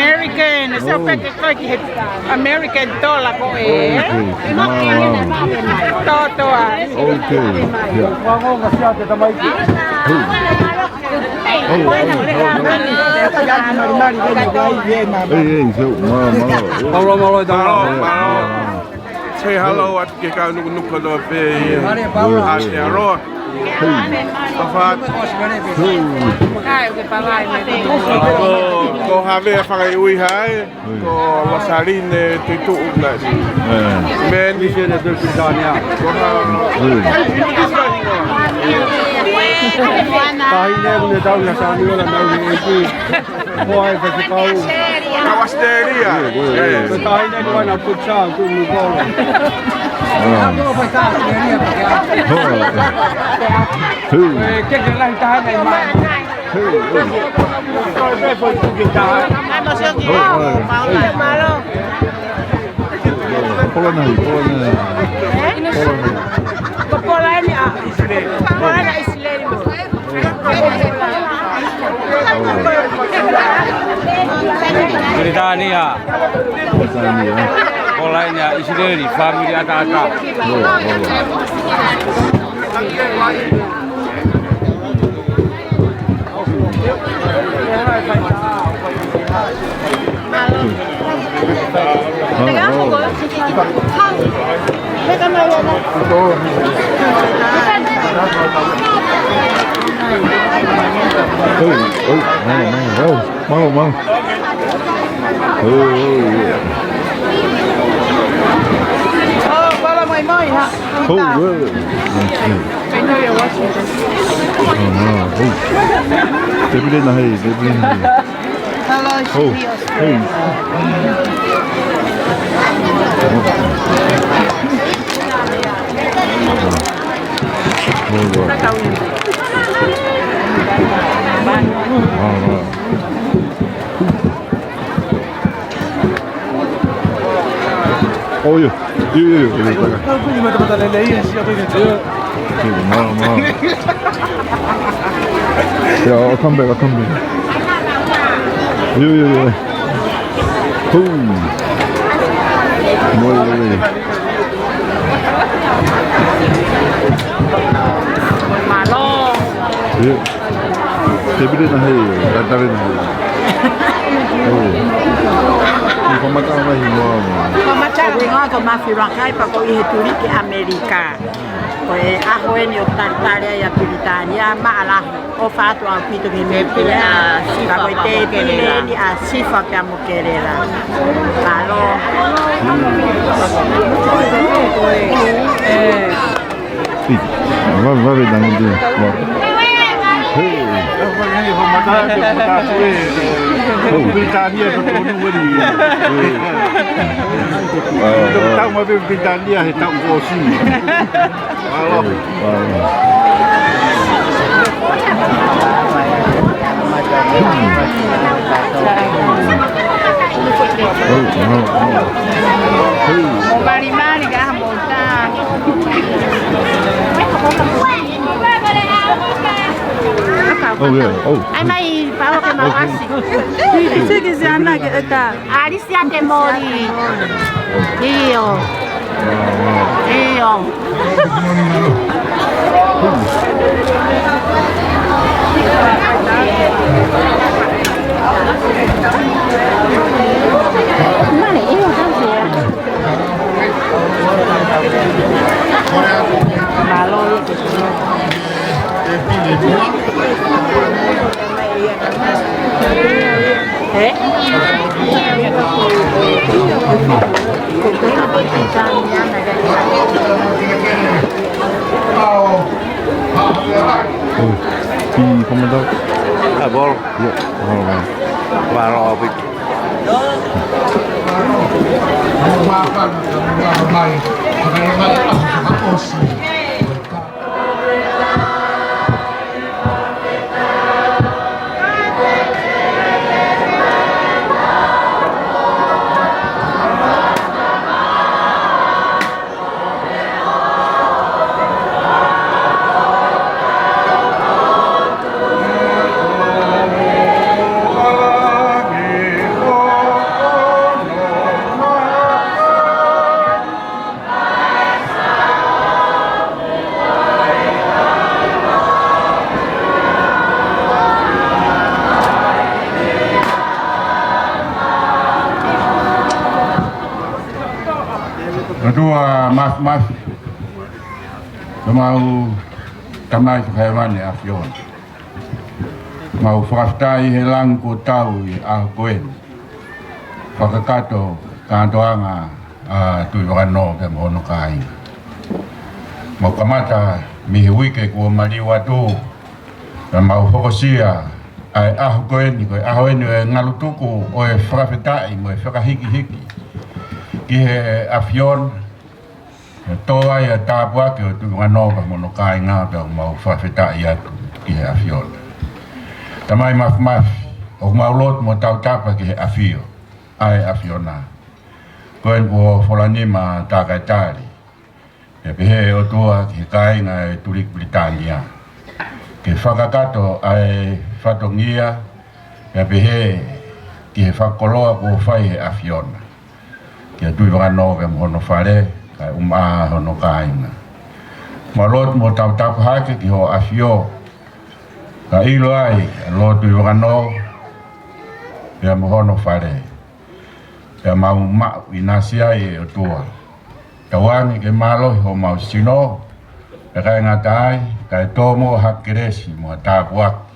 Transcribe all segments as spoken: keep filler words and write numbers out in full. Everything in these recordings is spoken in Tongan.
American, so Oh. peke koe ki he American dollar ko ē. Okay. Mālō. Tōtō ai. Okay. Yeah. Hey. Oh, oh, oh, oh. Hey, hey, so, mālō, mālō. Mālō, mālō. Yeah, yeah. Say hello atu ki he kau nukunuku kotoa pē ʻi Aotearoa. Hey. Tau fā. Hey. Ko, ko Havea Fakaʻiuiha ē. Ko Lasaline Tuituʻu nai. Yeah. Man. Ko ha-, Hey. Tahi ne kune tau na sani ora na ui e ki. Ko ai ka ki kau. Ka Australia. Yeah, yeah. Ko tahi ne kua na putsa ku ni kolo. Ah. Hey. Hey. Ke ke lahi taha na i mai. Hey, hey. Oh, oh. Pola nai, pola nai. Pola nai. Pola nai, ʻa. Pola nai ʻIsileli mo. Pilitānia. Pilitānia. Pola nai ʻIsileli, fāmili ʻataʻatā. Oh, oh. Hey, oh, mālō, mālō, mālō, mālō. Hey, hey, yeah. Oh, mālō, mālō, mālō. Oh, wow. Oh, no. Oh. Tēpile na hei, tēpile na hei. Oh, hey. Oh, wow. Oh, wow. Oh, yeah. Yeah, yeah, yeah, yeah. Yeah, mālō, mālō. Yeah, I'll come back, I'll come back. Yeah, yeah, yeah. Cool. Mālō, mālō. Yeah. Tēpile na hei, tēpile na hei. Oh. Ko mata mai hinoa mo. Ko mata mai ko Mafi Rakai pea ko ʻi he tuli ki ʻAmelika. Ko e ʻaho eni ʻoku talitali ai ʻa Pilitānia, mālō lahi. ʻOfa atu ʻaupito ki he meʻa. Tēpile ʻa Sifa pea mo Kelela. Ka ko e tēpile eni ʻa Sifa pea mo Kelela. Mālō. Ih, vave, vave, tango dia. Vave. Hey. Pilitānia ko tonu weri. Hey. Tau ma pe Pilitānia he taʻu kuo ʻosi. Mālō. Hey. Wow. Oh, wow, wow. Hey. Mo malimali ka mo ta. Oh, yeah. Oh. Ai mai, pau ke mau ʻasi. Siki si ana ke ʻeta. ʻAlisi ʻa te moli. ʻIo. ʻIo. Ui, ki komodo. Ah, ball. Iya, ball, ball. Ball, ball. ʻOtua Māfimafi, ko homau Tamai Fakahēvani ʻa e ʻAfiona. Mau fakafetaʻi he langi kuo tau ʻi he ʻaho ko eni. Fakakakato kātoanga ʻa Tuʻivakanō pea mo hono kāinga. Mau kamata mei he uike kuo maliu atu, pea mau hokosia ʻa e ʻaho ko eni, ko e ʻaho eni ʻo e ngalutuku ʻo e fakafetaʻi mo e fakahikihiki ki he ʻAfiona, ʻe tō ai ʻa e tāpuaki ʻo Tuʻivakanō pea mo hono kāinga, pea mau fakafetaʻi atu ki he ʻAfiona. Tamai Māfimafi, ʻoku mau lotu mo tautapa ki he ʻafio ʻa e ʻAfiona. Ko eni kuo fola nima Tākaitali, pea pehē ʻOtua ki he kāinga ʻo e Tuliki Pilitānia, ke fakakakato ʻa e fatongia, pea pehē ki he fakakoloa kuo fai he ʻAfiona kia Tuʻivakanō pea mo hono fale, kae ʻumaʻā hono kāinga. Mau lotu mo tautapa hake ki hoʻo ʻafio, kae ʻilo ai ʻa Lord Tuʻivakanō pea mo hono fale. Pea mau maʻu ʻinasi ai ʻe ʻOtua. Tauange ke mālohi homau sino, pea ʻikai ngata ai, kae tō mo ha kelesi mo ha tāpuaki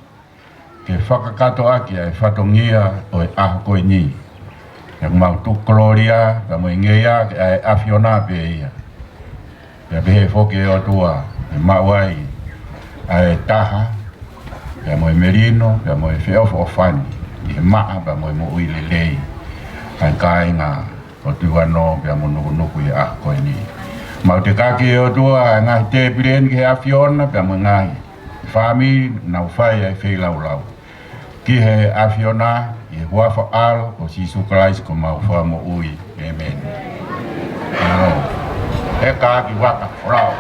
ke fakakakato ʻaki ʻa e fatongia ʻo e ʻaho ko eni. Pea mau tuku kolōlia pea mo e ngeia ki he ʻAfiona pē ia. Pea pehē foki ʻe ʻOtua, ʻe maʻu ai ʻa e taha, pea mo e melino, pea mo e feʻofoʻofani ʻi he maʻa pea mo e moʻui lelei ʻa e kāinga ʻo Tuʻivakanō pea mo Nukunuku ʻi he ʻaho ko eni. Mau tekaki ʻe ō atu ʻa e ngaahi tēpile ni ki he ʻAfiona pea mo e ngaahi fāmili naʻa nau fai ʻa e feilaulau ki he ʻAfiona, ʻi he huafa ʻo ho ʻAlo ko Sīsū Kalaisi ko homau Fakamoʻui. ʻĒmeni. Mālō. Heka ki vaka, folau.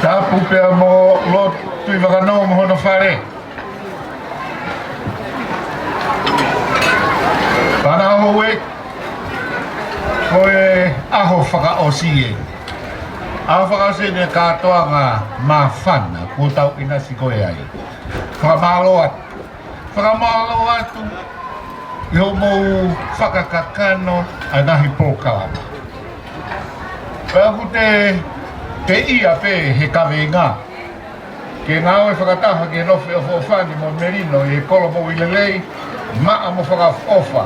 Tapu pea mo Lord Tuʻivakanō mo hono fale. Fānau Houʻeiki, ko e ʻaho fakaʻosi ē. ʻAho fakaʻosi eni ʻo e kātoanga māfana kuo tau ʻinasi ko ē ai. Fakamālō atu. Fakamālō atu ʻi hoʻomou fakakakano ʻa e ngaahi polokalama. Pea ʻoku te, te ʻia pē he kaveinga ke ngāue fakataha ki he nofo feʻofoʻofani mo e melino ʻi he kolo moʻui lelei, maʻa mo fakaʻofoʻofa.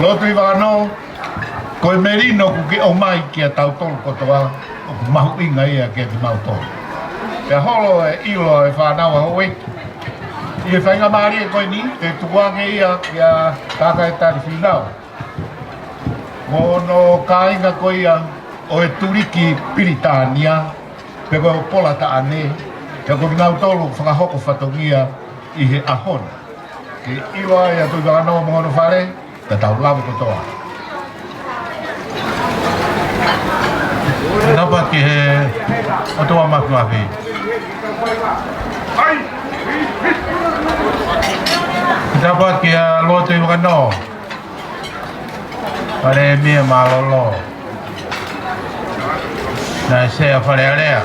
Lord Tuʻivakanō, ko e melino ʻoku ke ʻomai kiate kitautolu kotoa, ʻoku mahuʻinga ia kiate kimautolu. Pea holo e ʻilo ʻa e fānau Houʻeiki ʻi he faingamālie ko eni, te u tukuange ia kia Tākaitali Fīnau mo hono kāinga ko ia ʻo e Tuliki Pilitānia, pe ko e Pola Taʻane, pea ko kinautolu fakahoko fatongia ʻi he ʻaho ni. Ke ʻilo ai ʻa Tuʻivakanō mo hono fale, ka tau lave kotoa. Tapa ki he ʻOtua Māfimafi. Tapa kia Lord Tuʻivakanō. Palēmia mālōlō. Naʻe sea Fale Alea.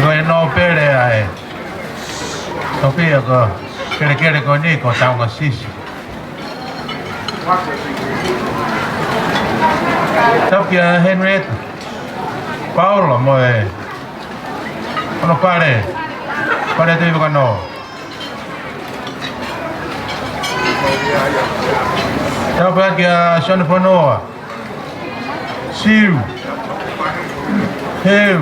Ko e nōpele ʻa e topiʻa ko e kelekele ko eni ko Taunga Sisi. Tapu kia Henrietta. Paula mo e hono pale, pale Tuʻi Vakanō. Tapu atu kia Sione Fonoa, Siu, Heu,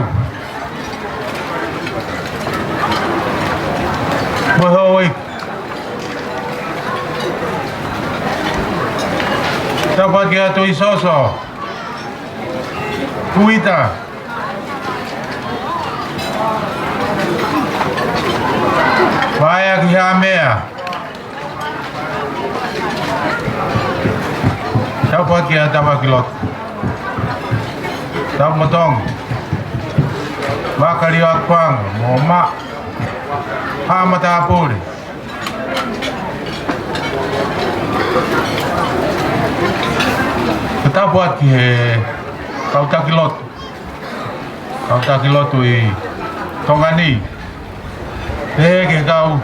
mo e houʻeiki. Tapu atu kia Tuʻi Soso, Kuita, Vaea ki Hamea. Tapu atu kia Tavakiloto, Taumotongi, Vakalioakuanga, mo Ma, Haʻa Matāpule. Tapu atu ki he kau taki lotu, kau taki lotu ʻi Tonga ni. Pehē ki he kau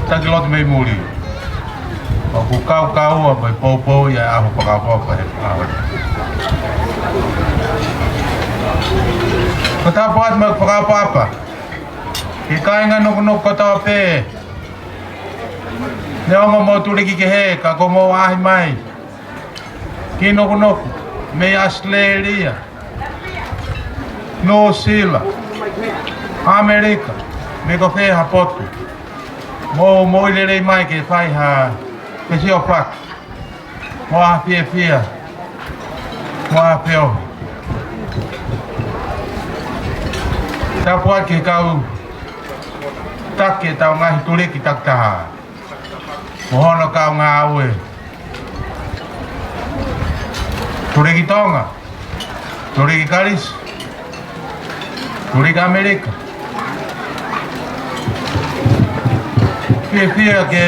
taki lotu mei muli. ʻOku kau kau ʻa mai poupou ia ʻaho fakaʻofoʻofa he ʻaho. Ko e tapu atu mo e fakaʻapaʻapa ki he kāinga Nukunuku kotoa pē. Neongo mo tuliki kehe ka ko mo ahi mai ki Nukunuku mei ʻAositelēlia, Nuʻusila, ʻAmelika, mei ko fē ha potu. Mou moʻui lelei mai ke fai ha fesiofaki mo ha fiefia mo ha feohi. Tapu atu ki he kau taki ʻetau ngaahi tuliki takitaha mo hono kau ngāue. Tuliki Tonga, tuliki Kalisi, tuliki ʻAmelika. Fiefia ke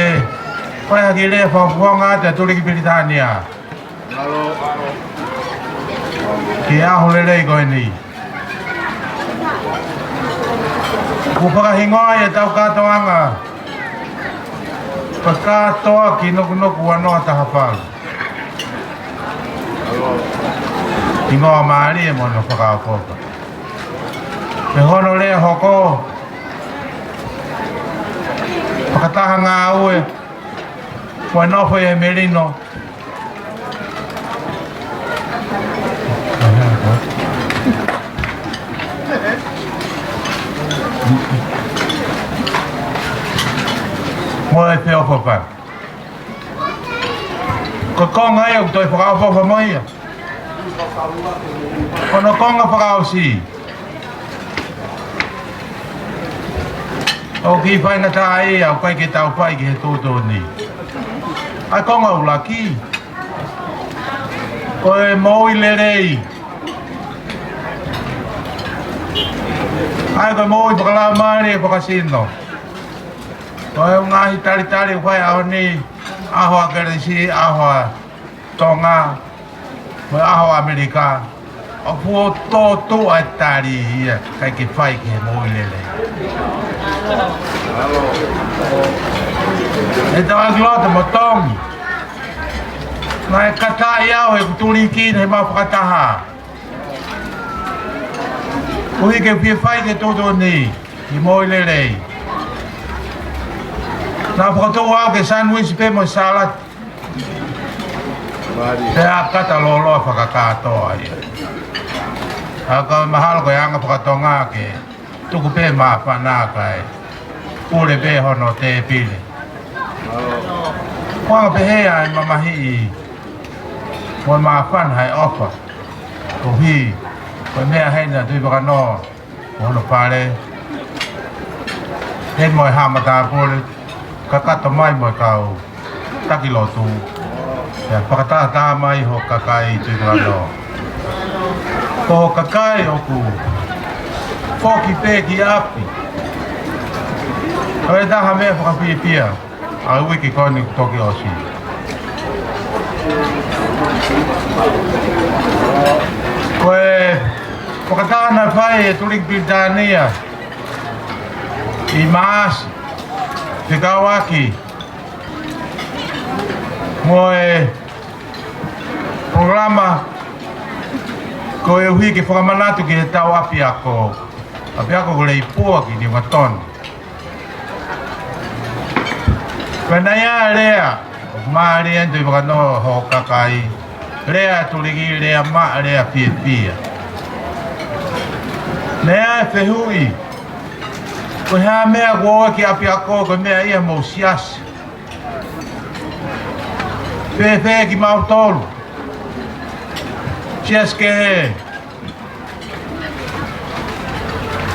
fai ha kiʻi lea fakafofonga atu ʻa e tuliki Pilitānia ki he ʻaho lelei ko eni. Kuo fakahingoa ʻetau kātoanga ko e Kātoa ki Nukunuku ua noa taha valu. Hingoa mālie mo hono fakaʻofoʻofa. Pea hono lea hoko, fakataha ngāue, ko e nofo ʻi he melino. Mo e feʻofoʻofani. Ko e konga ia ʻoku toe fakaʻofoʻofa mai ia. Ko hono konga fakaʻosi, ʻoku kiʻi faingataʻaʻia, ʻoku ʻikai ke tau fai ki he tuʻutuʻuni. ʻA e konga ʻuluaki, ko e moʻui lelei. ʻA ia ko e moʻui fakalaumālie, fakasino. Ko e ngaahi talitali ʻoku fai ʻaho ni, ʻaho ʻa Kelisi, ʻaho ʻa Tonga, mo e ʻaho ʻa ʻAmelika, ʻoku fuʻu tōtuʻa e tali ia, ʻikai ke fai ki he moʻui lelei. ʻE Tavakiloto mo Tongi, naʻe kataʻi au ʻe heʻeku tuliki ni he mau fakataha. Koeʻuhi ke fie fai ki he tuʻutuʻuni, ki he moʻui lelei. Naʻa ku fakatuʻu au ke sandwich pē mo e salati. Pea kata lōloa fakakātoa ia. ʻA ia ko e mahalo ko e anga fakatonga ke tuku pē māfana kae pule pē hono tēpile. Ko e anga pehē ʻa e mamahiʻi mo e māfana ʻa e ʻofa. Koeʻuhi ko e meʻa heni ʻa Tuʻi Vakanō, hono pale, heni mo e Haʻa Matāpule, kakato mai mo e kau taki lotu, pea fakatātā mai ho kakai Tuʻi Vakanō. Ko ho kakai ʻoku foki pē ki ʻapi. Ko e taha meʻa fakafiefia ʻa e uike ko eni kuo toki ʻosi. Ko e fakataha naʻe fai ʻe he tuliki Pilitānia ʻi Maʻasi fekauʻaki mo e polokalama Koeʻuhi ke fakamanatu ki heʻetau ʻapiako, ʻapiako ko Leipua ki Niungatoni. Pea naʻe ʻi ai e lea, mālie ʻeni ʻi he fakanoa ʻa e kakai, lea tuliki, lea maʻa, lea fiefia. Naʻe ʻi ai e fehuʻi, ko e hā e meʻa kuo ʻoua ki ʻapiako, ko e meʻa ia homou siasi. Fēfē kimautolu? Siasi kehe.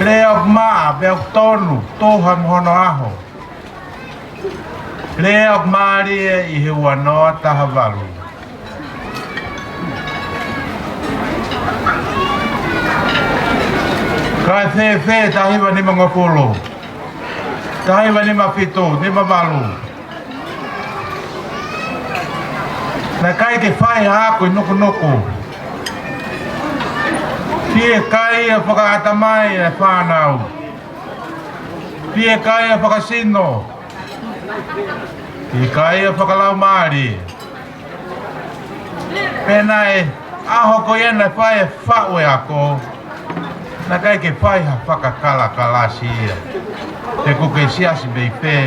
Lea ʻoku maʻa, pea ʻoku tonu, tuha mo hono ʻaho. Lea ʻoku mālie ʻi he ua noa taha valu. Kae fēfē taha hiva nimangofulu, taha hiva nima fitu, nima valu? Naʻe ʻikai ke fai ha ako ʻi Nukunuku. Fiekaia fakaʻatamai e fānau. Fiekaia fakasino. Fiekaia fakalaumālie. Pea naʻe ʻi ai e ʻaho ko ia naʻe fai e faʻu e ako, naʻe ʻikai ke fai ha fakakalakalasi ia. Pe ʻoku ke siasi mei fē,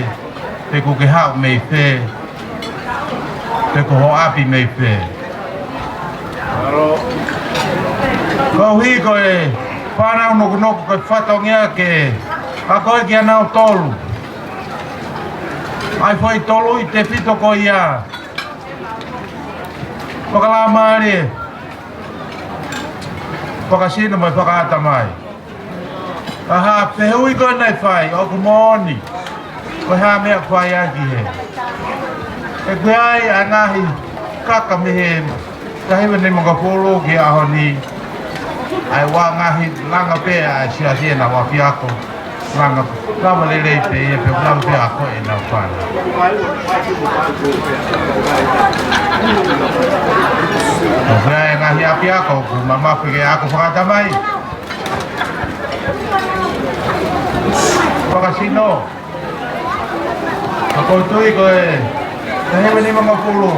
pe ʻoku ke haʻu mei fē, pe ko ho ʻapi mei fē. Koeʻuhi ko e fānau Nukunuku ko e fatongia ke akoʻi kinautolu. ʻA e foʻi tolu ʻi he tefito ko ia. Fakalaumālie, fakasino mo e fakaʻatamai. Ka ko e fehuʻi ko ē naʻe fai, ʻoku moʻoni, ko e hā e meʻa ʻoku fai ai ki hē? ʻOku ʻi ai ʻa e ngaahi kaka mei he taha hiva nimangofulu ki he ʻaho ni, ʻa e ua ngaahi langa pē ʻa e siasi ʻenau ʻapiako. Langa, langa lelei pē ia pea langa pē ʻa ko ē ʻenau fānau. Ko e ngaahi ʻapiako ʻoku mamafa ke ako fakaʻatamai. Fakasino. Ka ko e tui ko e taha hiva nimangofulu.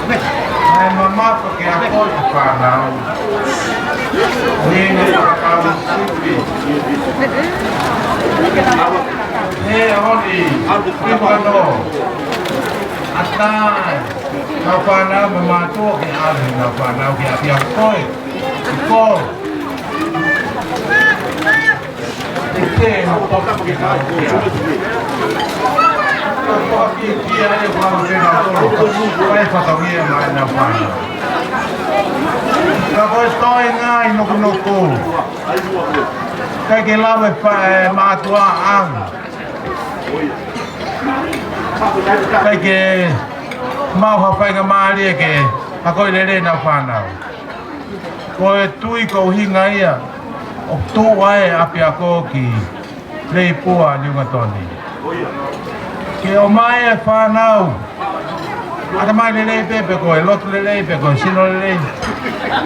Naʻe mamafa ke ako e fānau. Ni ne fakakau sipi. He oni, ni fakano. ʻAtai. Nau fānau mo mātuʻa ke ʻave nau fānau ki ʻapiako. Ko. ʻE te na poka ki nau kia. Poka ki kia e fānau ke nau tolo. Ko e fatongia mai nau fānau. Ka ko e toenga ʻi Nukunuku. ʻIkai ke lava e fa-, e mātuʻa ʻanga. ʻIkai ke maʻu ha faingamālie ke akoʻi lelei nau fānau. Ko e tui ko e ʻuhinga ia ʻoku tuʻu ai e ʻapiako ki Leipua Niungatoni. Ke ʻomai e fānau ʻatamai lelei pē, pe ko e lotu lelei, pe ko e sino lelei.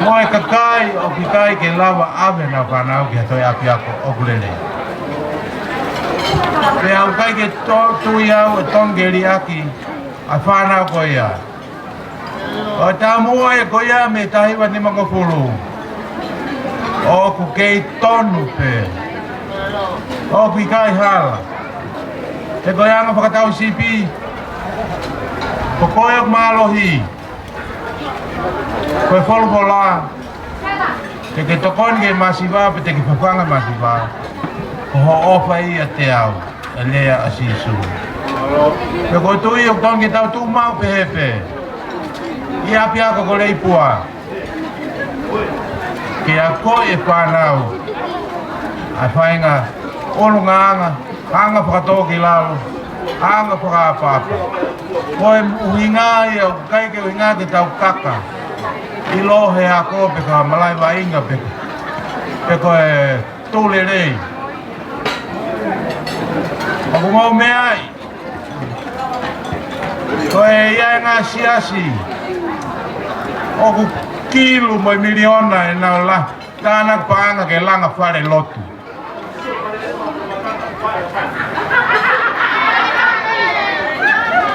Mo e kakai ʻoku ʻikai ke lava ʻave nau fānau ki ha toe ʻapiako ʻoku lelei. Pea ʻoku ʻikai ke to-, tui au ʻe tonu ke liʻaki ʻa e fānau ko ia. ʻO tamuʻa e ko ia mei he taha hiva nimangofulu. ʻOku kei tonu pē. ʻOku ʻikai hala. He ko e anga fakatau sipi. Ko koe ʻoku mālohi. Ko e folofola. Te ke tokoni ki he masiva, pe te ke fafanga masiva. Ko hoʻo ʻofa ia ʻiate au. E lea ʻa Sīsū. Pea ko e tui ʻoku tonu ke tau tuʻu maʻu pehē pē. ʻI ʻapiako ko Leipua. Ke akoʻi e fānau. ʻA e faʻahinga ʻulungaanga, anga fakatōkilalo, anga fakaʻapaʻapa. Ko e ʻuhinga ia, ʻoku ʻikai ke ʻuhinga ke tau kaka. ʻIlo he ako pe ko ha malaʻe vaʻinga pe, pe ko e tō lelei. ʻOku mau meaʻi. Ko e ʻi ai e ngaahi siasi. ʻOku kilu mo e miliona ʻenau la. Tānaki paʻanga ke langa fale lotu.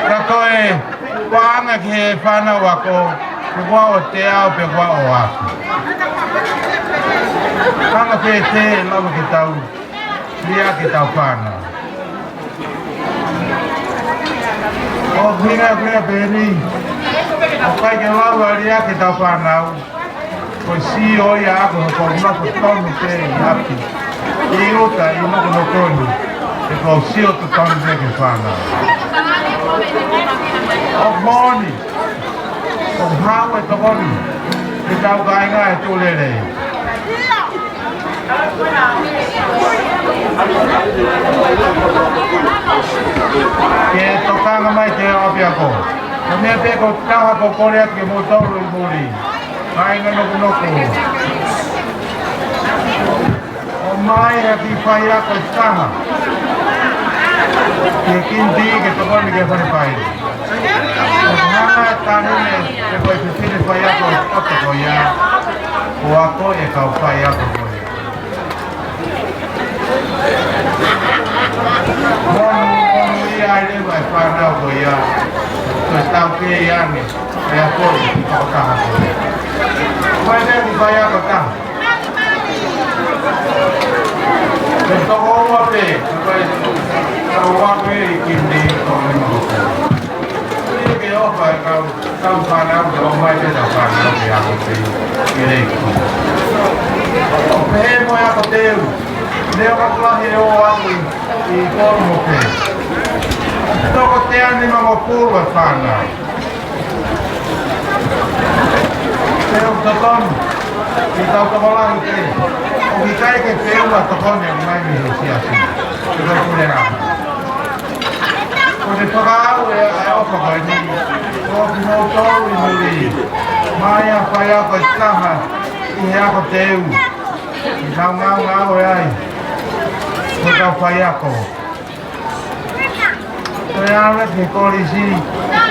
Ka ko e paʻanga ki he fānau ako, pe ko e ʻoku teau, pe ko e ʻoku ako. Hanga pē te lava ke tau liʻaki ʻetau fānau. ʻOku ʻuhinga pē ʻeni, ʻoku ʻikai ke lava liʻaki ʻetau fānau, ko e sio ia ʻaʻaku he ko e nofo tonu pē ʻi ʻapi, ʻi ʻuta, ʻi nokonoko ni, he ko e sio totonu pē ki he fānau. ʻOku moʻoni, ʻoku haʻu e tokoni ki heʻetau kāinga ʻi he tuʻu lelei. Ke tokanga mai ki he ʻapiako. Ko e meʻa pē ko e taha ʻoku ou kole atu kiate kimoutolu ʻi muli. Kāinga nokonoko. ʻOmai ha kiʻi faiako ʻe taha ki he kinitī ke tokoni ki he fale paini. ʻOku hanga ʻe he taʻahine pe ko e fefine faiako ʻo e poto ko ia ʻo akoʻi e kau faiako ko ia. Monū, monūʻia ai leva e fānau ko ia. Ko e taukei ange e akoʻi e kiʻi tokotaha ko ia. Ko e meʻa ki he faiako ʻe taha. Ke toko ua pē, ko e tau ua pē ʻi kinitī, toko nima hopo. Ke ʻofa e kau, kau fānau, ke ʻomai pē ʻetau fānau ke ako pē, ke lei. ʻO pehē mo e ako teu, ne ʻoku lahi e ō atu ʻi Kolomope. Toko teau nimangofulu e fānau. Pea ʻoku totonu ke tau tokolahi pē. ʻOku ʻikai ke feʻunga tokoni ʻoku ʻomai mei he siasi. Ke tau pule rā. Ko e fakaʻau ʻe he ʻofa ko eni. Ko kimoutolu ʻi muli. ʻOmai ha faiako ʻe taha ʻi he ako teu. Ke tau ngaungaue ai. Ko e kau faiako. Ko e ʻalu ki he kolisi,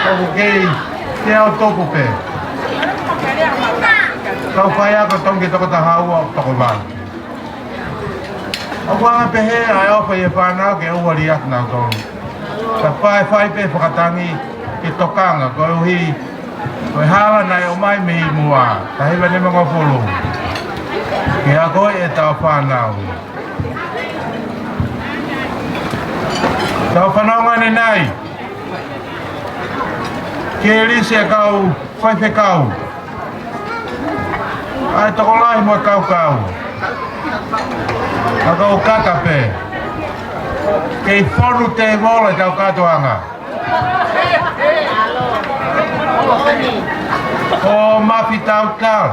ʻoku kei teau tupu pē. Kau faiako tonu ke toko taha ua, toko valu. ʻOku anga pehē ʻa e ʻofa ʻi he fānau ke ʻoua liʻaki nautolu. Ka fai, fai pē fakatangi ke tokanga, koeʻuhi ko e hala naʻe ʻomai mei muʻa, taha hiva nimangofulu. Ke akoʻi ʻetau fānau. Tau fanongo ʻanenai. Ke lisi e kau faifekau. ʻA e tokolahi mo e kaukau. ʻA e kau kaka pē. Kei fonu tēvolo ʻetau kātoanga. Ko Mafi Tautau.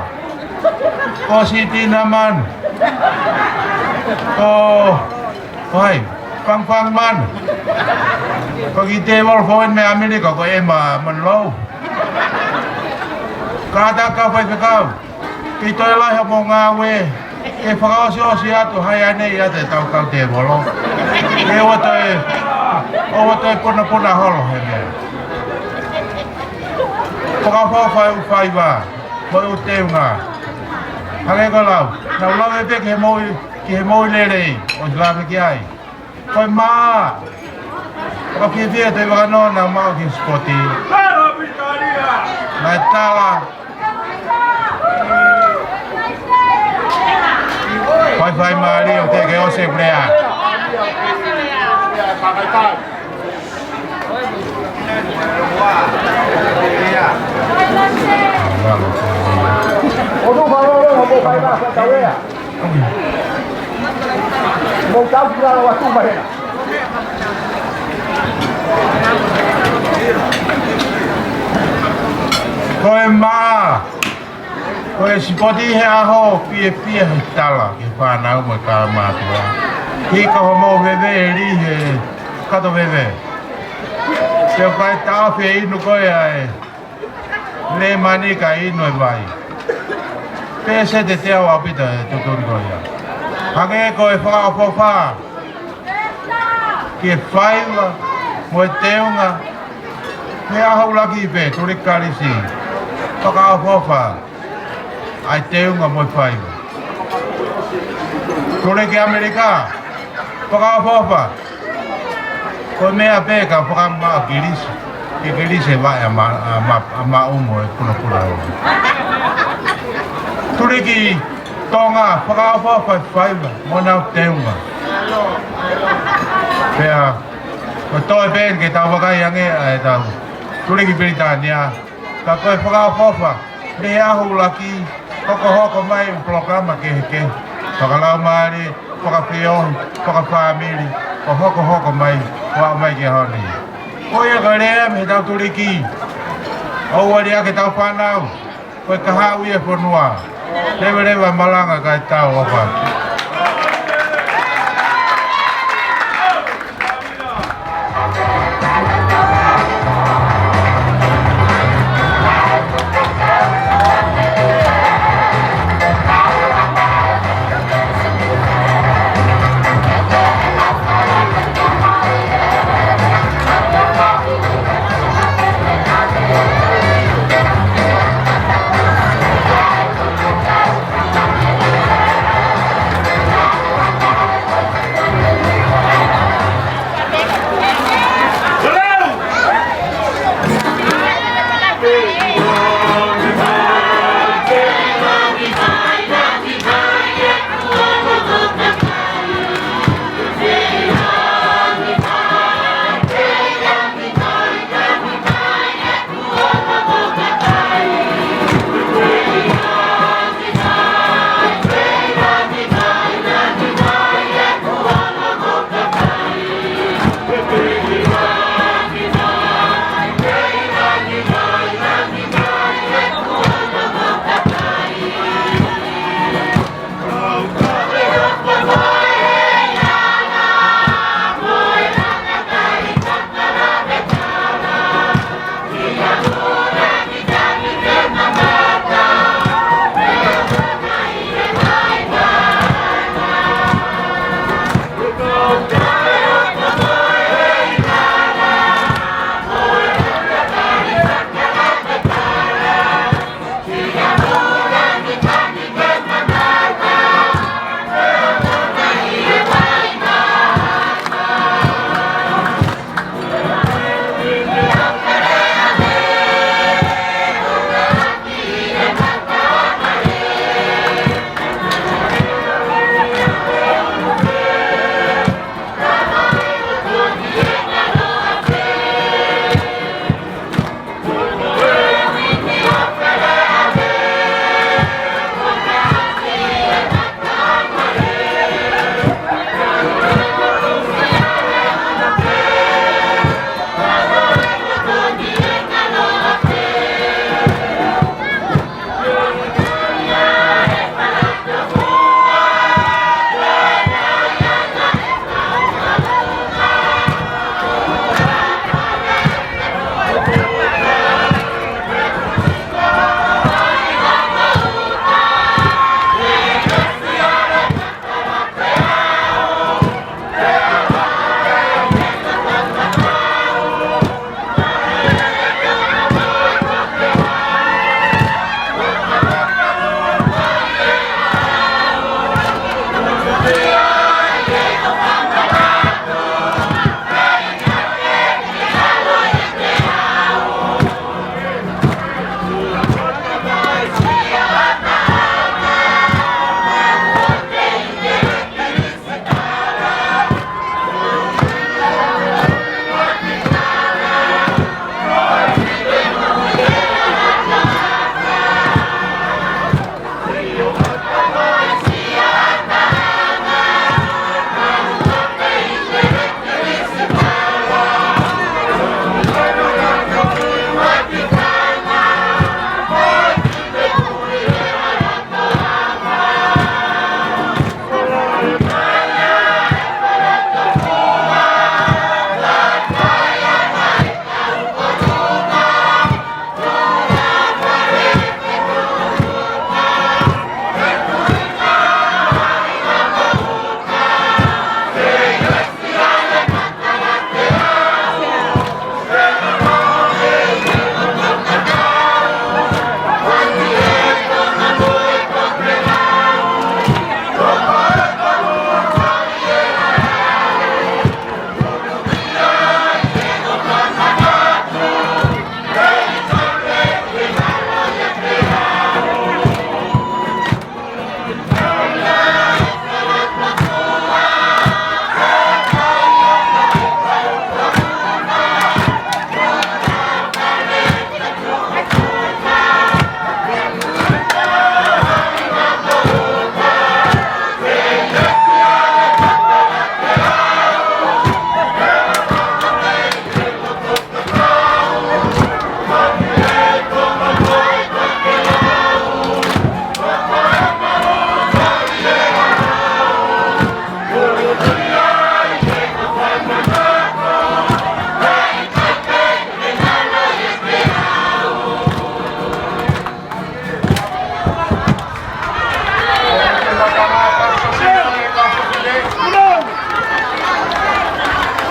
Ko Sitina Manu. Ko, ko hai, Fangfang Manu. Ko e kiʻi tēvolo foʻou mei ʻAmelika, ko Emma Munro. Kātaki kau faifekau. Kei toe lahi hoʻomou ngāue. Ke fakaʻosiʻosi atu, hai ʻanenai ʻetau kau tēvolo. Ke ʻoua toe, ʻoua toe punapuna holo he meʻa. Fakaʻofoʻofa e ʻū faiva, mo e ʻū teunga. Hangē ko e lau, naʻa ku lave pē ki he moʻui, ki he moʻui lelei, ʻosi lave ki ai. Ko e mā, fakafiefia e Tuʻi Vakanō naʻa mau maʻu ki he sipoti. Naʻe tala. Faifai mālie ʻo te ke ʻosi e kulea. Ko e mā, ko e sipoti he ʻaho, fiefia he tala ki he fānau mo e kaumātuʻa. Hika hoʻomou veve ʻi he kato veve. Te u kai tafe inu ko e ai. Lēmani ka inu e vai. Pēseti teau ʻaupito e tuʻutuʻuni ko ia. Hangē ko e fakaʻofoʻofa ki he faiva mo e teunga. He ʻaho ʻuluaki pē, tuli kalisi. Fakaʻofoʻofa ʻa e teunga mo e faiva. Tuli ki ʻAmelika. Fakaʻofoʻofa. Ko e meʻa pē ka fakamaʻa kilisi. Ke kilisi e vaʻe ʻa ma-, ʻa ma-, ʻa maʻu mo e punapuna o. Tuli ki Tonga, fakaʻofoʻofa e faiva mo ʻenau teunga. Pea, ko e toe pē ke tau vakai ange ʻa ʻetau tuliki Pilitānia. Ka ko e fakaʻofoʻofa, mei he ʻaho ʻuluaki, hokohoko mai ʻū polokalama kehekehe. Fakalaumālie, fakafeohi, fakafāmili, ʻo hokohoko mai, ʻo aʻu mai ki he ʻaho ni. Ko ia ko e lea mei heʻetau tuliki, ʻoua ʻe liʻaki ʻetau fānau, ko e kahaʻu ia e fonua. Leveleva e malanga kae tau ʻofa.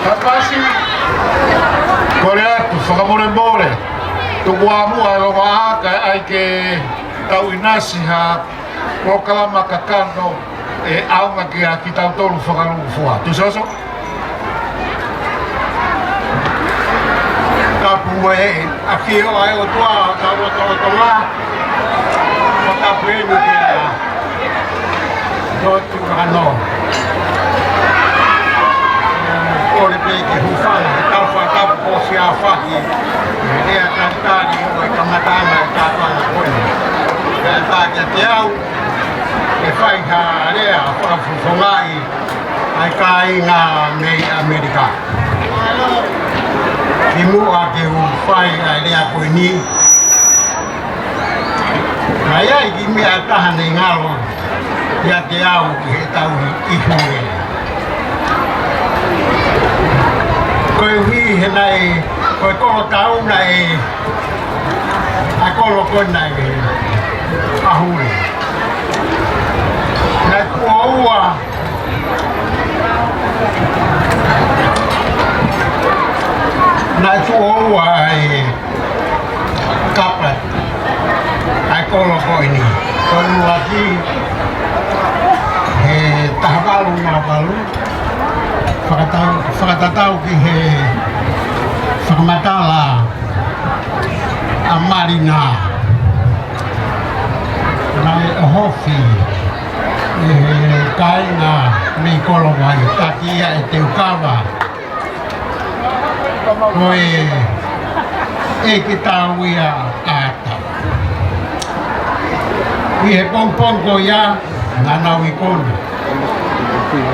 Kapasi, kole atu, fakamolemole, tuku ā muʻa e longoaʻa kae ʻai ke tau ʻinasi ha polokalama kakano ʻe ʻaonga kiate kitautolu fakalūkufua. Tuʻi Soso. Tapu e ʻafio ʻa e ʻOtua, tau lotolotonga. Ko tapu eni ke a lotu kakano. Kole pē ke hūfanga, tau fakatapu ko siʻi ʻaho ni. Lea talitali ʻo e kamataʻanga e tāpuaki ko eni. Pea tā kiate au, ke fai ha lea fakafofongaʻi ʻa e kāinga mei ʻAmelika. Kimuʻa ke u fai ʻa e lea ko eni, naʻe ʻi ai e kiʻi meʻa ʻe taha naʻe ngalo kiate au ʻi heʻetau ʻi, ʻi Hū. Koeʻuhi he naʻe, ko e kolo tau naʻe, ʻa e kolo ko ē naʻe ʻa Hū. Naʻe tuʻo ua, naʻe tuʻo ua ʻa e kapa ʻa e kolo ko eni. Ko e ʻuluaki, he taha valu noa valu, fakatau-, fakatatau ki he fakamatala ʻa Malina. Naʻe ʻohofi ʻe he kāinga mei Kolovai, taki ia ʻe Teukava. Ko e ʻeikitau ia ʻa ʻAtau. ʻI he pongipongi ko ia, naʻa nau ʻi Kona.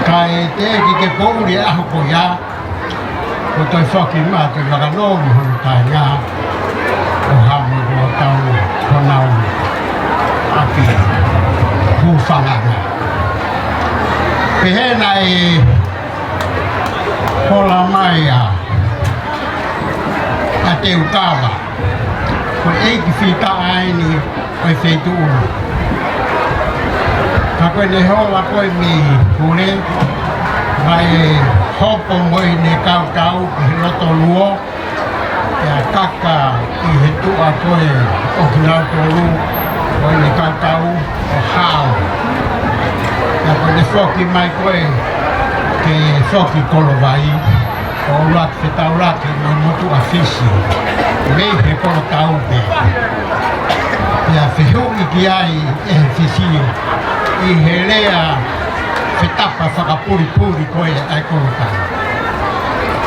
Kae teʻeki ke poʻuli e ʻaho ko ia, kuo toe foki mai Tuʻi Makanō mo hono kāinga, ʻo haʻu mo e kolo tau, ko honau ʻapi hūfanga. Pehē naʻe hola mai ʻa, ʻa Teukava, ko e ʻeiki fitaʻa eni ʻo e feituʻu. Ka ko ʻene hola ko ē mei Pule, naʻe hopo mo ʻene kau tau ki he loto luo, pea kaka ʻi he tuʻa ko ē ʻo kinautolu, ko ʻene kau tau ʻo hao. Pea ko ʻene foki mai ko ē ke foki Kolovai, ʻo ʻuluaki fetaulaki mo e motuʻa Fisi mei he kolo tau pē. Pea fehuʻi ki ai ʻe he Fisi ʻi he lea fetapa fakapulipuli ko ē ʻa e kolo tau.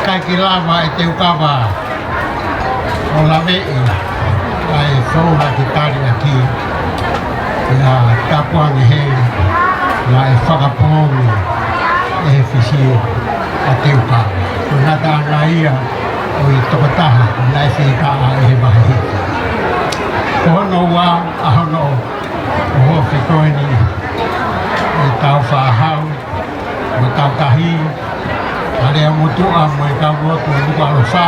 ʻIkai ke lava ʻe Teukava ʻo laveʻi ʻa e founga ke tali ʻaki. Pea tapu ange heni, naʻe fakapoongi ʻe he Fisi ʻa Teukava. Ko e ngataʻanga ia ʻo e tokotaha naʻe fetaʻa ʻi he vahe hiki. Ko hono ua, ʻa hono ʻohofi ko eni ʻetau fānau, mo ʻetau tahi, ʻa Lea Motuʻa mo e kau lotu ʻa Nukuʻalofa,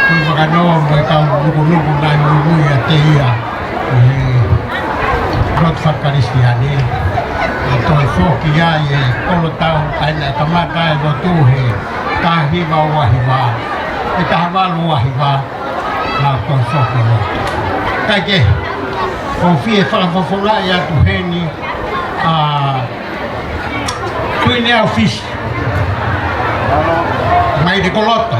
Tuʻi Makanō mo e kau nukunuku naʻe muimui ʻiate ia ʻi he lotu fakakalisitiane. ʻE toe foki ai e kolo tau, ʻa ia naʻe kamata e lotu he taha hiva ua hiva, he taha valu ua hiva, naʻa toe foki lotu. Kae kehe, ʻoku ou fie fakafofongaʻi atu heni ʻa Kuini ʻa Fisi, Maile Koloto.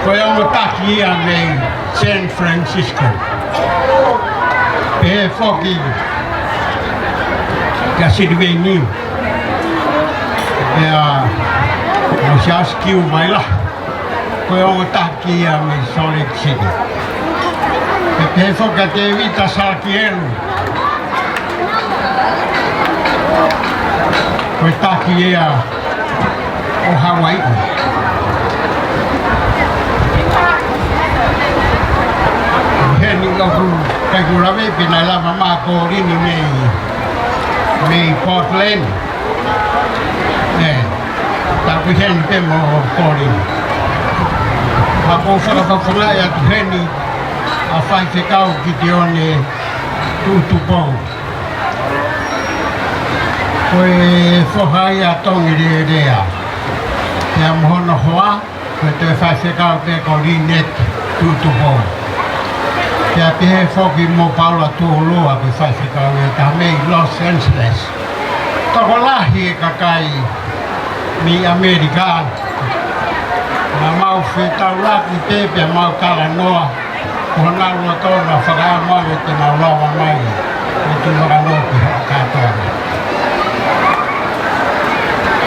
Ko e ongo taki ia mei San Francisco. Pehē foki kia Siliveni. Pea mo Siaosi Kiu Maila. Ko e ongo taki ia mei Salt Lake City. Pea pehē foki kia Tēvita Salakielu. Ko e taki ia ʻo Hauaiʻi. Heni ʻoku ʻikai ke u lave pe naʻe lava mai ʻa Kolini mei, mei Portland. ʻE, tā ko heni pē mo Kolini. Pea ʻoku ou fakafofongaʻi atu heni ʻa Faifekau Kitione Tuʻutupou. Ko e foha ia ʻo Tongi Lelea. Pea mo hono hoa, ko e toe faifekau pē ko Lynette Tuʻutuʻu. Pea pehē foki mo Paula Tuʻulua, ko e faifekau ʻe taha mei Los Angeles. Tokolahi e kakai mei ʻAmelika. Naʻa mau fetaulaki pē pea mau talanoa. Ko honau loto naʻa fakaʻamu ange te nau lava mai ʻo tuʻu maʻa kinautolu ki hoʻo kātoanga.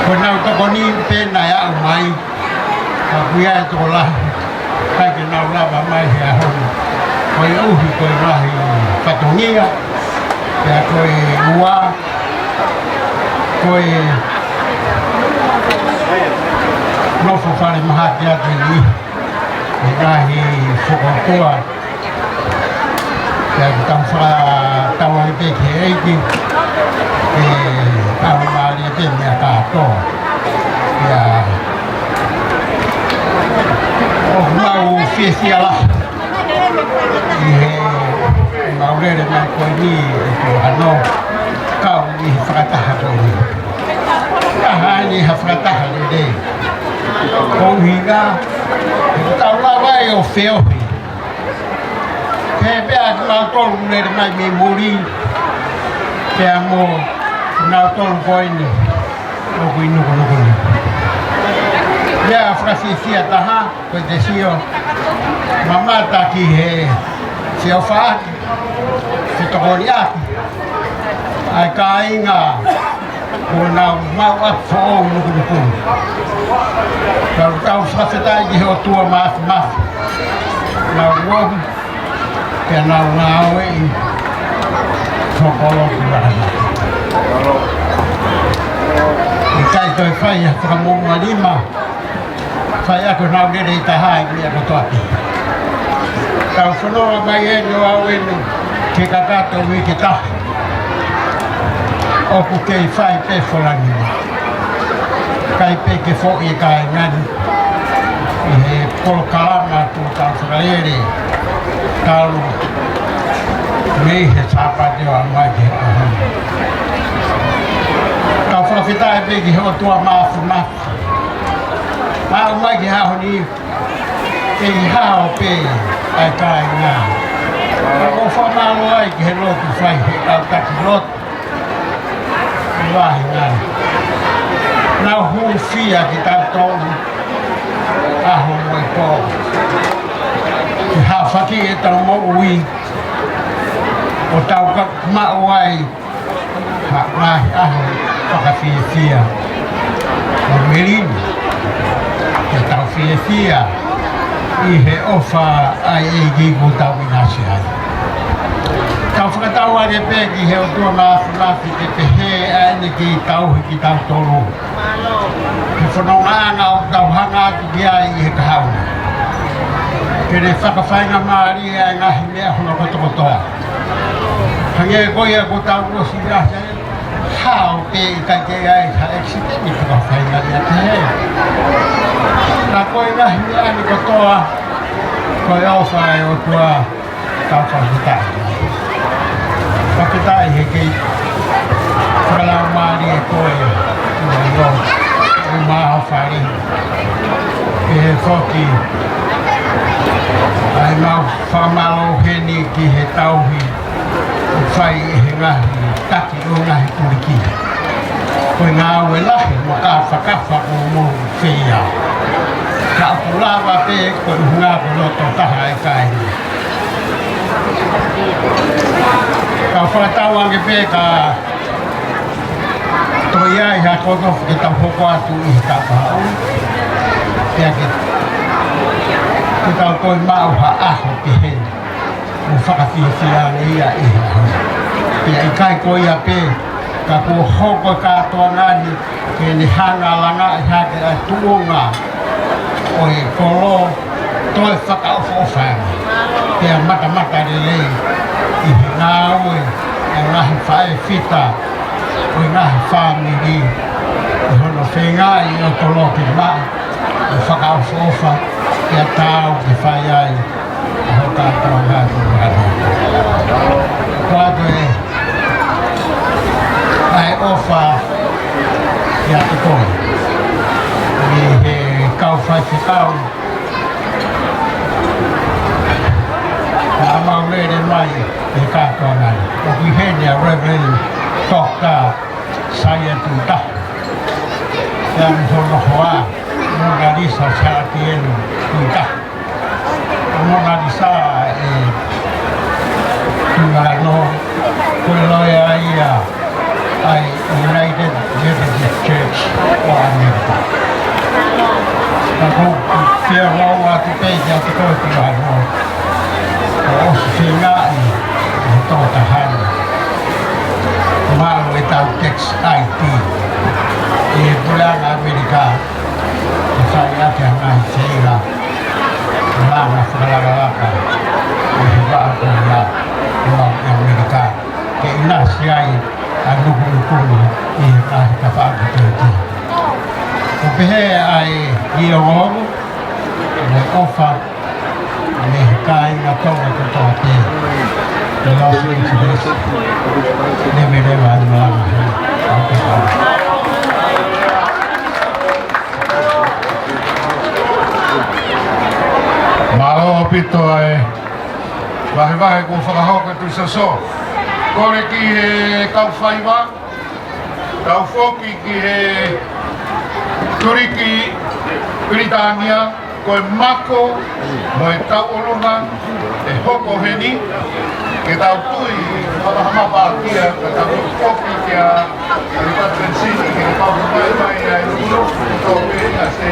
Ko ʻenau tokoni pē naʻe aʻu mai, ka ʻoku ʻi ai e tokolahi ʻikai ke nau lava mai he ʻaho ni. Koeʻuhi ko e ngaahi fatongia, pea ko e ua, ko e nofo falemahaki atu ʻi he ngaahi fokotua. Pea ʻoku tau fakatauange pē ki he ʻEiki ke ʻalu mālie pē meʻa kātoa. Pea ʻoku mau fiefia lahi ʻi heʻemau lele mai ko eni ʻi he ʻaho ni, kau ʻi he fakataha ko eni. Taha eni ha fakataha lelei. Ko e ʻuhinga, ʻoku tau lava ai ʻo feohi. Pehē pē ʻa kinautolu lele mai mei muli, pea mo kinautolu ko eni ʻoku ʻi nukunuku ni. Meʻa fakafiefia taha, ko e te sio mamata ki he feʻofaʻaki, fetokoniʻaki ʻa e kāinga kuo nau maʻu ʻa e foʻou nukunuku. Tau, tau fakafetaʻi ki he ʻOtua Māfimafi. Nau ʻomi, pea nau ngāueʻi hoko lotu ʻa e ʻOtua. ʻIkai toe fai ha fakamoʻumalima, fai ʻaki honau lelei taha e meʻa kotoa pē. Tau fononga mai eni ʻo aʻu eni ki he kakato uike taha. ʻOku kei fai pē folangi. ʻIkai pē ke foʻi e kāinga ni ʻi he polokalama kuo tau fakalele talu mei he Sāpate ʻo aʻu mai ki he ʻaho ni. Tau fakafetaʻi pē ki he ʻOtua Māfimafi. Aʻu mai ki he ʻaho ni, kei hao pē ʻa e kāinga. Ka ʻoku ou fakamālō ai ki he lotu fai he kau taki lotu ʻi he ʻaho ni. Nau hūfia kitautolu ʻaho mo e pō. Ke hafaki ʻetau moʻui ʻo tau ka maʻu ai ha ngaahi ʻaho fakafiefia mo melino, ke tau fiefia ʻi he ʻofa ʻa e ʻEiki kuo tau ʻinasi ai. Tau fakatauange pē ki he ʻOtua Māfimafi ke pehē ʻa ʻene kei tauhi kitautolu he fonongaʻanga ʻoku tau hanga atu ki ai ʻi he kahaʻu ni. Ke ne fakafaingamālie ʻa e ngaahi meʻa hono kotokotoa. Hangē ko ia kuo tau ʻosi ʻasi ai, hao pē ʻikai ke ʻi ai ha ʻekisiteni fakafaingamālie ʻa e. Ka ko e ngaahi meʻa ni kotoa, ko e ʻofa ʻa e ʻOtua. Tau fakafetaʻi. Fakafetaʻi he kei fakalaumālie koe ʻi he ʻaho ni. ʻOku mau fale. Pehē foki ʻa ʻemau fakamālō heni ki he tauhi ʻoku fai ʻe he ngaahi taki ʻo e ngaahi kuliki. Ko e ngāue lahi mo kāfakafa kuo mou feia. Ka ʻoku lava pē ko e ʻuhinga ko e loto taha ʻa e kāinga. Ka fakatauange pē ka toe ʻi ai ha kotofa ke tau hoko atu ʻi he taʻu kahaʻu. Pea ke, ke tau toe maʻu ha ʻaho pehē. ʻOku fakafiefia ange ia ʻi he ʻaho ni. Pea ʻikai ko ia pē, ka kuo hoko e kātoanga ni ke ne hanga ʻo langaʻi hake ʻa e tuʻunga ʻo e kolo, toe fakaʻofoʻofa ange. Pea matamata lelei ʻi he ngāue ʻa e ngaahi faʻē fita ʻo e ngaahi fāmili ʻi hono feingaʻi ʻo e kolo ke maʻu ʻa e fakaʻofoʻofa, pea taau ke fai ai ʻa hoʻo kātoanga ʻi he ʻaho ni. Ko atu ē, ʻa e ʻofa ʻiate koe. ʻI he kau faifekau naʻa mau lele mai he kātoanga ni. ʻOku ʻi heni ʻa Reverend Doctor Saia Tuʻitaha. Pea mo hono hoa, Mona Lisa Salatielu Tuʻitaha. Mona Lisa ʻe Tuʻivakanō, ko e loea ia ʻa e United Methodist Church ʻo ʻAmelika. Ka ko e feʻunga atu pē kiate koe Tuʻivakanō, ʻoku ʻosi feingaʻi ʻe he tokotaha ni maʻu ʻetau tax I D ʻi he puleʻanga ʻAmelika, ʻe fai ʻaki ʻa e ngaahi feinga langa fakalakalaka ʻi he vaʻa ko ia ʻo ʻAmelika, ke ʻinasi ai ʻa e nukunukunu ʻi he ngaahi tafaʻaki kehekehe. ʻOku pehē ʻa e ongoongo mo e ʻofa mei he kāinga Tonga kotoa pē ʻi Los Angeles. Leveleva ʻa e malanga he ʻaho ni. Mālō ʻaupito ʻa e vahevahe kuo fakahoko ʻe Tuʻisoso. Kole ki he kau faiva, kau foki ki he Tuliki Pilitānia, ko e mako mo e tauʻolunga ʻe hoko heni, ke tau tui fakahamapakia, ka tau foki kia Alipati Penisini, ke tau mai mai ai uno, tau pē na se.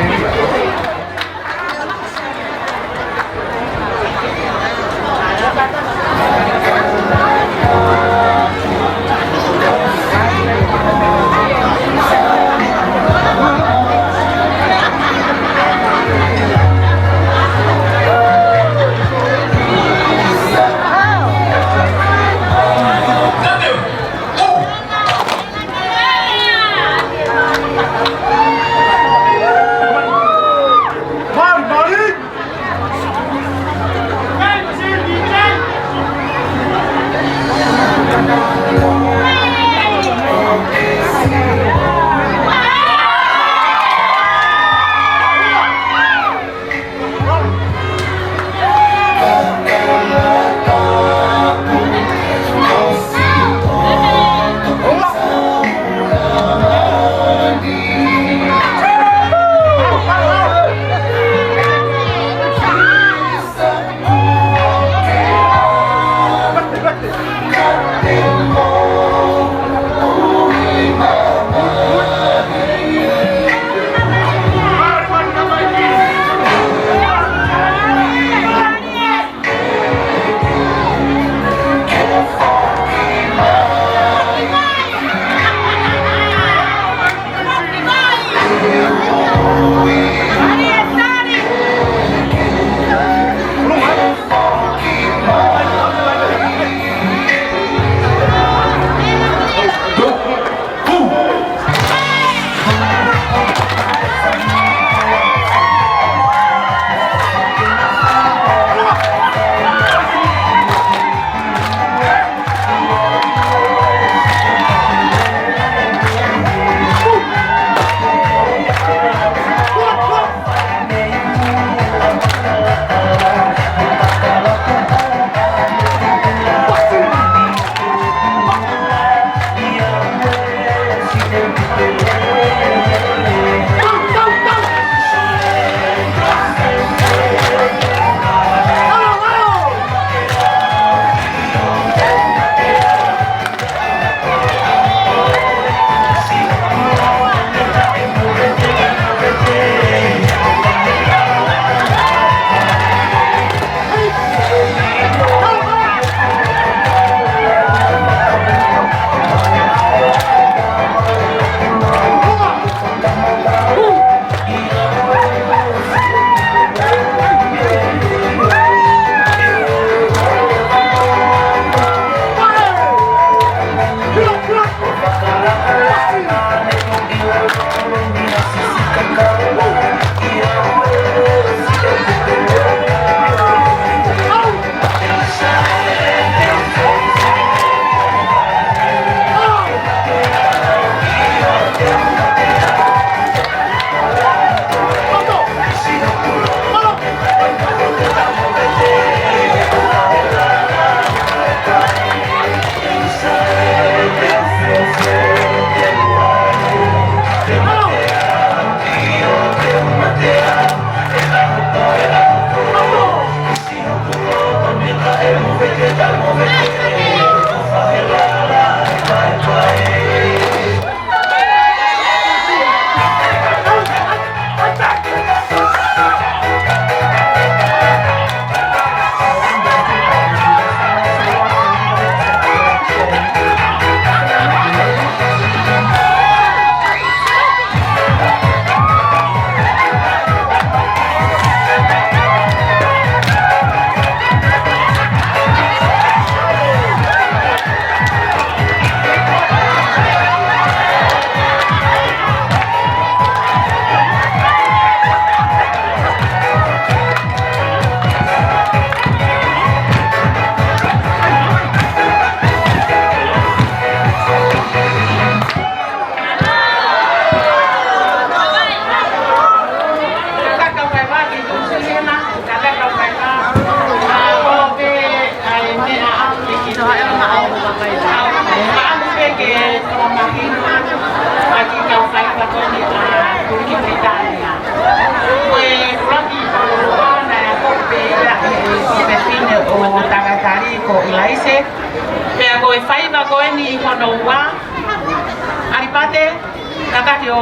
ʻO,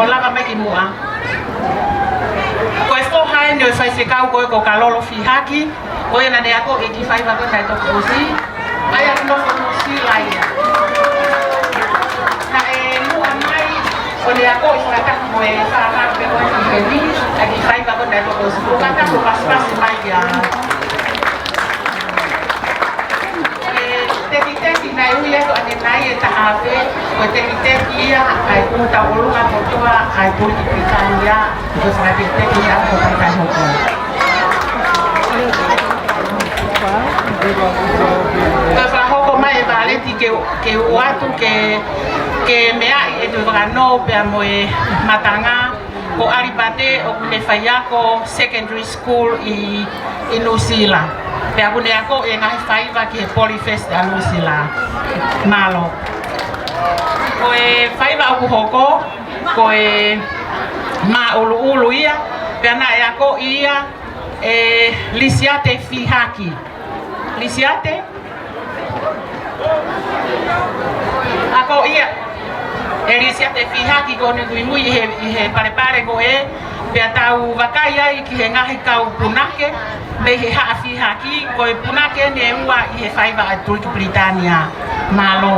ʻo lava mai ki muʻa. Ko e foha eni ʻo e faifekau ko ē ko Kalolo Fihaki, ko ia naʻa ne akoʻi e kiʻi faiva ko ē naʻe toki ʻosi. ʻA ia ʻoku nofo Nuʻusila ia. Naʻe muʻa mai ʻo ne akoʻi fakataha mo e fānau pē ko ē ki heni, ʻa e kiʻi faiva ko ē naʻe toki ʻosi. Ko e kātaki ʻo pasipasi mai ia. Ko e tekiteki naʻe ui atu ʻanenai ʻe taha pē, ko e tekiteki ia ʻa e kuta ʻolunga kotoa ʻa e Tuliki Pilitānia, ko e fakatekiteki ia ʻo e kakai hoko. Ko e fakahoko mai ʻe Vāleti ke, ke ʻoatu ke, ke meaʻi ʻe Tuʻivakanō pea mo e matanga, ko ʻAlipate ʻoku ne faiako secondary school ʻi, ʻi Nuʻusila. Pea ʻoku ne akoʻi e ngaahi faiva ki he Polyfest ʻa Nuʻusila. Mālō. Ko e faiva ʻoku hoko, ko e māʻuluʻulu ia, pea naʻe akoʻi ia ʻe Lisiate Fihaki. Lisiate? Akoʻi ia ʻe Lisiate Fihaki ko ʻene muimui ʻi he, ʻi he palepale ko ē, pea tau vakai ai ki he ngaahi kau punake, mei he Haʻa Fihaki, ko e punake eni ʻe ua ʻi he faiva ʻa e Tuliki Pilitānia. Mālō.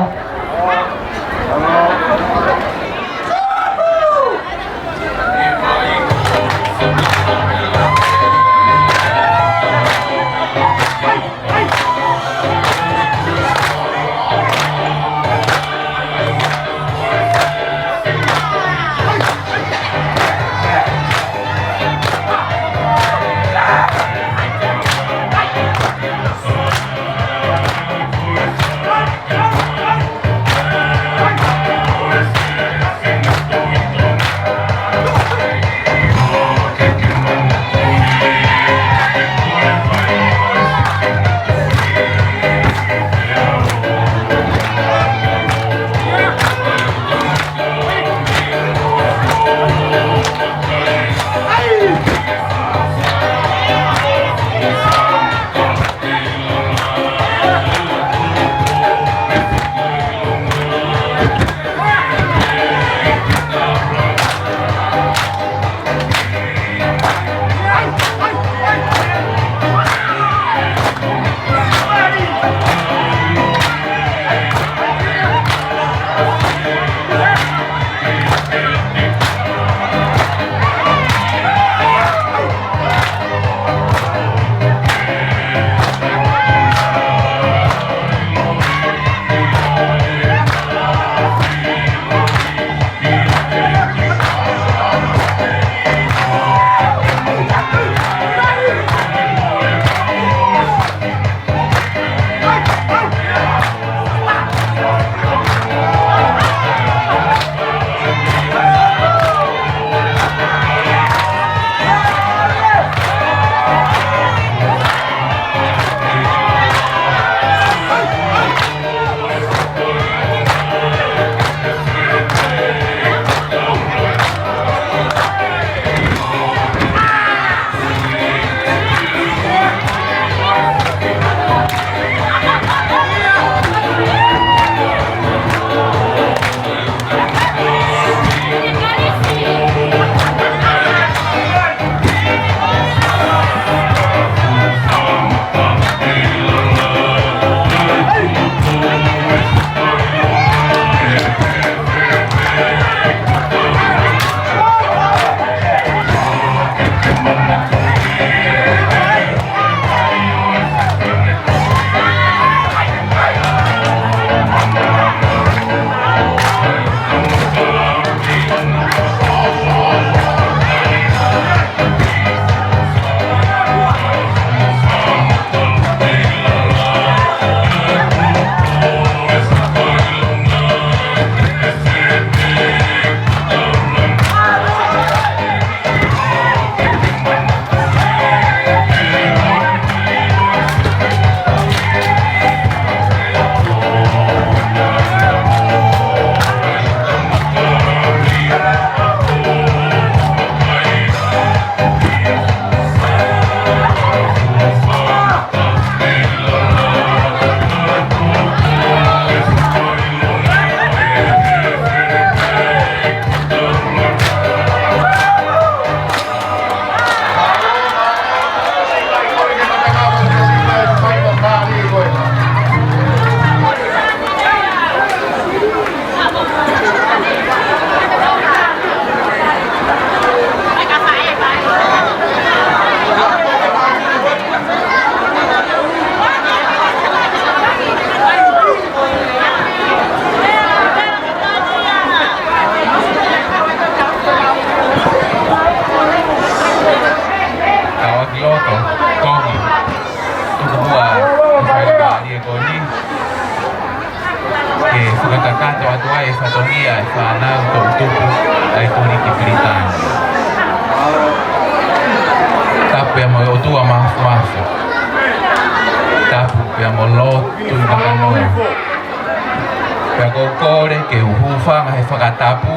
Pea ʻoku ou kole ke u hūfanga he fakatapu,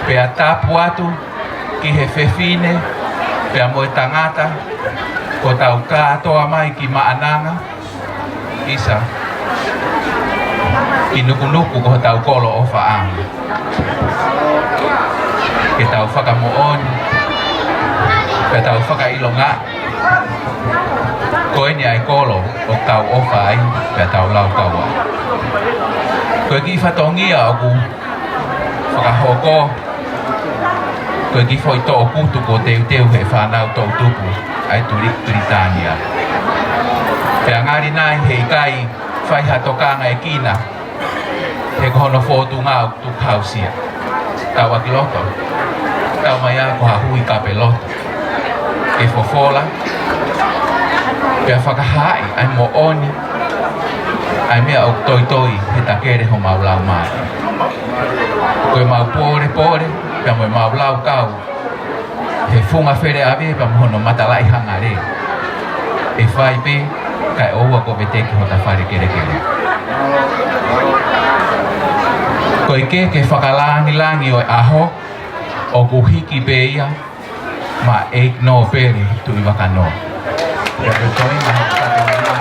pea tapu atu ki he fefine, pea mo e tangata, kuo tau kātoa mai ki Maʻananga, ʻisa, ki Nukunuku ko hotau kolo ʻofaʻanga. Ke tau fakamoʻoni, ke tau fakaʻilonga, ko eni ʻa e kolo ʻoku tau ʻofa ai, pea tau laukau ai. Ko e kiʻi fatongia ʻoku fakahoko, ko e kiʻi foʻi toʻukutu kuo teuteu he fānau toʻutupu ʻa e Tuliki Pilitānia. Pea ngali nai heʻikai fai ha tokangaekina, he ko hono fōtunga ʻoku tukuhausia. Tau ʻaki loto, tau mai ā ko ha hui kape loto, ke fofola, pea fakahaaʻi ʻa e moʻoni, ʻa e meʻa ʻoku toitoi he takele homau laumālie. Ko ʻemau pōlepole, pea mo ʻemau laukau he funga feleʻave pea mo hono matalaʻi hangale, ʻe fai pē kae ʻoua kuo veteki hota fale kelekele. Ko e keke fakalāngilangi ʻo e ʻaho, ʻoku hiki pē ia maʻa ʻEiki Nōpele Tuʻivakanō. Pea ko e toenga he fakatōmai.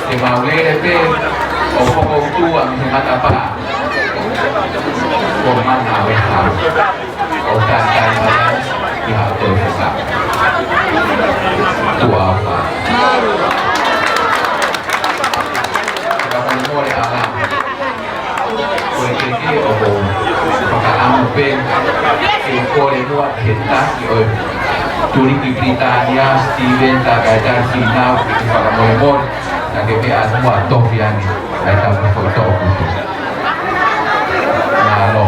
Ke mau lele pē ʻo fokoutua mei he matapā. Ko mana ʻo e hau. ʻO tātai mai ai ki haʻo toe faka. Tuʻa ʻofa. Ka ko e mole ala. Ko e keke ʻoku ou fakaʻamu pē ke u kole muʻa he taki ʻo e Tuliki Pilitānia, Steven Takaetali Fīnau, ke fakamolemole, naʻa ke meʻa atu muʻa ʻo tofi ange ʻa e tau kiʻi foʻi toʻukutu. Mālō.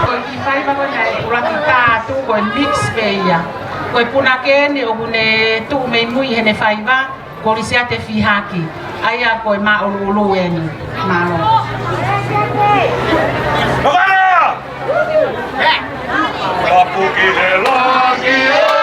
Ko e kiʻi faiva ko ena ʻoku ʻuluaki tā atu ko e mix pē ia. Ko e punake eni ʻoku ne tuʻu mei mui heʻene faiva, Kolisiate Fihaki. ʻA ia ko e māʻoluʻolu eni. Mālō. Papū ki he loki o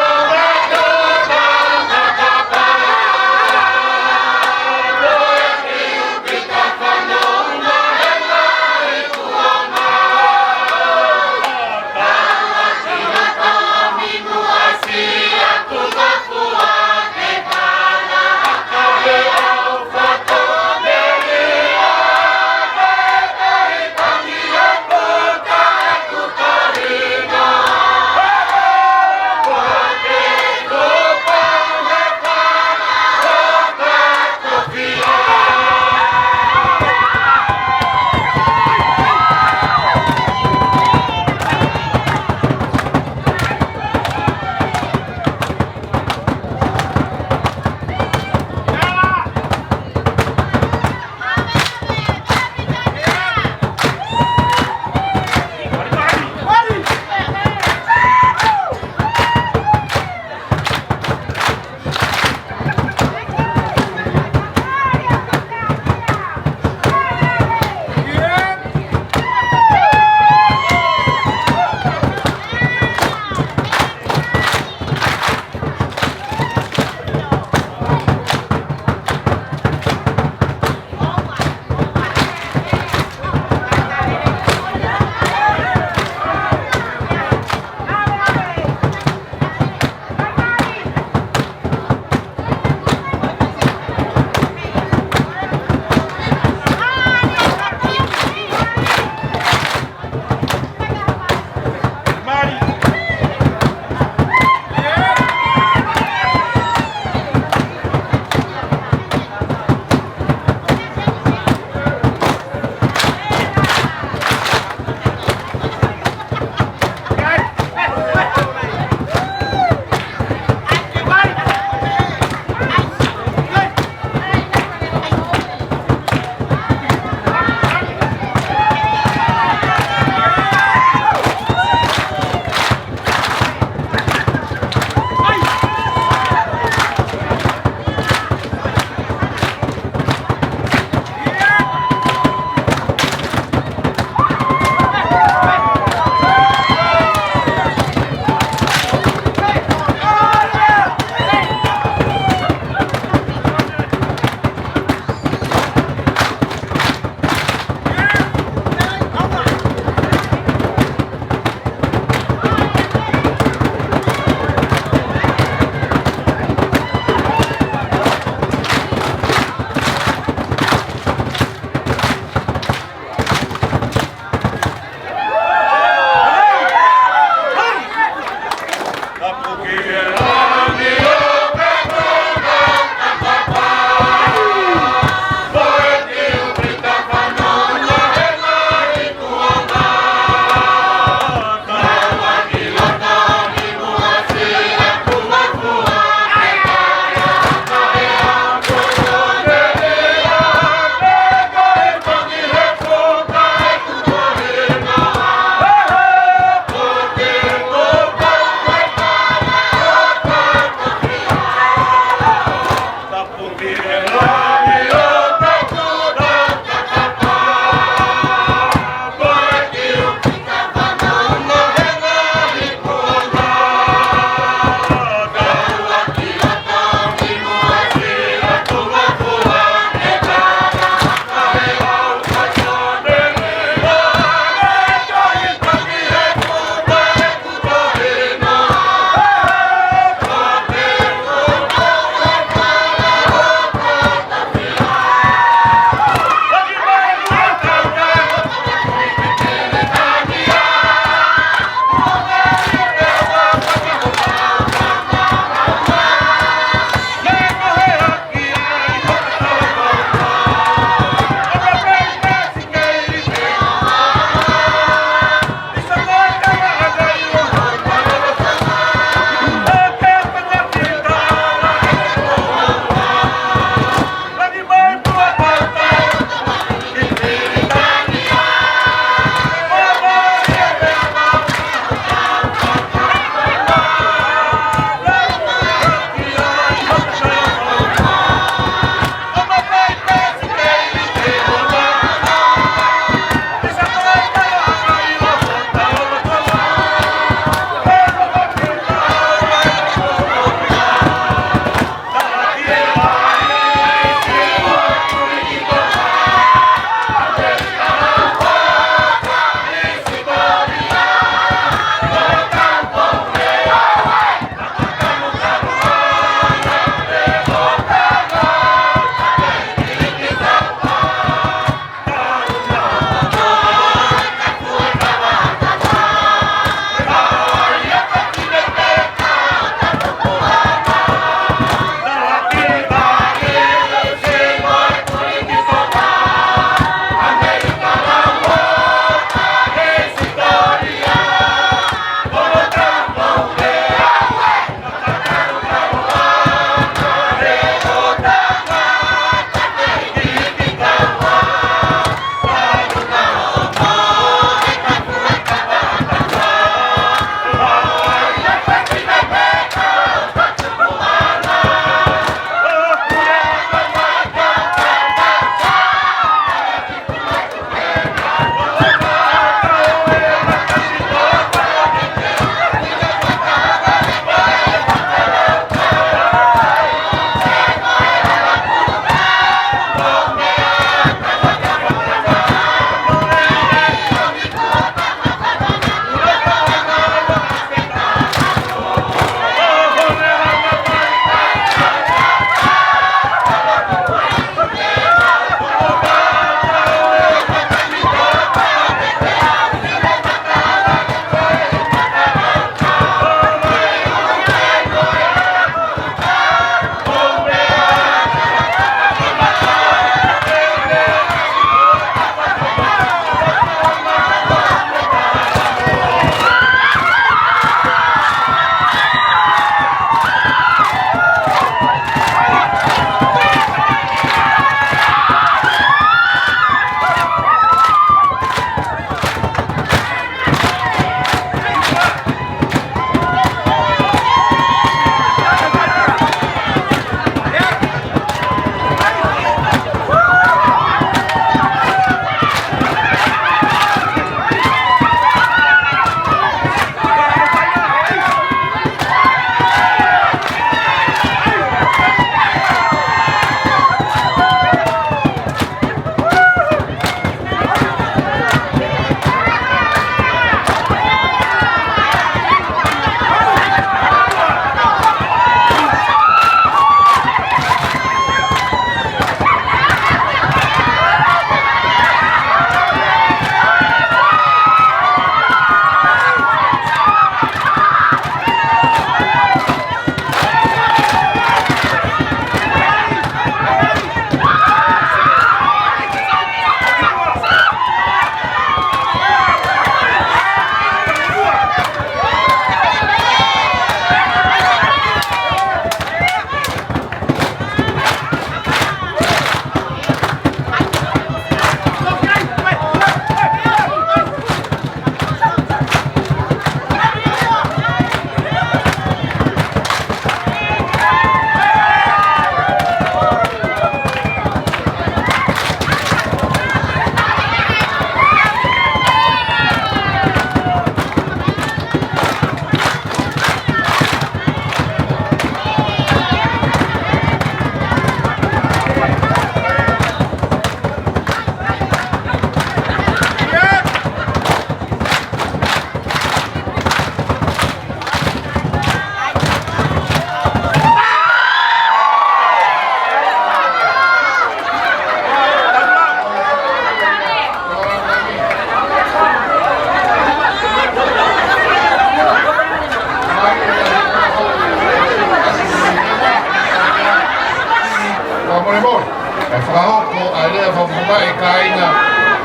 Ko e kāinga,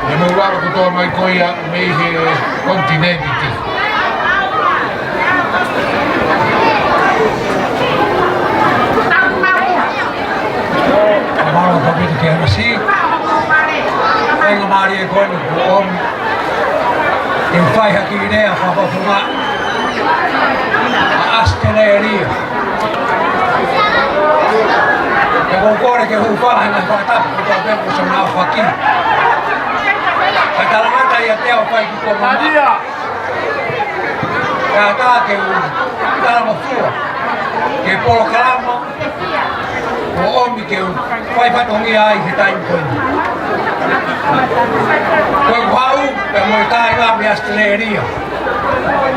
ʻe mou lava kotoa mai ko ia mei he konitinēniti. Mālō ʻaupito ki he M C. Faingamālie ko eni kuo ʻomi ke fai ha kiʻi lea fakafofonga ʻa ʻAositelēlia. Pea ʻoku ou kole ke hūfanga he ngaahi fakatapu kotoa pē kuo ʻosi ʻaofaki. Kae talangata ʻiate au ʻo fai ki ko mama. Kae ʻatā ke u talangofua ki he polokalama kuo ʻomi ke u fai fatongia ai he taimi ko eni. Ko ʻeku haʻu pē mo e kāinga mei ʻAositelēlia.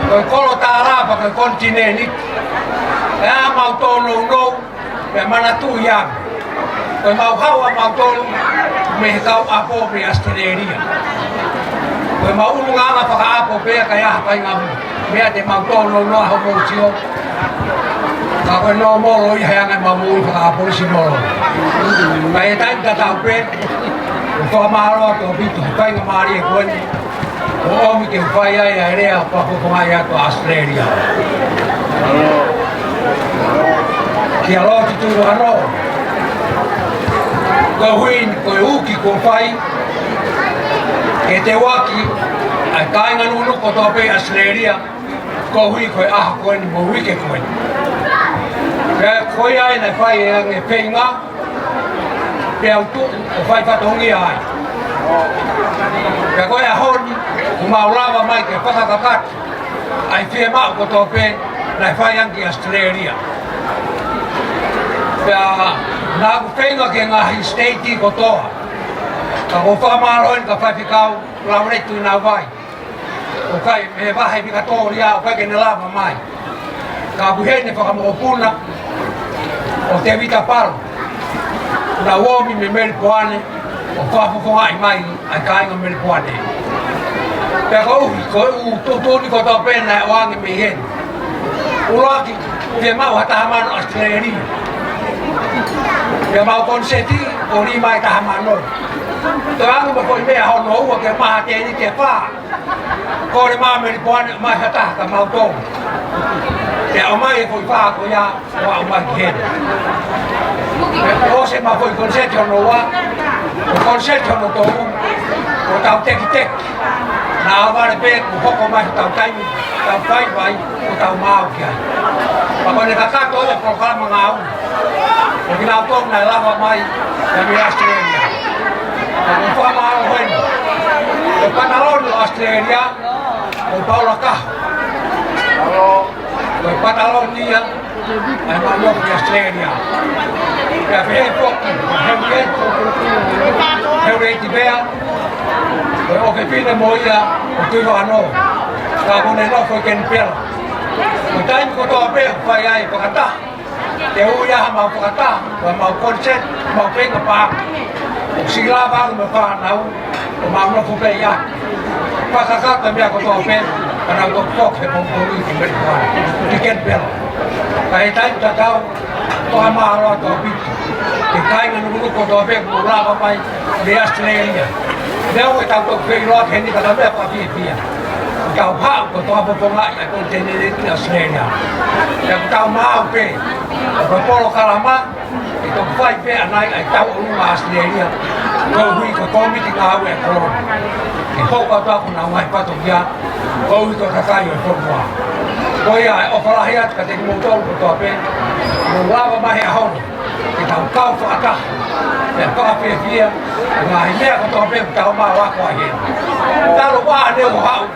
Ko e kolo tālā pea ko e konitinēniti. ʻE ʻa mau tōnounou, pea manatuʻi ange. Ko ʻemau haʻu ʻamautolu mei he kau ʻapo mei ʻAositelēlia. Ko ʻemau ʻulungaanga fakaʻapo pē ia, ka ʻi ai ha faʻahinga meʻa te mau tōnounou ai hoʻomou sio. Ka ko e nōmolo ia he anga ʻemau moʻui fakaʻapo ʻi Sīsū. Ka ʻi he taimi tatau pē, ʻoku ou fakamālō atu ʻaupito he faingamālie ko eni kuo ʻomi ke u fai ai ʻa e lea fakafofongaʻi atu ʻa ʻAositelēlia. Kia Lord Tuʻiʻano, koeʻuhi ko e uki kuo fai ke teuaki ʻa e kāinga nukunuku kotoa pē ʻi ʻAositelēlia, koeʻuhi ko e ʻaho ko eni mo e uike ko eni. Pea ko ia ai naʻe fai ʻe au e feinga, pea u tuʻu ʻo fai fatongia ai. Pea ko e ʻaho ni, kuo mau lava mai ke fakakakato ʻa e fiemaʻu kotoa pē naʻe fai ange ki ʻAositelēlia. Pea naʻa ku feinga ki he ngaahi siteiti kotoa. Ka ʻoku ou fakamālō eni ki he faifekau Lauleti Tuʻinavai, ʻoku ʻikai, mei he vahe Vikatōlia, ʻoku ʻikai ke ne lava mai. Ka ʻoku ʻi heni e fakamokopuna ko Tēvita Palo, naʻe ʻomi mei Melipoane ʻo fakafofongaʻi mai ʻa e kāinga Melipoane. Pea koeʻuhi ko e tuʻutuʻuni kotoa pē naʻe ʻoange mei heni. ʻUluaki, fiemaʻu ha taha mano ʻAositelēlia. Pea mau koniseti ʻo lima ʻe taha mano. Toe ʻoange mo e foʻi meʻa hono ua ke maha tēniti ʻe fā. Kole mai Melipoane ʻo ʻomai ha taha kia mautolu. Pea ʻomai e foʻi fā ko ia ʻo aʻu mai ki heni. Pea ʻosi ʻemau foʻi koniseti hono ua, ko e koniseti hono tolu, ko ʻetau tekiteki. Naʻa vale pē kuo hoko mai hotau taimi, tau fai vai, ʻo tau maau ki ai. Pea ko ʻene kakato ia e polokalama ngāue ʻo kinautolu naʻe lava mai mei ʻAositelēlia. Pea ʻoku ou fakamālō heni. Ko e pataloni ʻo ʻAositelēlia, ko Paula Kaho. Ko e pataloni ia ʻa ʻemau nofo ʻi ʻAositelēlia. Pea pehē foki, Henriette, Henriette Vea, ko e ʻofefine mo ia ʻo Tuʻiʻano. Ka ko ʻene nofo ʻi Kenipela. Ko e taimi kotoa pē ʻoku fai ai e fakataha, te u ʻi ai haʻamau fakataha, ko ʻemau koniseti, mau feinga pē. ʻOku siʻi lava ange mo e fānau, ʻo mau nofo pē ia. Fakakakato e meʻa kotoa pē, ka nau toki foki he pongipongi ki Melipoane, ki Kenipela. Ka ʻi he taimi tatau, fakamālō atu ʻaupito ki he kāinga nukunuku kotoa pē kuo lava mai mei ʻAositelēlia. Neongo ʻetau toki feʻiloaki heni, ka ko e meʻa fakafiefia. Tau haʻu ko e fakafofongaʻi ʻa e konitinēniti ʻAositelēlia. Pea ʻoku tau maau pē, ko e polokalama, ʻe toki fai pē ʻanai ʻa e tauʻolunga ʻAositelēlia, koeʻuhi ko e kōmiti ngāue ʻa e kolo. Ke hoko atu ʻa honau ngaahi fatongia, koeʻuhi ko e kakai ʻo e fonua. Ko ia e ʻofa lahi atu kiate kimoutolu kotoa pē, mou lava mai he ʻaho ni, ke tau kau fakataha, pea fakafiefia, ʻa e ngaahi meʻa kotoa pē ʻoku tau maʻu ako ai heni. Talu ʻa e ʻaho ni ʻoku haʻu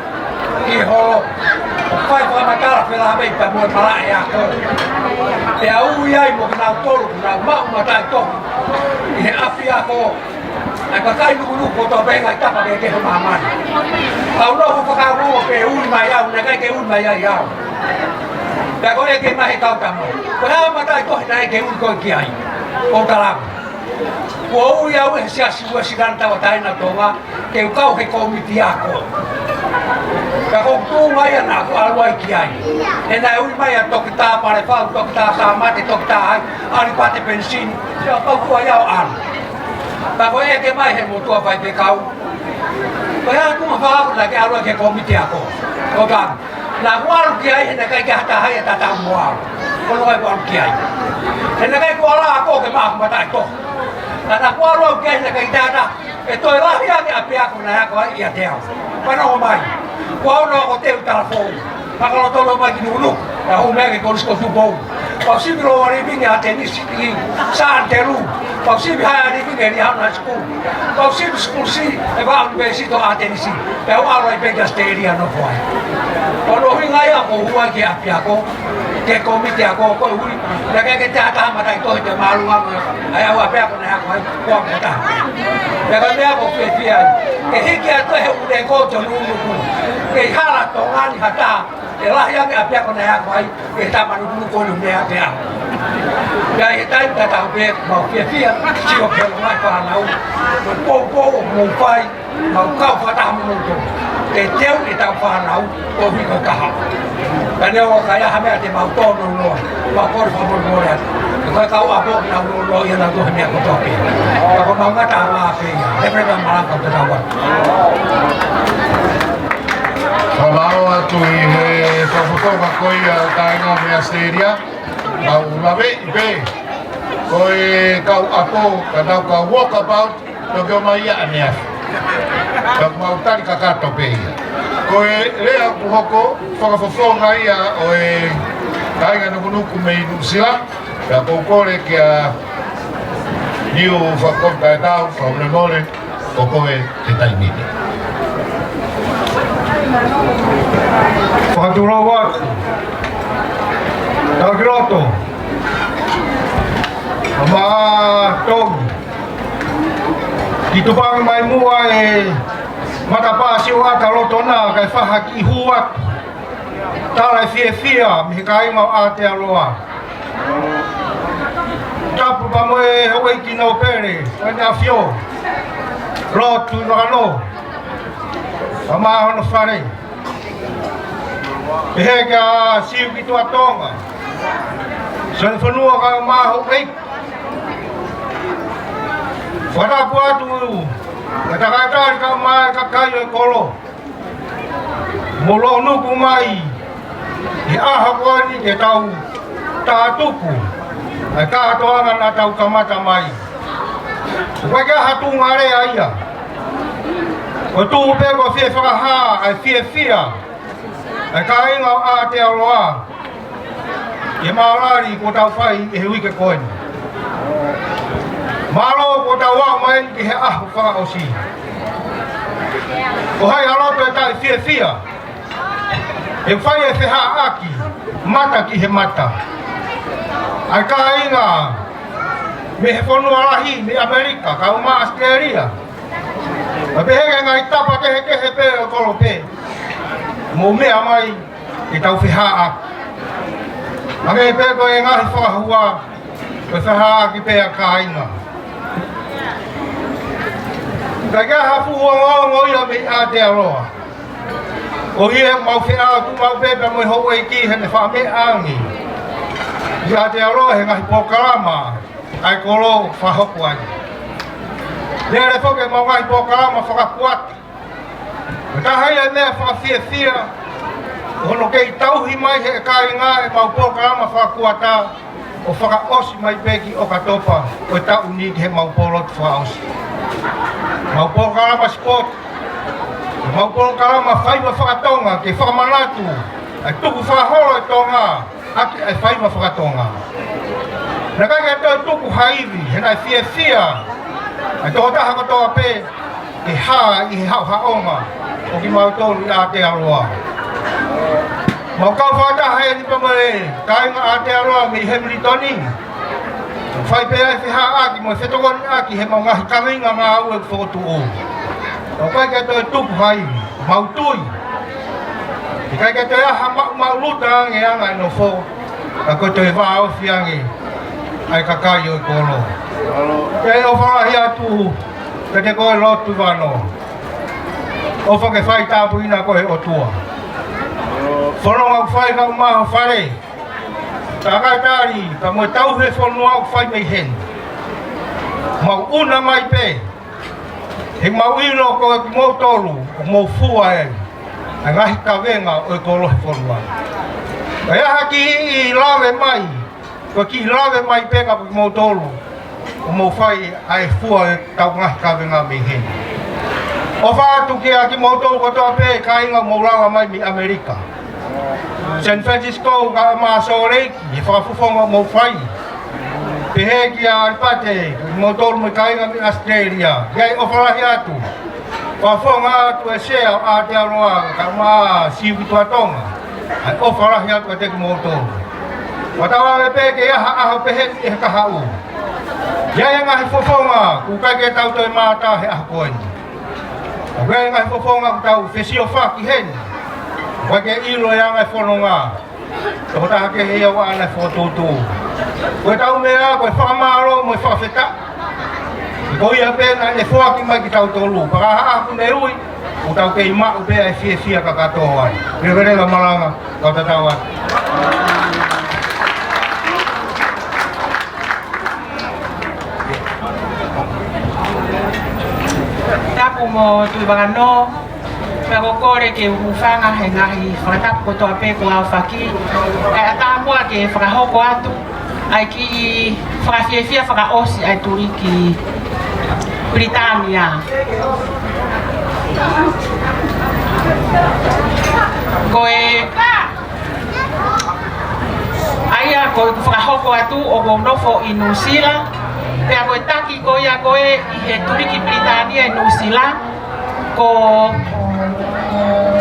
ki he holo, ʻo fai fakamatala felāveʻi pea mo e malaʻe ako. Pea ui ai mo kinautolu, kuo nau maʻu mataʻitohi ʻi he ʻapiako, ʻa e kakai nukunuku kotoa pē he ngaahi tapa kehekehe ʻo māmani. Kau nofo fakaongo pē ui mai au, naʻe ʻikai ke ui mai ai au. Pea ko e ke mai he kau tama. Ko e hā mataʻitohi naʻe ʻikai ke ui koe ki ai? Ko e tala. Kuo ui au ʻe he Siasi Uēsilana Tauʻatāina ʻo Tonga, ke u kau he kōmiti ako. Ka ko e tuʻunga ia naʻa ku ʻalu ai ki ai. He naʻe ui mai ʻa Toketā Palefau, Toketā Sāmate, Toketā ai, ʻAlipate Penisini, pea pau kuo ʻi ai au ʻalu. Pea ko e ʻeke mai he motuʻa faifekau, ko e hā e tuʻunga fakaako naʻa ke ʻalu ai ki he kōmiti ako? Ko ka, naʻa ku ʻalu ki ai he naʻe ʻikai ke ha taha ia ʻe tatau mo au. Ko hono ʻuhinga ʻoku ou ʻalu ki ai. He naʻe ʻikai ke u ʻalu au ke maʻu mataʻitohi. Ka naʻa ku ʻalu au ki ai he naʻe ʻikai ke ha taha ʻe toe lahi ange ʻapiako naʻe ako ai ʻiate au. Pea naʻe ʻomai, mai. Ko au naʻa ku teu Talafou. Pea ka lotoloto mai ki Nukunuku, naʻa ku ō mai ki he Kolisi ko Tupou. Pea u sivi lower living ʻi ʻAtenisi, ʻi Sānitelū. Pea u sivi higher living ʻi Liahona High School. Pea u sivi school C ʻi he vaʻa ʻunivēsiti ʻo ʻAtenisi. Pea u ʻalu ai pē ki ʻAositelēlia ʻo nofo ai. Ko hono ʻuhinga ia ʻoku ou hū ai ki he ʻapiako, ki he kōmiti ako, koeʻuhi naʻe ʻikai ke toe ha taha mataʻitohi te u mālōlō ange ai ʻapiako naʻe ako ai, ko au pē taha. Pea ko e meʻa ʻoku ou fiefia ai, ke hiki atu ʻe he ʻū lēkooti ʻo Nukunuku, ʻikai hala Tonga ni ha taha ʻe lahi ange ʻapiako naʻe ako ai ʻe he tama Nukunuku ʻo ne meʻa pē au. Pea ʻi he taimi tatau pē, ʻoku mau fiefia, sio ki he longaʻi fānau, mo e poupou ʻoku mou fai, mau kau fakataha mo kimoutolu. Ke teu ʻetau fānau, koeʻuhi ko e kahaʻu. Ka neongo ka ʻi ai ha meʻa te mau tōnounou, mau kole fakamolemole atu. Ko e kau ʻapo, nau nounou ia nautolu he meʻa kotoa pē. Ka ko mau ngata ʻa pē ia, he pē ka malanga ʻo tatau atu. Fakamālō atu ʻi he fakafofonga ko ia ʻa e kāinga mei ʻAositelēlia. Kau laveʻi pē ko e kau ʻapo, ka nau ka walk about, toki ō mai ia ʻaneafi. Ka mau tali kakato pē ia. Ko e lea ʻoku hoko, fakafofonga ia ʻo e kāinga Nukunuku mei Nuʻusila. Pea ʻoku ou kole kia Niu Fakakovi Taetau, fakamolemole, ko koe he taimi ni. Fakatulou atu. Tau ki loto. Mā Tongi. Ki Tupangi mai muʻa e matapā Sioʻata loto na kae fai ha kiʻi hū atu. Tala e fiefia mei he kāinga ʻo Aotearoa. Tapu pea mo e houʻeiki nōpele, ʻEne ʻAfio, Lord Tuʻivakanō, pea mo hono fale. Pehē kia Siuki Tuʻa Tonga, Sione Fonua kae ʻumaʻā houʻeiki. Fakatapu atu ki he tangata ni kae ʻumaʻā e kakai ʻo e kolo. Mou lōnuku mai he ʻaho ko eni ke tau tātuku ʻa e kātoanga naʻa tau kamata mai. ʻOku ʻikai ke ʻi ai ha tuʻunga lea ia. ʻOku tuʻu pē ko e fie fakahā ʻa e fiefia ʻa e kāinga ʻo Aotearoa ʻi he maʻulali kuo tau fai ʻi he uike ko eni. Mālō kuo tau aʻu mai eni ki he ʻaho fakaʻosi. Ko hai ʻa loto ʻe taʻefiefia, ʻe fai e fehaʻaki mata ki he mata. ʻA e kāinga mei he fonua lahi, mei ʻAmelika, kae ʻumaʻā ʻAositelēlia. Pea pehē ki he ngaahi tapa kehekehe pē ʻo e kolo pē. Mou meʻa mai ke tau fehaʻaki. Hangē pē ko e ngaahi fakahua, ko e fehaʻaki pē ʻa e kāinga. Ka ʻi ai ha fuʻu ongoongo ia mei Aotearoa. ʻOku ʻi ai ʻemau feʻao tuʻu maʻu pē pea mo e houʻeiki heʻene faʻa meʻa ange ʻi Aotearoa he ngaahi polokalama ʻa e kolo ʻoku fakahoko ai. Lele foki ʻemau ngaahi polokalama fakakuata. Ko e taha ia e meʻa fakafiefia, ko hono kei tauhi mai ʻe he kāinga ʻemau polokalama fakakuata, ʻo fakaʻosi mai pē ki ʻOkatopa ʻo e taʻu ni ki heʻemau pōlotu fakaʻosi. Mau polokalama sipoti, mau polokalama faiva fakatonga ke fakamanatu ʻa e tukufakaholo ʻa Tonga ʻaki ʻa e faiva fakatonga. Naʻe ʻikai ke toe tuku ha ivi, he naʻe fiefia ʻa e tokotaha kotoa pē ke hā ʻi he haʻohaʻonga ʻo kimautolu ʻi Aotearoa. Mau kau fakataha eni pea mo e kāinga Aotearoa mei Hemilitoni. Fai pē ʻa e fehaʻaki mo e fetokoniʻaki heʻemau ngaahi kaveinga ngāue ʻoku fokotuʻu. ʻOku ʻikai ke toe tuku ha ivi, mau tui ʻe ʻikai ke toe ʻi ai ha maʻumaʻuluta ange ʻa e anga e nofo, ka ko e toe vāofi ange ʻa e kakai ʻo e kolo. Ke ʻofa lahi atu kiate koe Lord Tuʻivakanō. ʻOfa ke fai tāpuekina koe ʻe he ʻOtua. Fononga ʻoku fai kae ʻumaʻā ho fale. Takaitali, ka mo e tauhi e fonua ʻoku fai mei heni. Mau ʻuna mai pē, he mau ʻilo ko kimoutolu ʻoku mou fua e, e ngaahi kavenga ʻo e koloa he fonua. ʻOku ʻi ai ha kiʻi lave mai, ko e kiʻi lave mai pē ka ko kimoutolu ʻoku mou fai ʻa e fua ʻetau ngaahi kavenga mei heni. ʻOfa atu kia kimoutolu kotoa pē kāinga ʻoku mou lava mai mei ʻAmelika. San Francisco kae ʻumaʻā Salt Lake, ʻi he fakafofonga ʻoku mou fai. Pehē kia ʻAlipate, kimoutolu mo e kāinga mei ʻAositelēlia. ʻI ai ʻofa lahi atu. Fakafofonga atu e Sea ʻo Aotearoa, kae ʻumaʻā Sivi Tuʻa Tonga. ʻA e ʻofa lahi atu kiate kimoutolu. Fakatauange pē ke ʻi ai ha ʻaho pehē ni ʻi he kahaʻu. ʻI ai e ngaahi fofonga, ʻoku ʻikai ke tau toe mātā he ʻaho ko eni. ʻOku ʻi ai e ngaahi fofonga ʻoku tau fesiofaki heni. ʻOku ʻikai ke ʻilo e anga e fononga. Tokotaha kehe ia ʻoku ʻi ai ʻene fokotuʻutuʻu. Ko ʻetau meʻa, ko e fakamālō mo e fakafetaʻi. Ko ia pē naʻe foaki mai kitautolu. Pea ka ʻi ai ha ʻaho ʻoku ne ui, ʻoku tau kei maʻu pē ʻa e fiefia kakato ai. Leveleva malanga, kau tatau atu. Tapu mo Tuʻivakanō, pea ʻoku ou kole ke u hūfanga he ngaahi fakatapu kotoa pē kuo aofaki. Kae ʻatā muʻa ke fakahoko atu ʻa e kiʻi fakafiefia fakaʻosi ʻa e tuliki Pilitānia. Ko e ʻA ia ko ʻeku fakahoko atu ʻoku ou nofo ʻi Nuʻusila, pea ko e taki ko ia ko ē ʻi he tuliki Pilitānia ʻi Nuʻusila, ko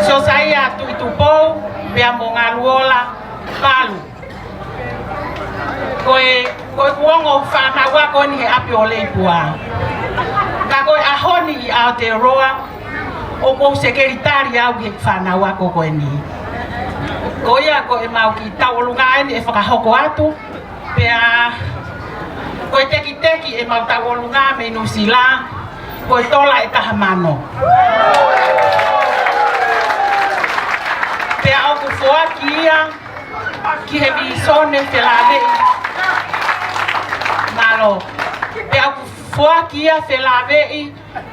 Siosaia Tuʻitupou, pea mo Ngaluola Palu. Ko e, ko ʻeku ongo fānau ako eni he ʻapi ʻo Leipua. Ka ko e ʻaho ni ʻi Aotearoa, ʻoku ou sekelitali au ki he fānau ako ko eni. Ko ia ko ʻemau kiʻi tauʻolunga eni ʻe fakahoko atu, pea ko e tekiteki ʻemau tauʻolunga mei Nuʻusila, ko e tola ʻe taha mano. Pea ʻoku foaki ia ki he vīsone felāveʻi. Mālō. Pea ʻoku foaki ia felāveʻi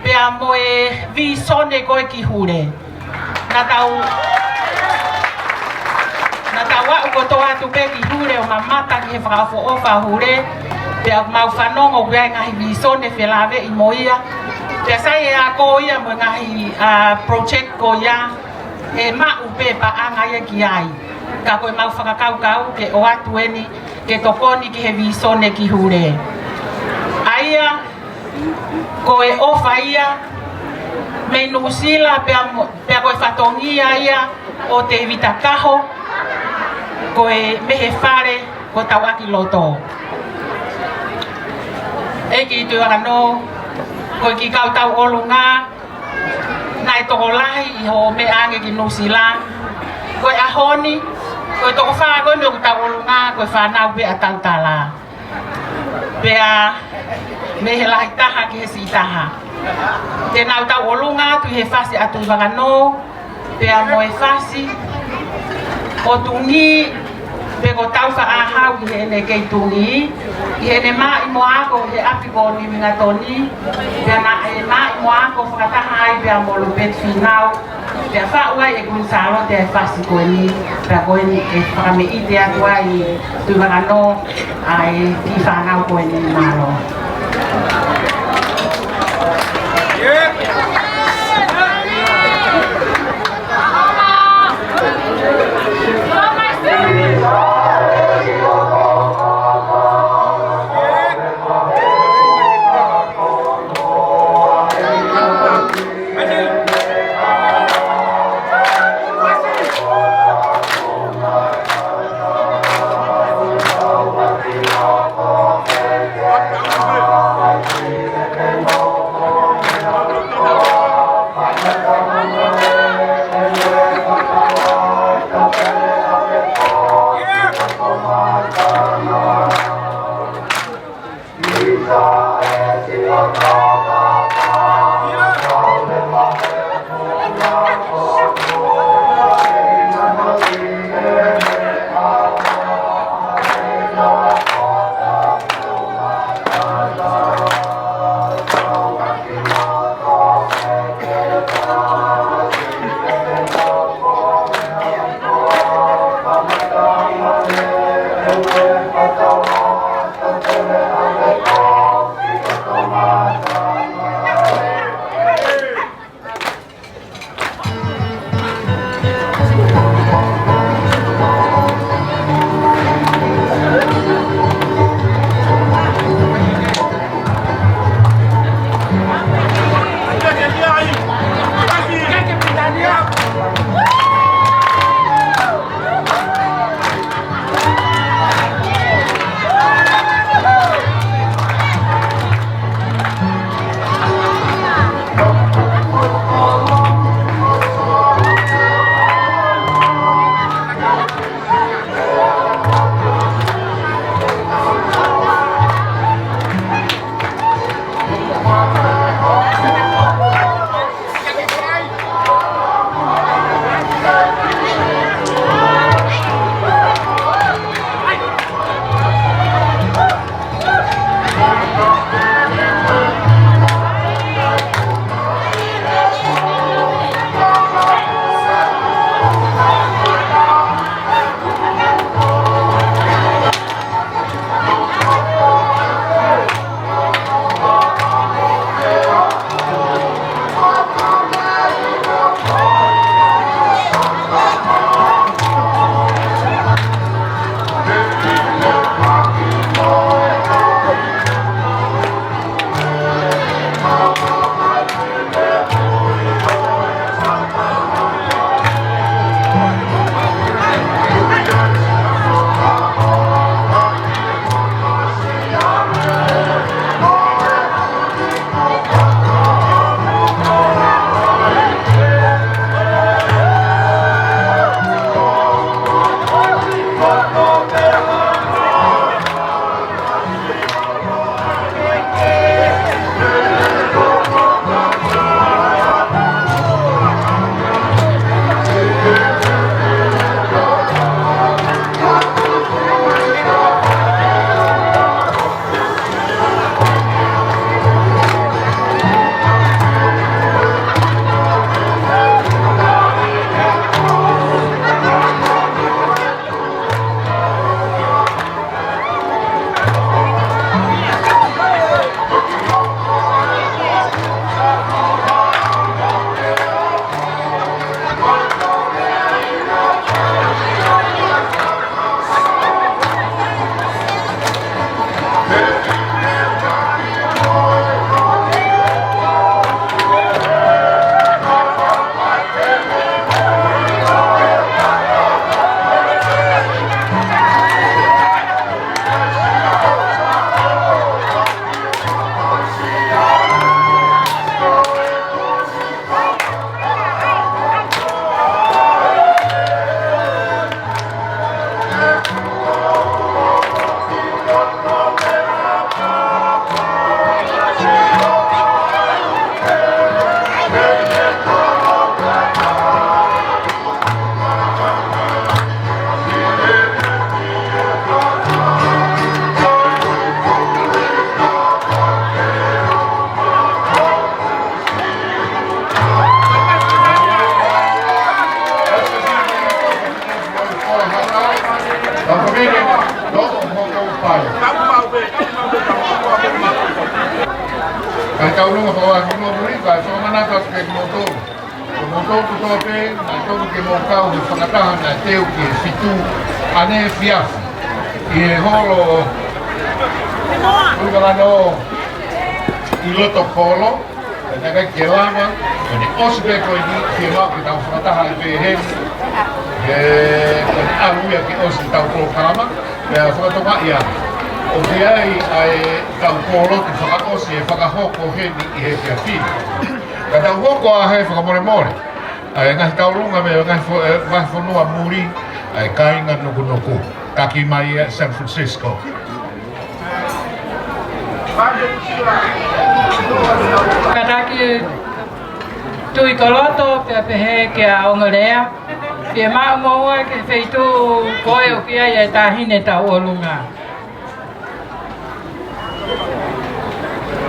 pea mo e vīsone ko ē ki Hule. Naʻa tau, naʻa tau aʻu kotoa atu pē ki Hule ʻo mamata ki he fakaʻofoʻofa ʻo Hule. Pea mau fanongo ʻoku ʻi ai e ngaahi vīsone felāveʻi mo ia. Pea sai e ako ia mo e ngaahi, ā, project ko ia. ʻE maʻu pē paʻanga ia ki ai. Ka ko ʻemau fakakaukau ke ʻoatu eni ke tokoni ki he vīsone ki Hule. ʻA ia, ko e ʻofa ia mei Nuʻusila pea mo, pea ko e fatongia ia ʻo Tēvita Kaho, ko e mei he fale ko Tauʻakiloto. ʻEiki Tuʻivakanō, ko e kiʻi kau tauʻolunga naʻe tokolahi ʻi hoʻo meʻa ange ki Nuʻusila. Ko e ʻaho ni, ko e toko fā ko eni ʻoku tauʻolunga, ko e fānau pē ʻa Tautala. Pea mei he lahi taha ki he siʻi taha. Te nau tauʻolunga atu ʻi he fasi ʻa Tuʻivakanō, pea mo e fasi ʻo Tungī, pe ko Taufaʻāhau ʻi heʻene kei Tungī, ʻi heʻene maʻimoa ako he ʻapi ko Niuingatoni, pea naʻe maʻimoa ako fakataha ai pea mo Lupeti Fīnau, pea faʻu ai ʻe Kuini Sālote e fasi ko eni, pea ko eni ʻe fakameʻite atu ai Tuʻivakanō ʻa e kiʻi fānau ko eni. Mālō. Kae fakamanatu atu kiate kimoutolu, ko moutolu kotoa pē naʻe tonu ke mou kau he fakataha naʻe teu ki he fitu ʻaneefiafi ʻi he holo ʻUlukalano ʻi loto kolo, naʻe ʻikai ke lava, ko ʻene ʻosi pē ko eni, fiemaʻu ke tau fakataha ai pē heni. He ko ʻene ʻalu ia ke ʻosi ʻetau polokalama, pea fakatokangaʻi ʻoku ʻi ai ʻa ʻetau polokalama fakaʻosi ʻe fakahoko heni ʻi he efiafi ni. Ka tau hoko ā he fakamolemole ʻa e ngaahi tauʻolunga mei he ngaahi fo-, ʻe, ngaahi fonua muli, ʻa e kāinga Nukunuku. Taki mai ia San Francisco. Kātaki Tuʻi Koloto, pea pehē kia Ongo Lea, fiemaʻu moua ki he feituʻu ko ē ʻoku ʻi ai e Taʻahine Tauʻolunga.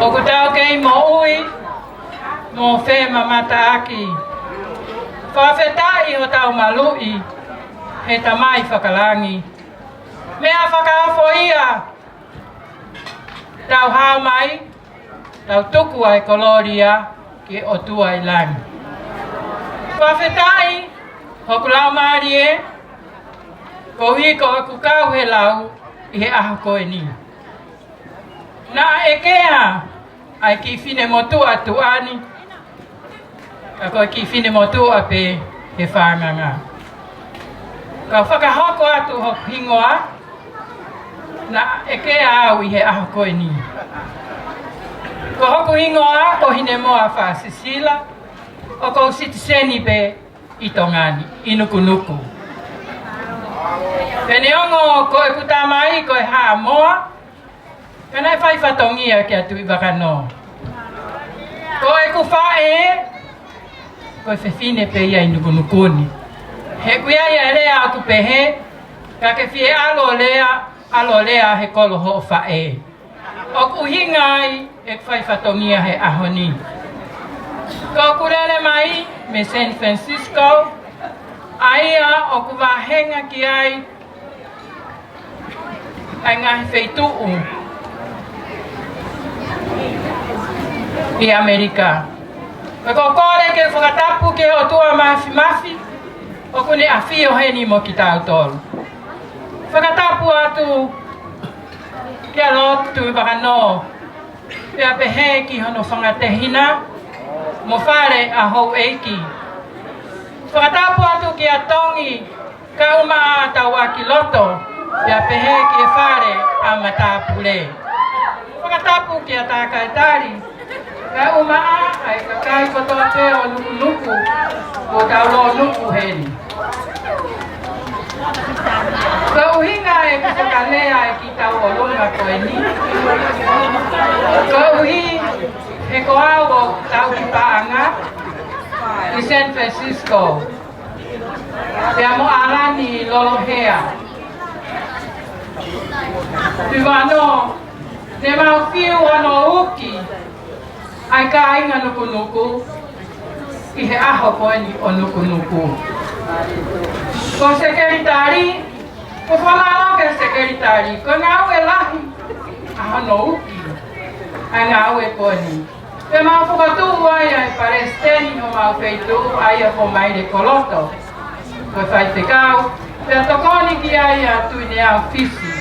ʻOku tau kei moʻui mo femamataʻaki. Fakafetaʻi hotau maluʻi he Tamai fakalangi. Meʻa fakaofo ia, tau hao mai, tau tuku ʻa e kolōlia ki he ʻOtua ʻi langi. Fakafetaʻi hoku laumālie, koeʻuhi ko ʻeku kau he lau ʻi he ʻaho ko eni. Naʻa ʻekea ʻa e kiʻi finemotuʻa tuʻa ni, ka ko e kiʻi finemotuʻa pē he fānganga. Kau fakahoko atu hoku hingoa, naʻa ʻekea au ʻi he ʻaho ko eni. Ko hoku hingoa ko Hinemoa Faʻasisila, ʻoku ou sitiseni pē ʻi Tonga ni, ʻi Nukunuku. Pea neongo ko ʻeku tamai ko e Haʻamoa, ka naʻe fai fatongia kia Tuʻivakanō. Ko ʻeku faʻē, ko e fefine pē ia ʻi Nukunuku ni. He ʻoku ʻi ai ʻa e lea ʻoku pehē, ka ke fie ʻalu ʻo lea, ʻalu ʻo lea he kolo hoʻo faʻē. ʻOku ʻuhinga ai ʻeku fai fatongia he ʻaho ni. Ko ʻeku lele mai mei San Francisco, ʻa ia ʻoku vāhenga ki ai ʻa e ngaahi feituʻu ʻi ʻAmelika. Pea ʻoku ou kole ke fakatapu ki he ʻOtua Māfimafi, ʻoku ne ʻafio heni mo kitautolu. Fakatapu atu kia Lord Tuʻivakanō, pea pehē ki hono fanga tehina mo fale ʻa houʻeiki. Fakatapu atu kia Tongi, kae ʻumaʻā ʻa Tauʻakiloto, pea pehē ki he fale ʻa Matāpule. Fakatapu kia Tākaitali, kae ʻumaʻā ʻa e kakai kotoa pē ʻo Nukunuku, ʻoku tau lōnuku heni. Ko e ʻuhinga ʻeku fakalea ʻa e kiʻi tauʻolunga ko eni, koeʻuhi he ko au ʻoku tau ki paʻanga ʻi San Francisco, pea mo ʻAlani Lolohea. Tuʻivakanō, ne mau fiu hono uki ʻa e kāinga Nukunuku ʻi he ʻaho ko eni ʻo Nukunuku. Ko e sekelitali, ko e fakamālō ki he sekelitali, ko e ngāue lahi ʻa hono uki ʻa e ngāue ko eni. Pea mau fokotuʻu ai ʻa e palesiteni homau feituʻu, ʻa ia ko Maile Koloto, ko e faifekau, pea tokoni ki ai ʻa Tuʻineau Fisi.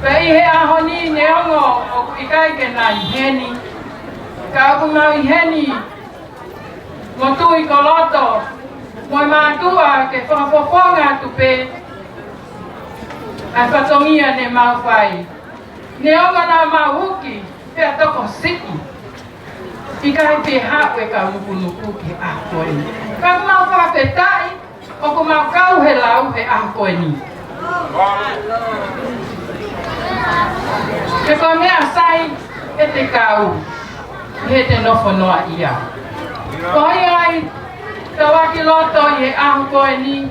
Pea ʻi he ʻaho ni, neongo ʻoku ʻikai ke na ʻi heni, ka ʻoku mau ʻi heni mo Tuʻi Koloto mo e mātuʻa ke fakafofonga atu pē ʻa e fatongia ne mau fai. Neongo naʻa mau uki pea tokosiʻi, ʻikai pē haʻu e kau Nukunuku ki he ʻaho ko eni. Ka ʻoku mau fakafetaʻi ʻoku mau kau he lau he ʻaho ko eni. He ko e meʻa sai ʻete kau, he ʻete nofo noaʻia. Ko ia ai, Tauʻakiloto, ʻi he ʻaho ko eni,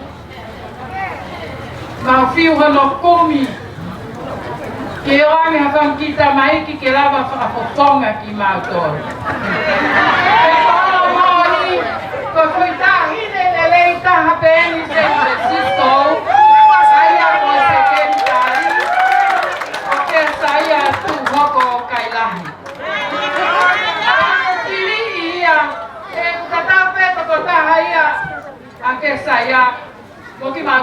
mau fiu hono kumi ke ʻoange ha fanga kiʻi tamaiki ke lava fakafofonga kimautolu. He ko hono moʻoni, ko e foʻi taʻahine lelei taha pē eni San Francisco, ʻa ia ko e sekelitali, ko Keasaia Tuʻuhoko Kailahi. Pili ia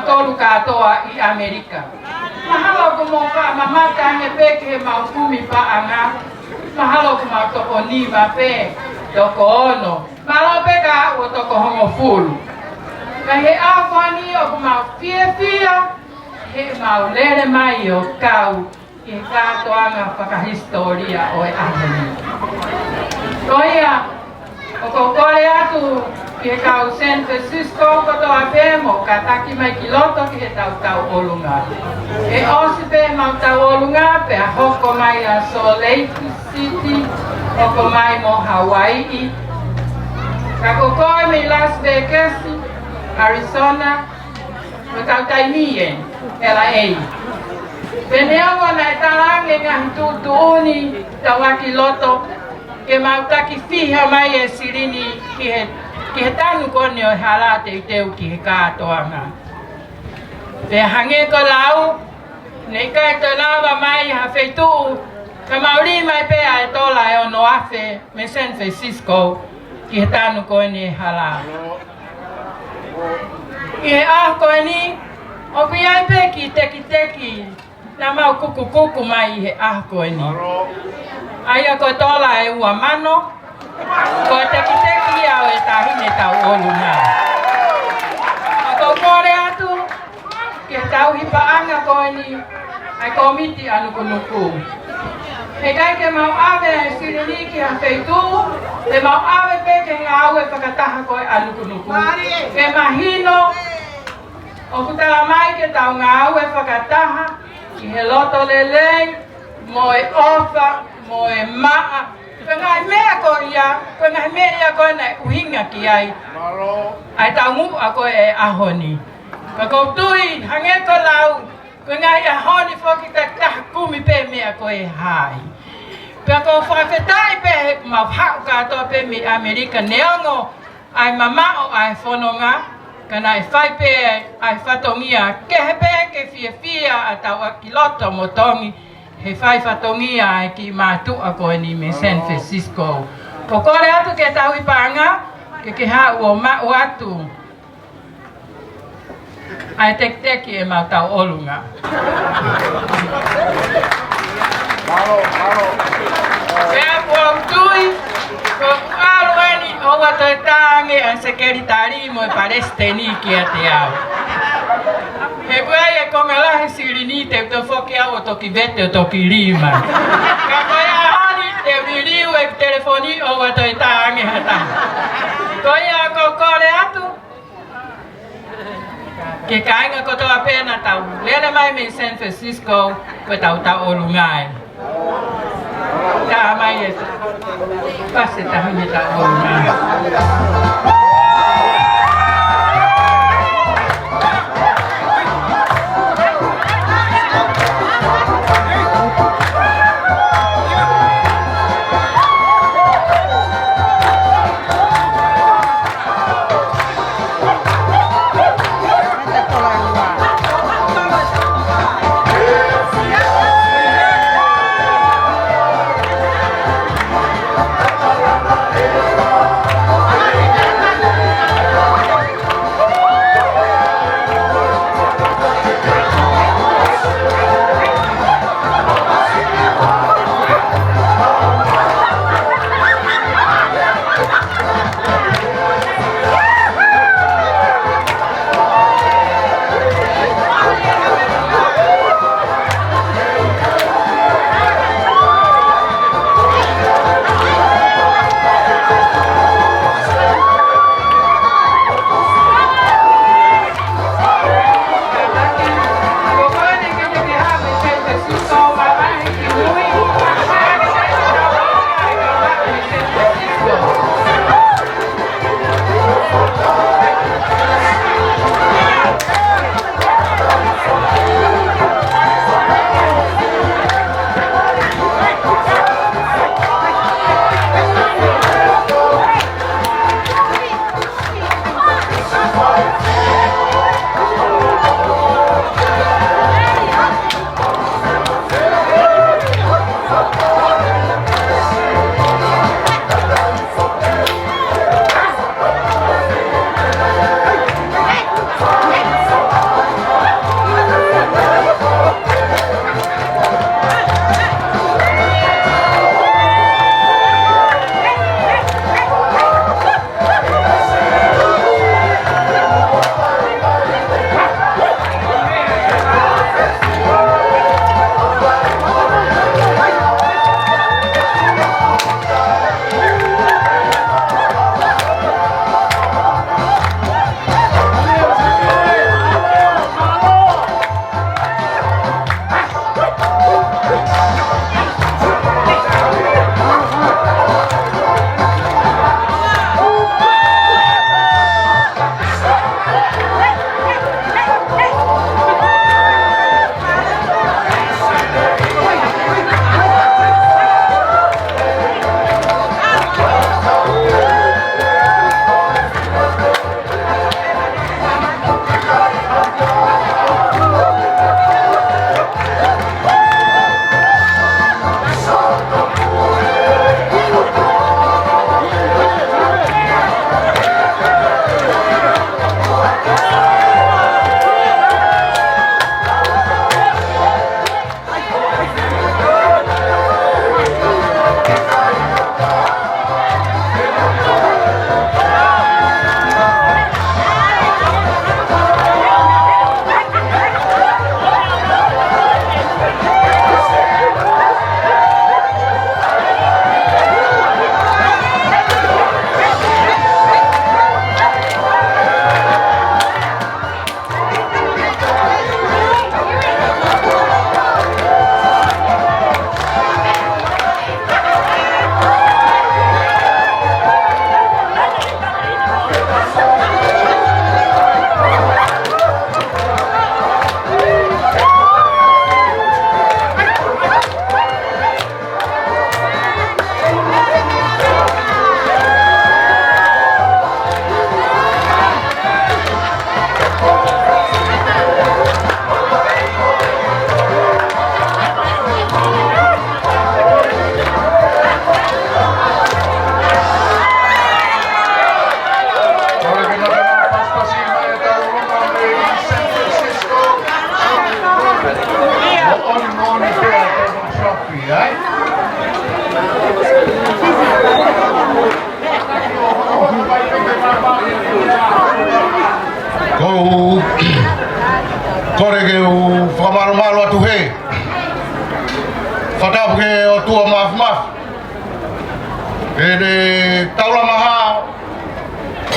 Tolu kātoa ʻi ʻAmelika. Mahalo ʻoku mou faʻa mamata ange pē ki heʻemau kumi paʻanga. Mahalo ʻoku mau toko nima pē, toko ono. Mahalo pē ka ʻoku toko hongofulu. Ka ʻi he ʻaho ko eni ʻoku mau fiefia heʻemau lele mai ʻo kau ʻi he kātoanga fakahisitōlia ʻo e ʻaho ni. Ko ia, ʻoku ou kole atu ki he kau San Francisco kotoa pē mo kātaki mai ki loto ki heʻetau tauʻolunga. ʻE ʻosi pē ʻemau tauʻolunga pea hoko mai ʻa Salt Lake City, hoko mai mo Hawaii. Ka ko koe mei Las Vegas, Arizona, ko ʻetau taimi ē, L A. Pea neongo naʻe talaange ngaahi tuʻutuʻuni ʻi heʻetau ʻalu ki loto, ke mau taki fiha mai e silini ki he, ki he tanu ko eni ʻo e hala teuteu ki he kātoanga. Pea hangē ko e lau, naʻe ʻikai toe lava mai ha feituʻu, ka mau lī mai pē ʻa e tola ʻe ono afe mei San Francisco ki he tanu ko eni ʻo e hala. ʻI he ʻaho ko eni, ʻoku ʻi ai pē kiʻi tekiteki naʻa mau kukukuku mai ʻi he ʻaho ko eni. ʻA ia ko e tola ʻe ua mano, ko e tekiteki ia ʻo e taʻahine tauʻolunga. ʻOku ou kole atu ki he tauhi paʻanga ko eni ʻa e kōmiti ʻanukunuku. Heʻikai ke mau ʻave e silini ki ha feituʻu, te mau ʻave pē ki he ngāue fakataha ko ē ʻanukunuku. Ke mahino, ʻoku tala mai ke tau ngāue fakataha ʻi he loto lelei, mo e ʻofa, mo e maʻa. Ko e ngaahi meʻa ko ia, ko e ngaahi meʻa ia ko ē naʻe ʻuhinga ki ai ʻa e taumuʻa ko ē ʻo e ʻaho ni. Ka ʻoku ou tui, hangē ko e lau, ko e ngaahi ʻaho ni foki takitaha kumi pē meʻa ko ē ʻe hā ai. Pea ʻoku ou fakafetaʻi pē he mau haʻu kātoa pē mei ʻAmelika neongo ʻa e mamaʻo ʻa e fononga, ka naʻe fai pē ʻa e fatongia kehe pē ke fiefia ʻa e tau ʻalu ki loto mo Tongi he fai fatongia ʻa e kiʻi mātuʻa ko eni mei San Francisco. ʻOku ou kole atu ki he tauhi paʻanga, ke ke haʻu ʻo maʻu atu ʻa e tekiteki ʻemau tauʻolunga. Mālō, mālō. Pea ʻoku ou tui, ko e ʻalu eni ʻoua toe tā ange ʻa e sekelitali mo e palesiteni kiate au. He ʻoku ʻi ai e konga lahi silini te u toe foki au ʻo toki vete ʻo toki lī mai. Ka ko e ʻaho ni te u liliu e telefoni ʻoua toe tā ange ha taha. Ko ia ʻoku ou kole atu ki he kāinga kotoa pē naʻa tau lele mai mei San Francisco, ko ʻetau tauʻolunga ē. Tā mai e pasi taha mei he tauʻolunga.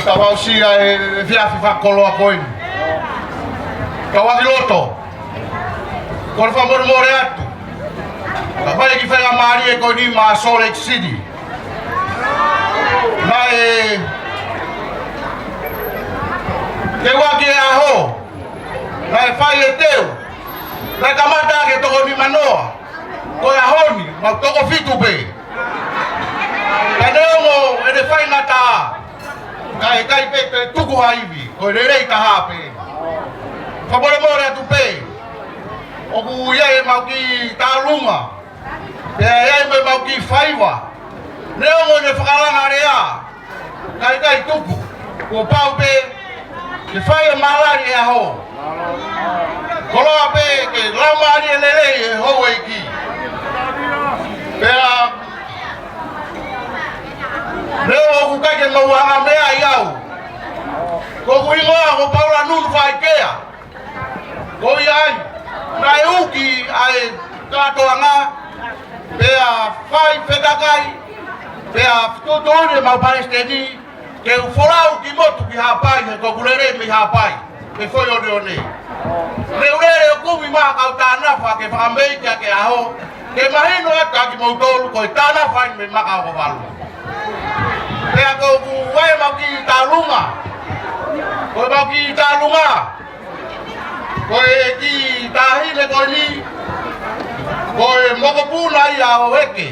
Tau aʻusia e, e efiafi fakakoloa ko eni. Kau ʻAkiloto, kole fakamolemole atu. Ka fai e kiʻi faingamālie ko eni maʻa Salt Lake City. Naʻe teu ʻaki e ʻaho, naʻe fai e teu, naʻe kamata ʻaki e toko nimanoa. Ko e ʻaho ni, mau toko fitu pē. Ka neongo ʻene faingataʻa, ka ʻe ʻikai pē ke tuku ha ivi, ko e lelei taha pē. Fakamolemole atu pē, ʻoku ʻi ai ʻemau kiʻi tālunga, pea ʻi ai mo ʻemau kiʻi faiva. Neongo ʻene fakalanga lea, ka ʻikai tuku, kuo pau pē ke fai e malali e ʻaho. Koloa pē ke laumālie lelei e houʻeiki. Pea, neongo ʻoku ʻikai ke mau anga meʻa ai au. Ko hoku hingoa ko Paula Nunu Faikea. Ko ia ai, naʻe uki ʻa e kātoanga, pea fai fetakai, pea tuʻutuʻuni ʻemau palesiteni, ke u folau ki motu ki Haʻapai, he ko ʻeku lele mei Haʻapai, mei Foʻioneone. Naʻá ku lele ʻo kumi maʻa e kau Tānafa ke fakamei ki he ʻaho, ke mahino atu kiate kimoutolu ko e Tānafa eni mei Makaokovalu. Pea ko ʻeku ʻai ʻemau kiʻi tālunga, ko ʻemau kiʻi tālunga, ko e kiʻi taʻahine ko eni, ko e mokopuna ia ʻo ʻEke.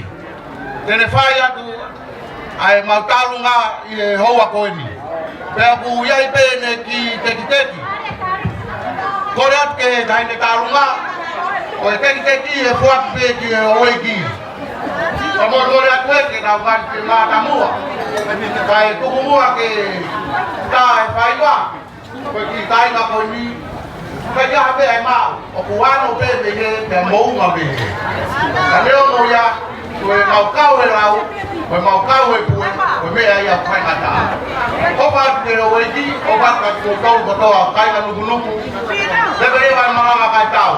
Te ne fai atu ʻa ʻemau tālunga ʻi he houa ko eni. Pea ʻoku ʻi ai pē ʻene kiʻi tekiteki. Kole atu ki he taʻahine tālunga, ko e tekiteki ʻe foaki pē ki he houʻeiki. Ka mo kole atu ʻEke, naʻa ku ʻai ke mātamua. Kae tuku muʻa ke tā e faiva. Ko e kiʻi taʻahine ko eni, ka ia ha meʻa ʻe maʻu, ʻoku ano pē mei hē, pea moʻunga mei hē. Ka neongo ia, ko ʻemau kau he lau, ko ʻemau kau he pue, ko e meʻa ia ʻoku faingataʻa. ʻOfa atu ki he houʻeiki, ʻofa atu kiate kimoutolu kotoa, kāinga Nukunuku, leveleva e malanga kae tau.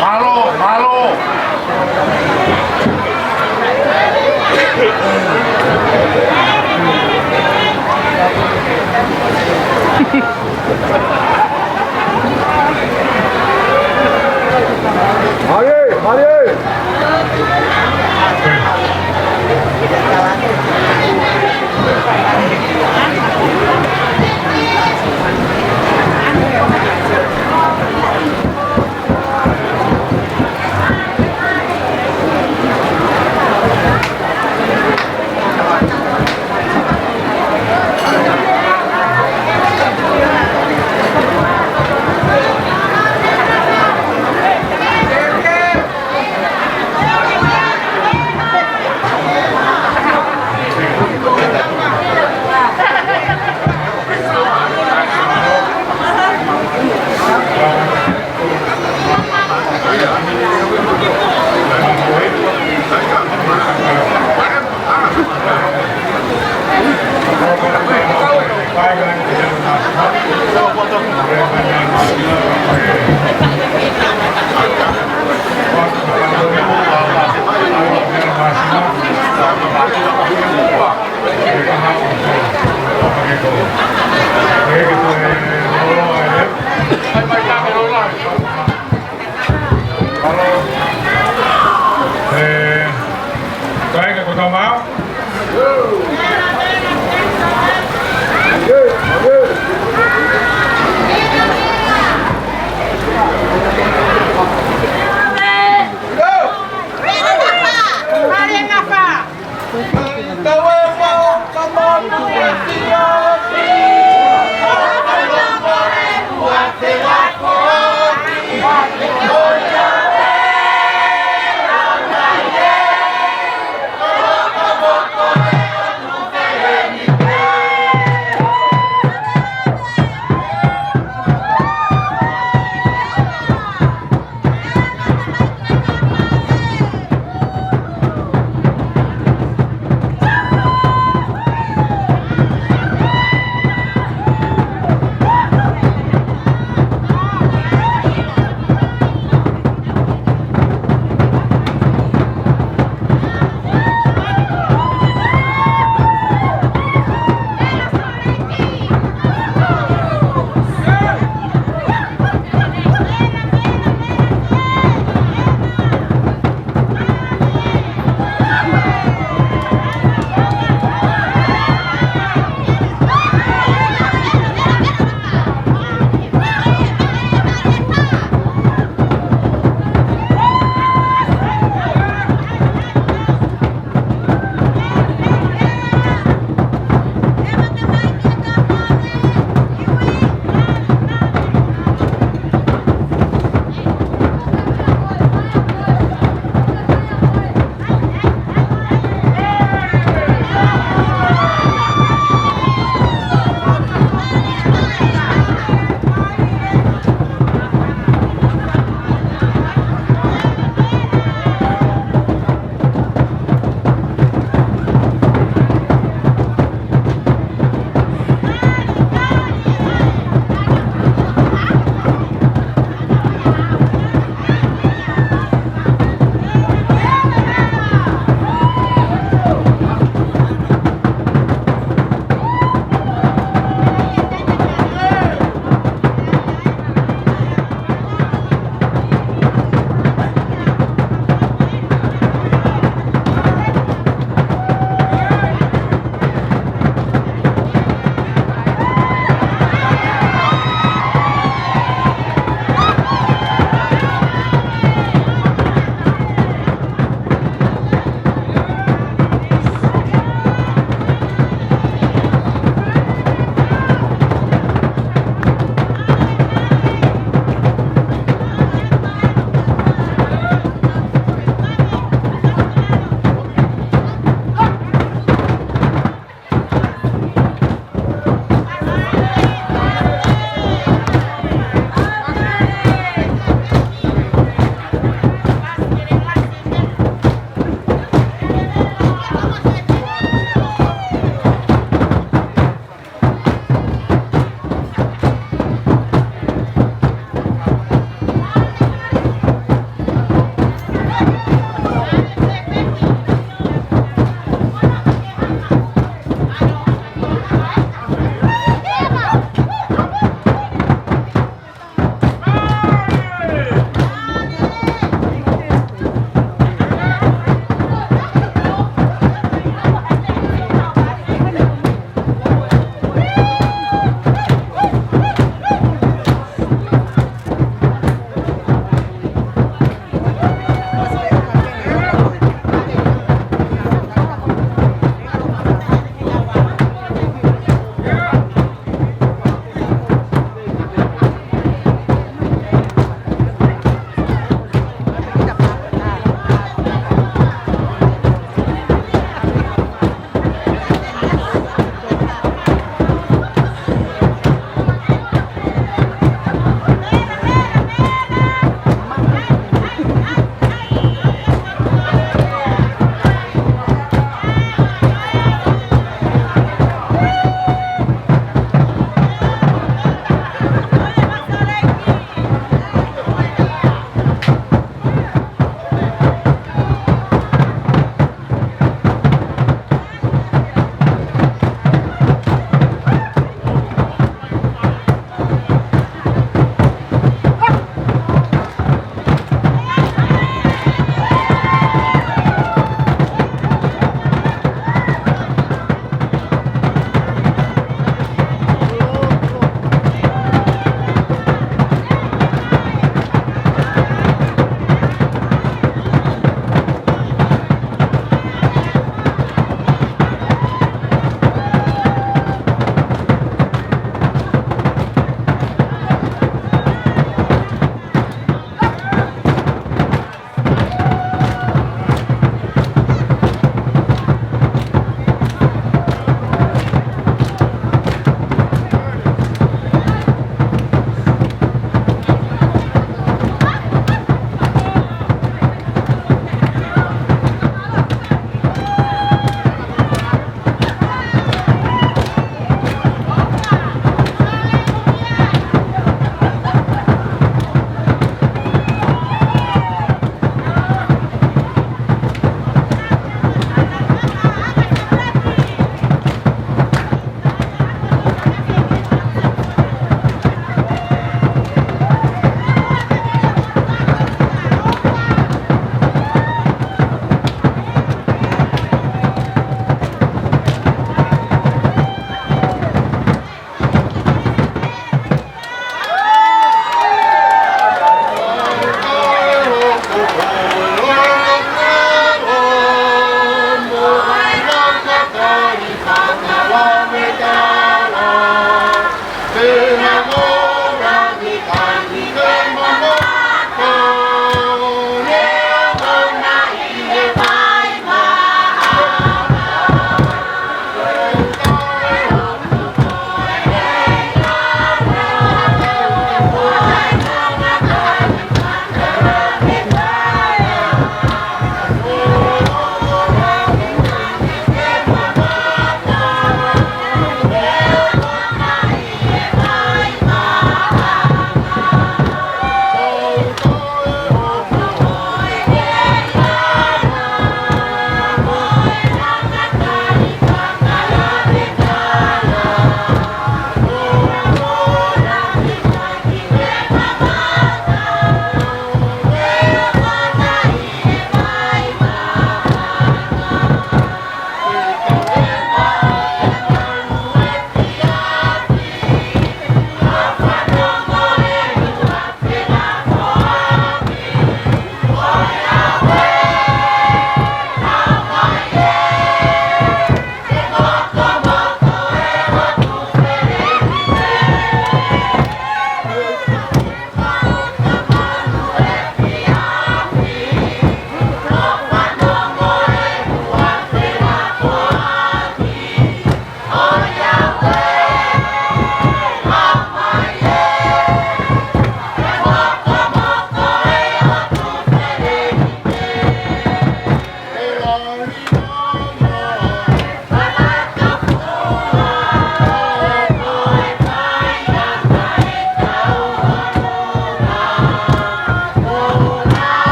Mālō, mālō. Mālō, mālō.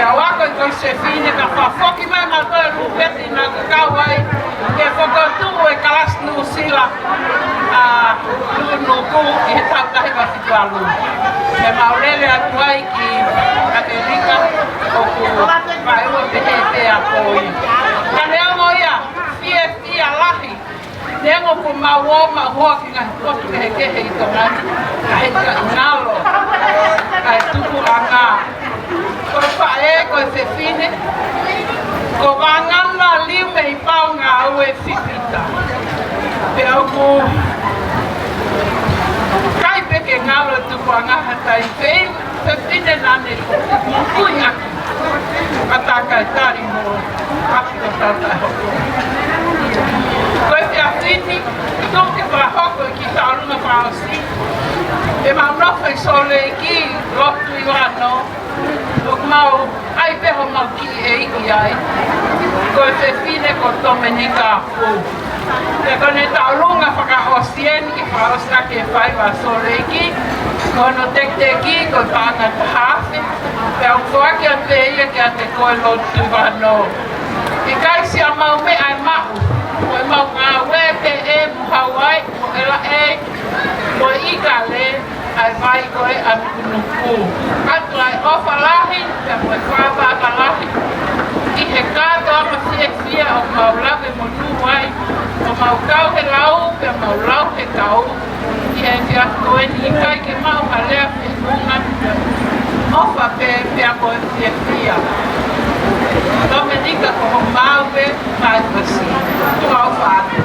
Ka ʻoku ʻi ai ko e fefine ka fakafoki mai mautolu e lūpeti naʻa ku kau ai ke fokotuʻu e kalasi Nuʻusila ʻa Nukunuku ʻi he taʻu taha hiva fitu valu. Pea mau lele atu ai ki ʻAmelika, ʻoku vaeua pehē pē ʻa Poi. Ka neongo ia, fiefia lahi. Neongo kuo mau ō, mau hoa ki he ngaahi potu kehekehe ʻi Tonga ni, ka heʻikai ngalo ʻa e tupuʻanga. Ko e faʻē, ko e fefine, ko Vangana Liu mei Paungāue Fifita. Pea ʻoku ʻikai pē ke ngalo e tupuʻanga ha taimi pē. Fefine naʻa ne muimui ʻaki ʻa e takai tali mo ʻaki ko tata hoko. Ko e efiafi ni, tuku ke fakahoko e kiʻi tauʻolunga fakaʻosi. ʻE mau nofo ʻi Sōleki, lotu ʻi Vano, ʻoku mau ʻai pē homau kiʻi ʻeiki ai. Ko e fefine ko Tomenika Pō. Pea ko ʻene tauʻolunga fakaʻosi eni ke fakaʻosi ʻaki e faiva ʻa Sōleki, ko hono tekiteki ko e paʻanga ʻe taha afe, pea ʻoku foaki atu pē ia kiate koe lotu ʻi Vano. ʻIkai siʻa mau meʻa ʻe maʻu, ko e mau ngāue pē ʻe mo Hauaiʻi, mo ʻElaʻe, mo ʻIkale, ʻa e vai ko ē ʻa Nukunuku. ʻOatu ʻa e ʻofa lahi, pea mo e fakaʻapaʻapa lahi ʻi he kātoanga fiefia ʻoku mau lave mo tuʻu ai, ʻo mau kau he lau, pea mau lau he kau, ʻi he efiafi ko eni. ʻIkai ke maʻu ha lea feʻunga, ʻofa pē, pea mo e fiefia. Tomenika, ko homau pē, mai masi. Tuʻa ʻofa atu.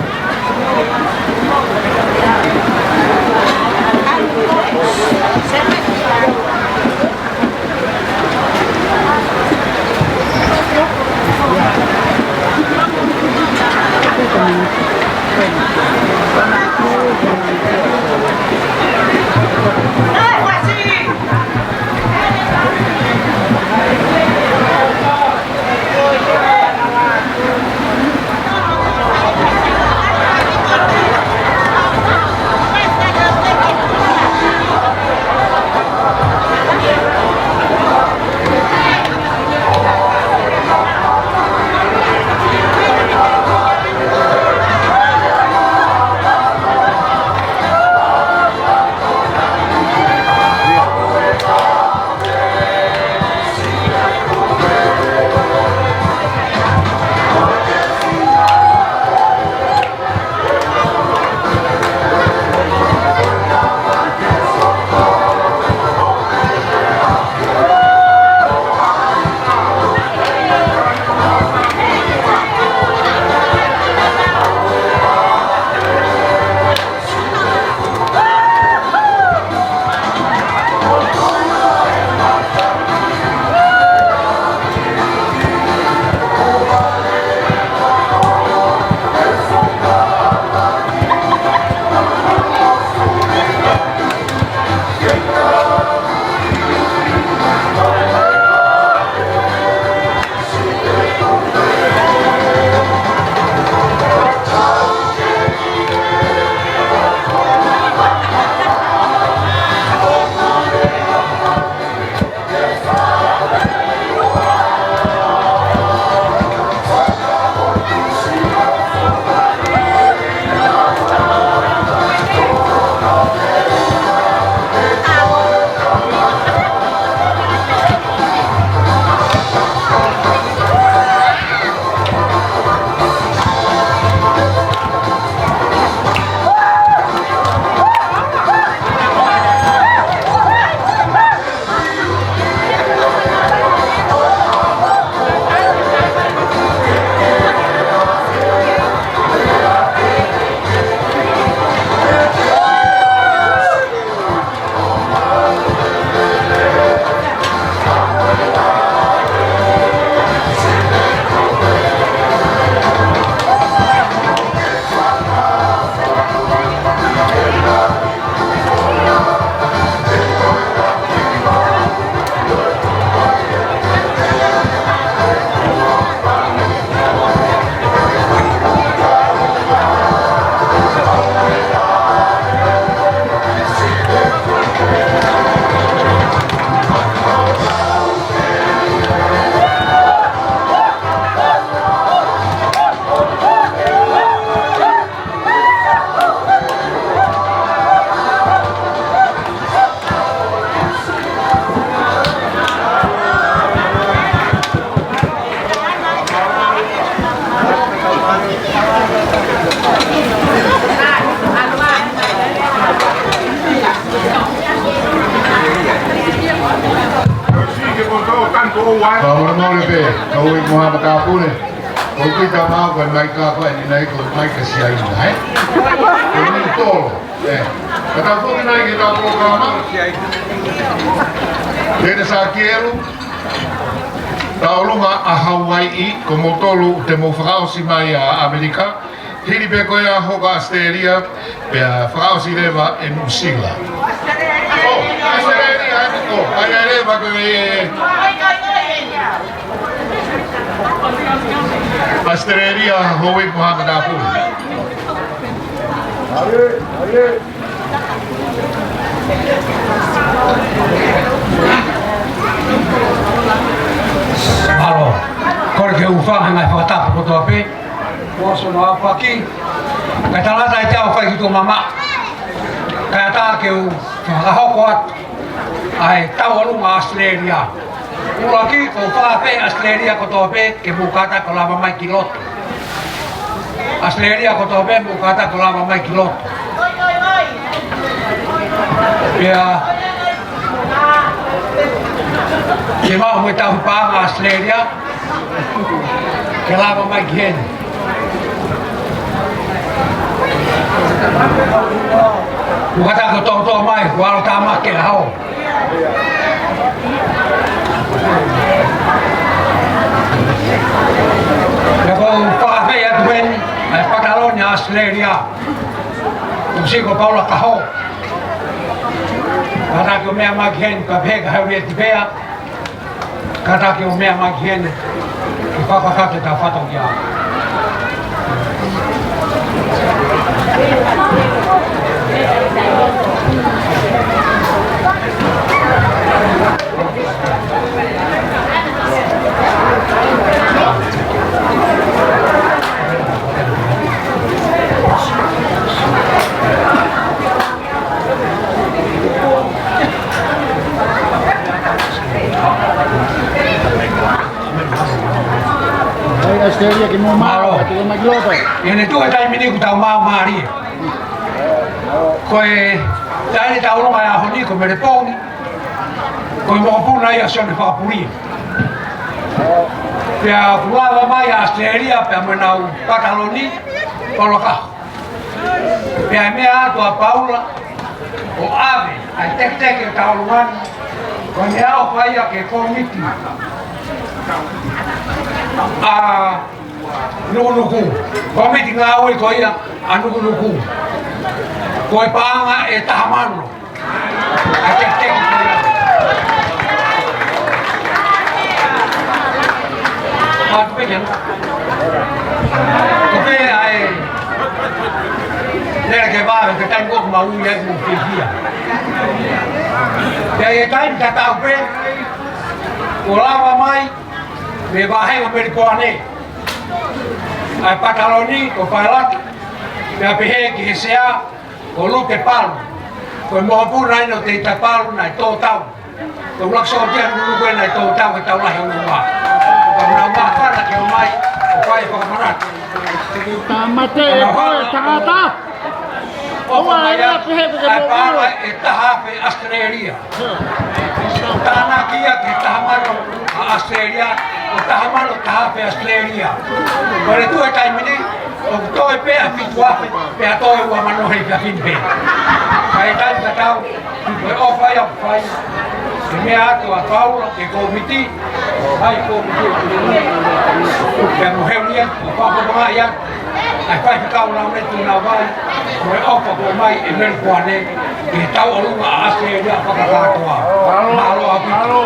Fakamolemole pē, kau i mo ha matāpule. Ko kita mau ko e mai ka ko e ni nai ko e mai ka sia i nai. Ko ni tolo. Ē. Ka tau foki nai ki he tau polokalama. Pena sa kielu. Tauʻolunga ʻa Hauaiʻi, ko moutolu te mou fakaʻosi mai ʻa ʻAmelika. Hili pē ko ia hoko ʻAositelēlia, pea fakaʻosi leva ʻe Nuʻusila. ʻO, ʻAositelēlia, ʻo, ʻai ʻai leva ko e ʻAositelēlia, Hauaiʻi mo ha matāpule. Mālō, kole ke u hūfanga he ngaahi fakatapu kotoa pē. Kuo ʻosi hono aofaki, kae talata ʻiate au fai ki tuʻa mamaʻo. Kae ʻatā ke u fakahoko atu ʻa e tauʻolunga ʻa ʻAositelēlia. ʻUluaki, ʻoku ou fakaafeʻi ʻAositelēlia kotoa pē ke mou kātaki ʻo lava mai ki loto. ʻAositelēlia kotoa pē mou kātaki ʻo lava mai ki loto. Pea ke maʻu mo e tauhi paʻanga ʻa ʻAositelēlia ke lava mai ki heni. Kuo kātaki ʻo toutou mai, kuo ʻalu tāmaki e ʻaho. Pea ʻoku ou fakaafeʻi atu heni ʻa e pataloni ʻa ʻAositelēlia, ʻoku siʻi ko Paula Kaho. Kātaki ʻo meʻa mai ki heni, ka pehē ka hau ia ti pea. Kātaki ʻo meʻa mai ki heni, ke fakakake ta fatongia. ʻAi, ʻAositelēlia ki muʻa. Mālō. Atu mai ki loto. ʻI heʻene tuʻu he taimi ni kuo tau maumālie. Ko e taʻahine tauʻolunga ʻo e ʻaho ni ko Melepooni. Ko e mokopuna ia ʻo Sione Fakapulia. Pea kuo lava mai ʻa ʻAositelēlia pea mo ʻenau pataloni, Paula Kaho. Pea meʻa atu ʻa Paula ʻo ʻave ʻa e teketeke ʻo e tauʻolunga ni, ko e meʻaʻofa ia ki he kōmiti ʻa Nukunuku. Kōmiti ngāue ko ia ʻa Nukunuku. Ko e paʻanga ʻe taha mano. ʻA e teketeke ko ia. Mālō pē ia. Ko e pē ʻa e lele ke vave, ko e taimi ʻoku mau ui ai mo fiefia. Pea ʻi he taimi tatau pē, kuo lava mai mei he vāhenga Melipoane ʻa e pataloni ko Pailati, pea pehē ki he sea ko Lute Palu, ko e mokopuna ʻeni ʻo Teita Palu naʻe tō tau. Ko e ʻuluaki sōtia Nukunuku ʻeni naʻe tō tau he tau lahi ʻo e ua. Ka naʻa nau māfana ke ō mai ʻo fai e fakamanatu. Tāmate e koe tangata. ʻOfa mai ʻa e paʻanga ʻe taha afe ʻAositelēlia. Tānaki ia ki he taha mano ʻa ʻAositelēlia, ʻo taha mano taha afe ʻAositelēlia. Ko e tuʻu he taimi ni, ʻoku toe pē ʻa e fitu afe, pea toe ua mano he efiafi ni pē. Ka ʻi he taimi tatau, ko e ʻofa ia ʻoku fai, ke meʻa atu ʻa Paula ki he kōmiti, ʻa e kōmiti ʻo Tuʻi, pea mo Heulia, ʻo fakapaʻanga ia, ʻa e faifekau Laumeti Navai, mo e ʻofa kuo ʻomai ʻe Melipoane, ki he tauʻolunga ʻa ʻAositelēlia fakakātoa. Mālō ʻaupito.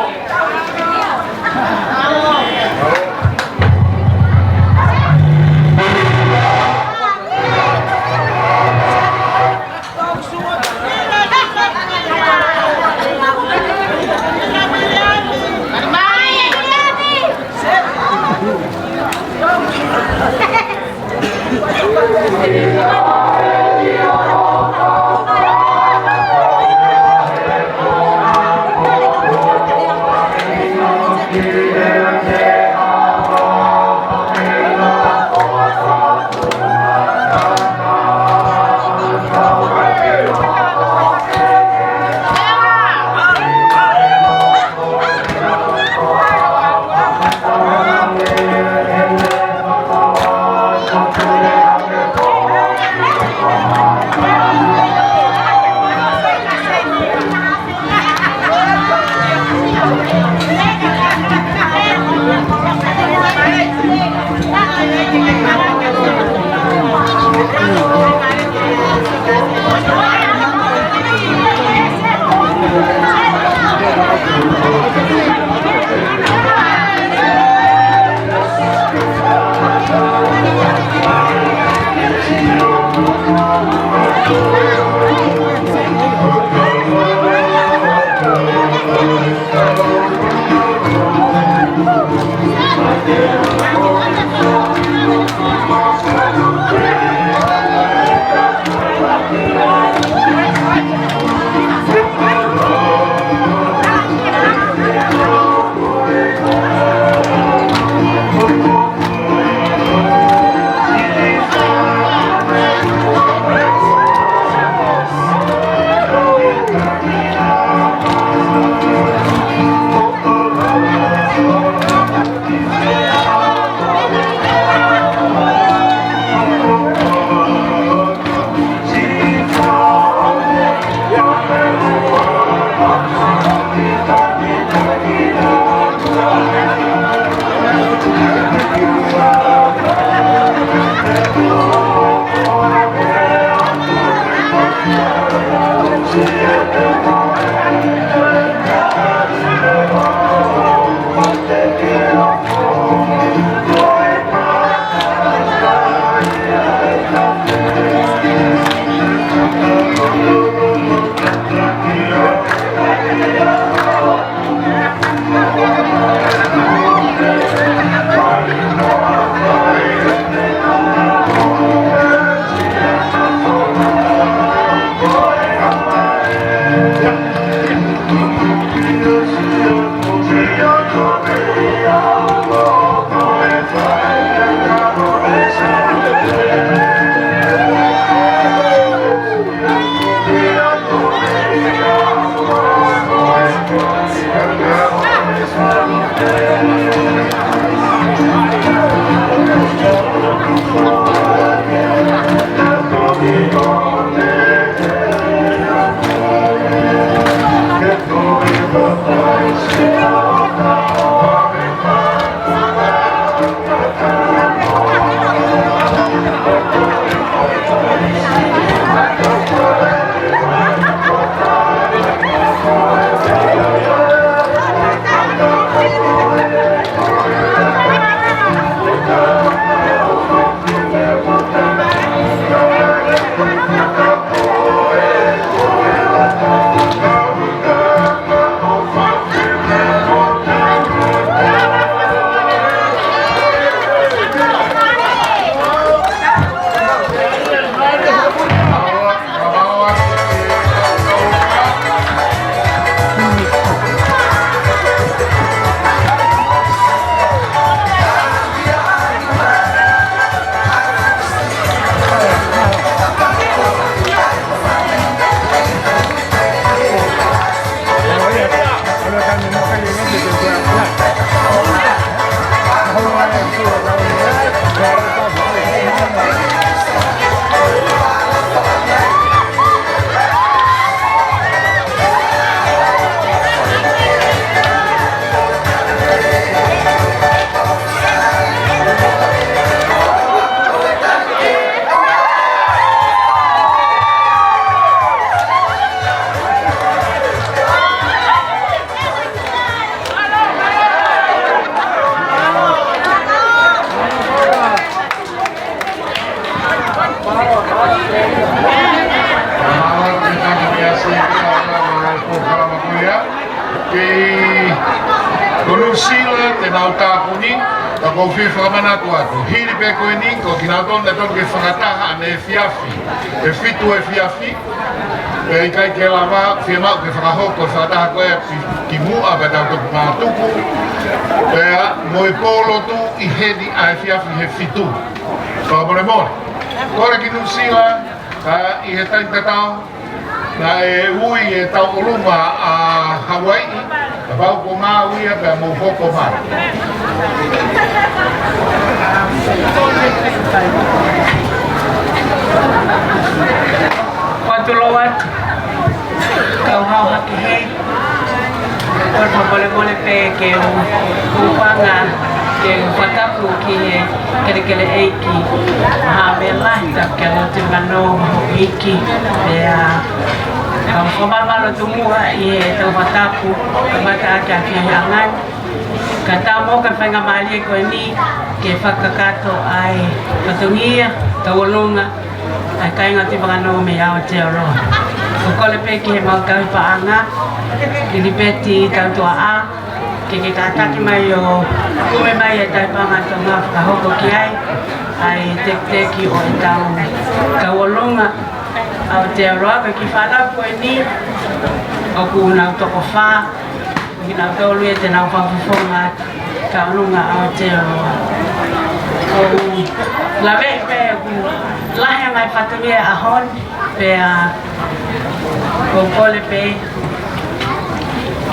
Ko Nuʻu Sila te nau tāpuni, ka ʻoku ou fie fakamanatu atu. Hili pē ko eni, ko kinautolu naʻe toki fakataha ʻaneefiafi, ʻe fitu efiafi, pea ʻikai ke lava, fiemaʻu ke fakahoko e fakataha ko ē ki, ki muʻa pea tau toki mātuku, pea mo e pōlotu ʻi heni ʻaefiafi he fitu. Fakamolemole. Kole ki Nuʻu Sila, ka ʻi he taimi tatau, naʻe ui e tauʻolunga ʻa Hauaiʻi, kapau ko mau ia pea mou hoko mai. Kuo tuʻu atu, kau hao hake hei. Kole fakamolemole pē ke u, u hūfanga, ke u fakatapu ki he kelekele ʻeiki. Hā me lahi ka ke lotu mano mo hiki. Pea, kau fakamālō atu muʻa ʻi he tau fakatapu, kamata ʻaki ʻa e fiafiaʻanga ni. Ka tau mo ka faingamālie ko eni, ke fakakakato ʻa e fatongia, tauʻolunga, ʻa e kāinga ʻo Tivanganō mei he Aotearoa. Ko e kole pē ki he mau kau paʻanga, ʻi Lipeti Tautuaʻa, Ke kātaki mai ʻo kumi mai e taipaʻanga Tonga fakahoko ki ai ʻa e tekiteki ʻo ʻetau Tauʻolunga ʻa Aotearoa. Ko e kiʻi fānau ko eni ʻoku nau toko fā, ʻoku nau tolu ia te nau fakafofonga Tauʻolunga ʻa Aotearoa. ʻOku ou laveʻi pē ʻoku lahi ange e fatongia ʻaho ni, pea ʻoku ou kole pē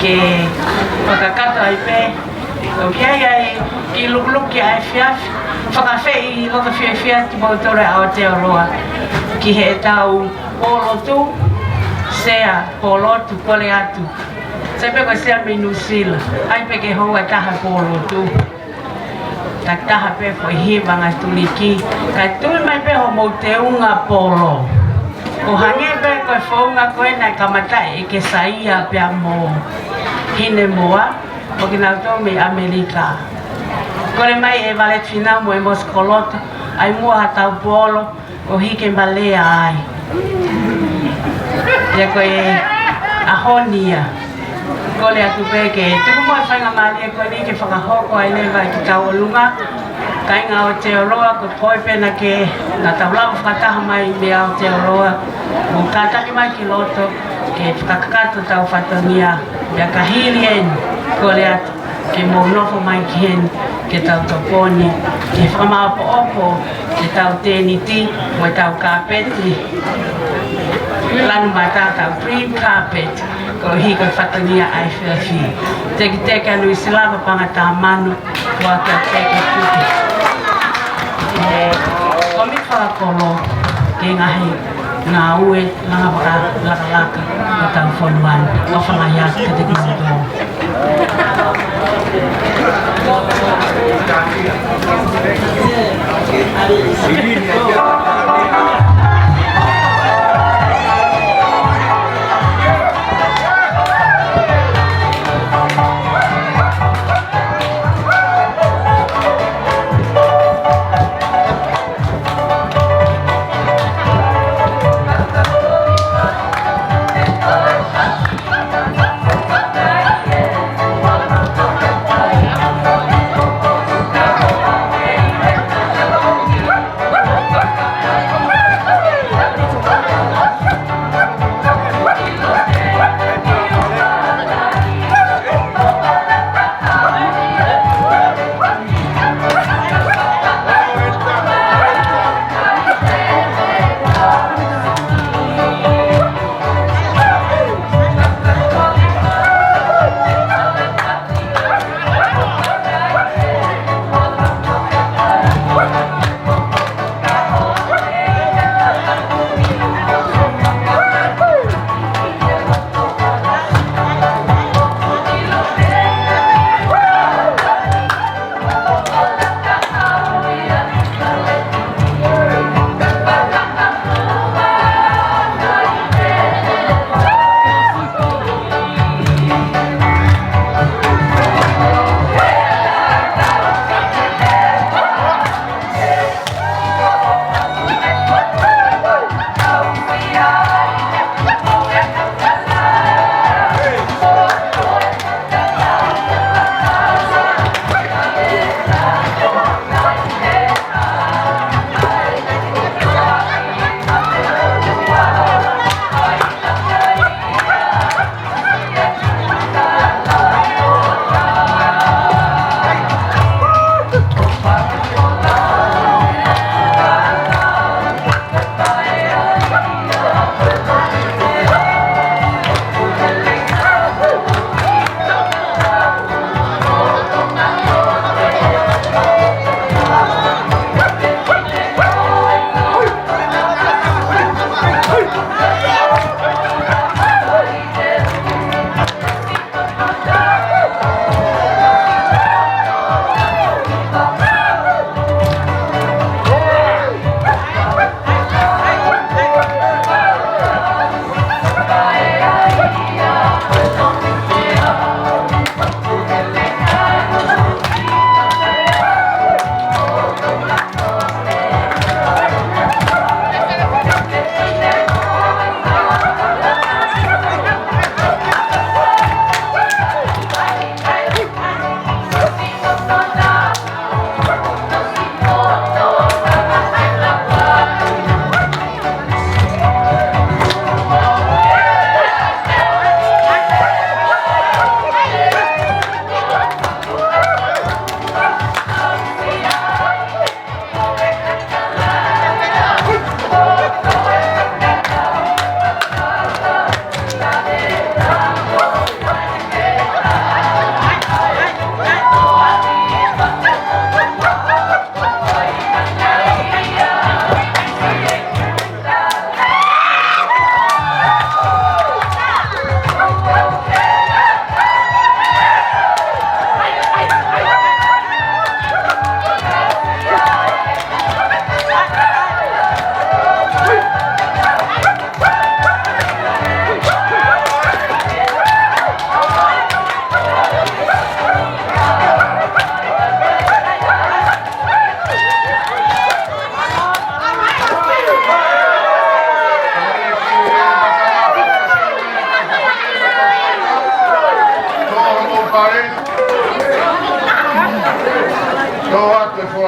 ke fakakakato ai pē. ʻOku ʻi ai ʻa e kiʻi lukuluku ʻa e efiafi, fakaafeʻi loto fiefia kimoutolu ʻa Aotearoa ki heʻetau pōlotu, sea pōlotu, kole atu. Sai pē ko e sea mei Nuʻusila, ʻai pē ke houa ʻe taha pōlotu. Takitaha pē foʻi hiva ngaahi tuliki, kae tui mai pē hoʻomou teunga polo. ʻO hangē pē ko e founga ko ē naʻe kamataʻi ʻe Kesaia pea mo Hinemoa, ʻo kinautolu mei ʻAmelika. Kole mai ʻe Valeti Finau mo ʻEmosi Koloto, ʻai muʻa haʻatau polo, ʻo hiki ma lea ai. Ia ko e ʻaho ni ia. Kole atu pē ke tuku muʻa e faingamālie ko eni ke fakahoko ai leva e kiʻi tauʻolunga. Kāinga Aotearoa, ko koe pē naʻa ke, naʻa tau lava fakataha mai mei Aotearoa. Mou kātaki mai ki loto, ke fakakakato ʻetau fatongia. Pea ka hili eni, kole atu ke mou nofo mai ki heni, ke tau tokoni ke fakamāʻopoʻopo ʻetau tēniti mo ʻetau kāpeti lanu mata, ʻetau green carpet, koeʻuhi ko e fatongia ʻa e efiafi. Tekiteki ʻa Nuʻusila, Paʻanga Tamanu, ua ke teke tuke e kōmiti fakakolo ki he ngaahi ngāue langa fakalakalaka ʻo hotau fonua ni. ʻOfa lahi atu kiate kimoutolu.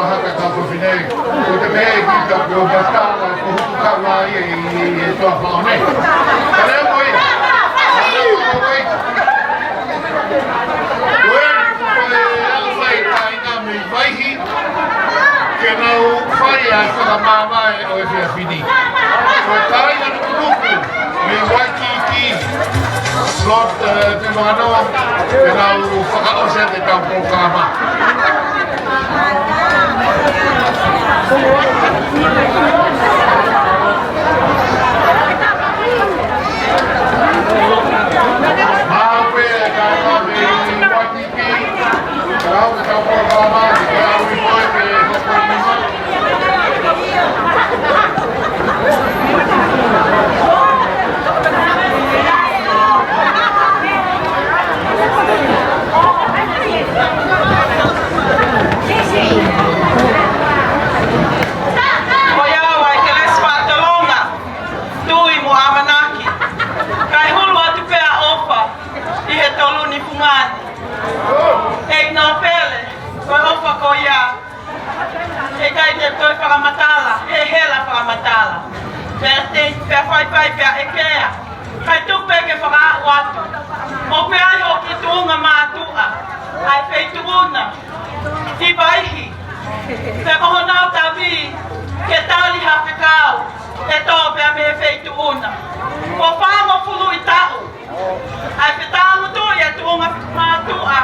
Haka ka ko fine, ko te meʻa ʻe kita ko Batala, ko Hutu ka wai e, e, e toa fao ne. Ka lea mo ia. Ka lea mo ia. Ko e, ko e au fai taina mei Vaihi, ke nau fai ʻa e fakamāvae ʻo e efiafi ni. Ko e kāinga Nukunuku, mei Waikiki, Lord, eh, Pivanganoa, ke nau fakaʻosi ʻetau polokalama. Maʻu pē kāinga mei Waikiki, ke nau fakaʻosi ʻetau polokalama, ke nau ui koe ke hoko nima. Ko ia ʻa e kelesi fakalongo, tui mo ʻamanaki. Kae hulu atu pē ʻa ʻOfa ʻi he tolu ni fungani. ʻEiki Nōpele, ko e ʻofa ko ia. He ʻikai te u toe fakamatala, he hela fakamatala. Pea te, pea faifai, pea ʻekea. Kae tuku pē ke fakaaʻu atu. ʻOku ʻi ai hoʻo kiʻi tuʻunga mātuʻa, ʻa e feituʻu na ʻi Vaihi. Pea ko honau tavi, ke tali ha fekau, ʻe tō pē mei he feituʻu na. Kuo fāngofulu ʻi taʻu ʻa e fetāngutuʻi ʻa e tuʻunga mātuʻa.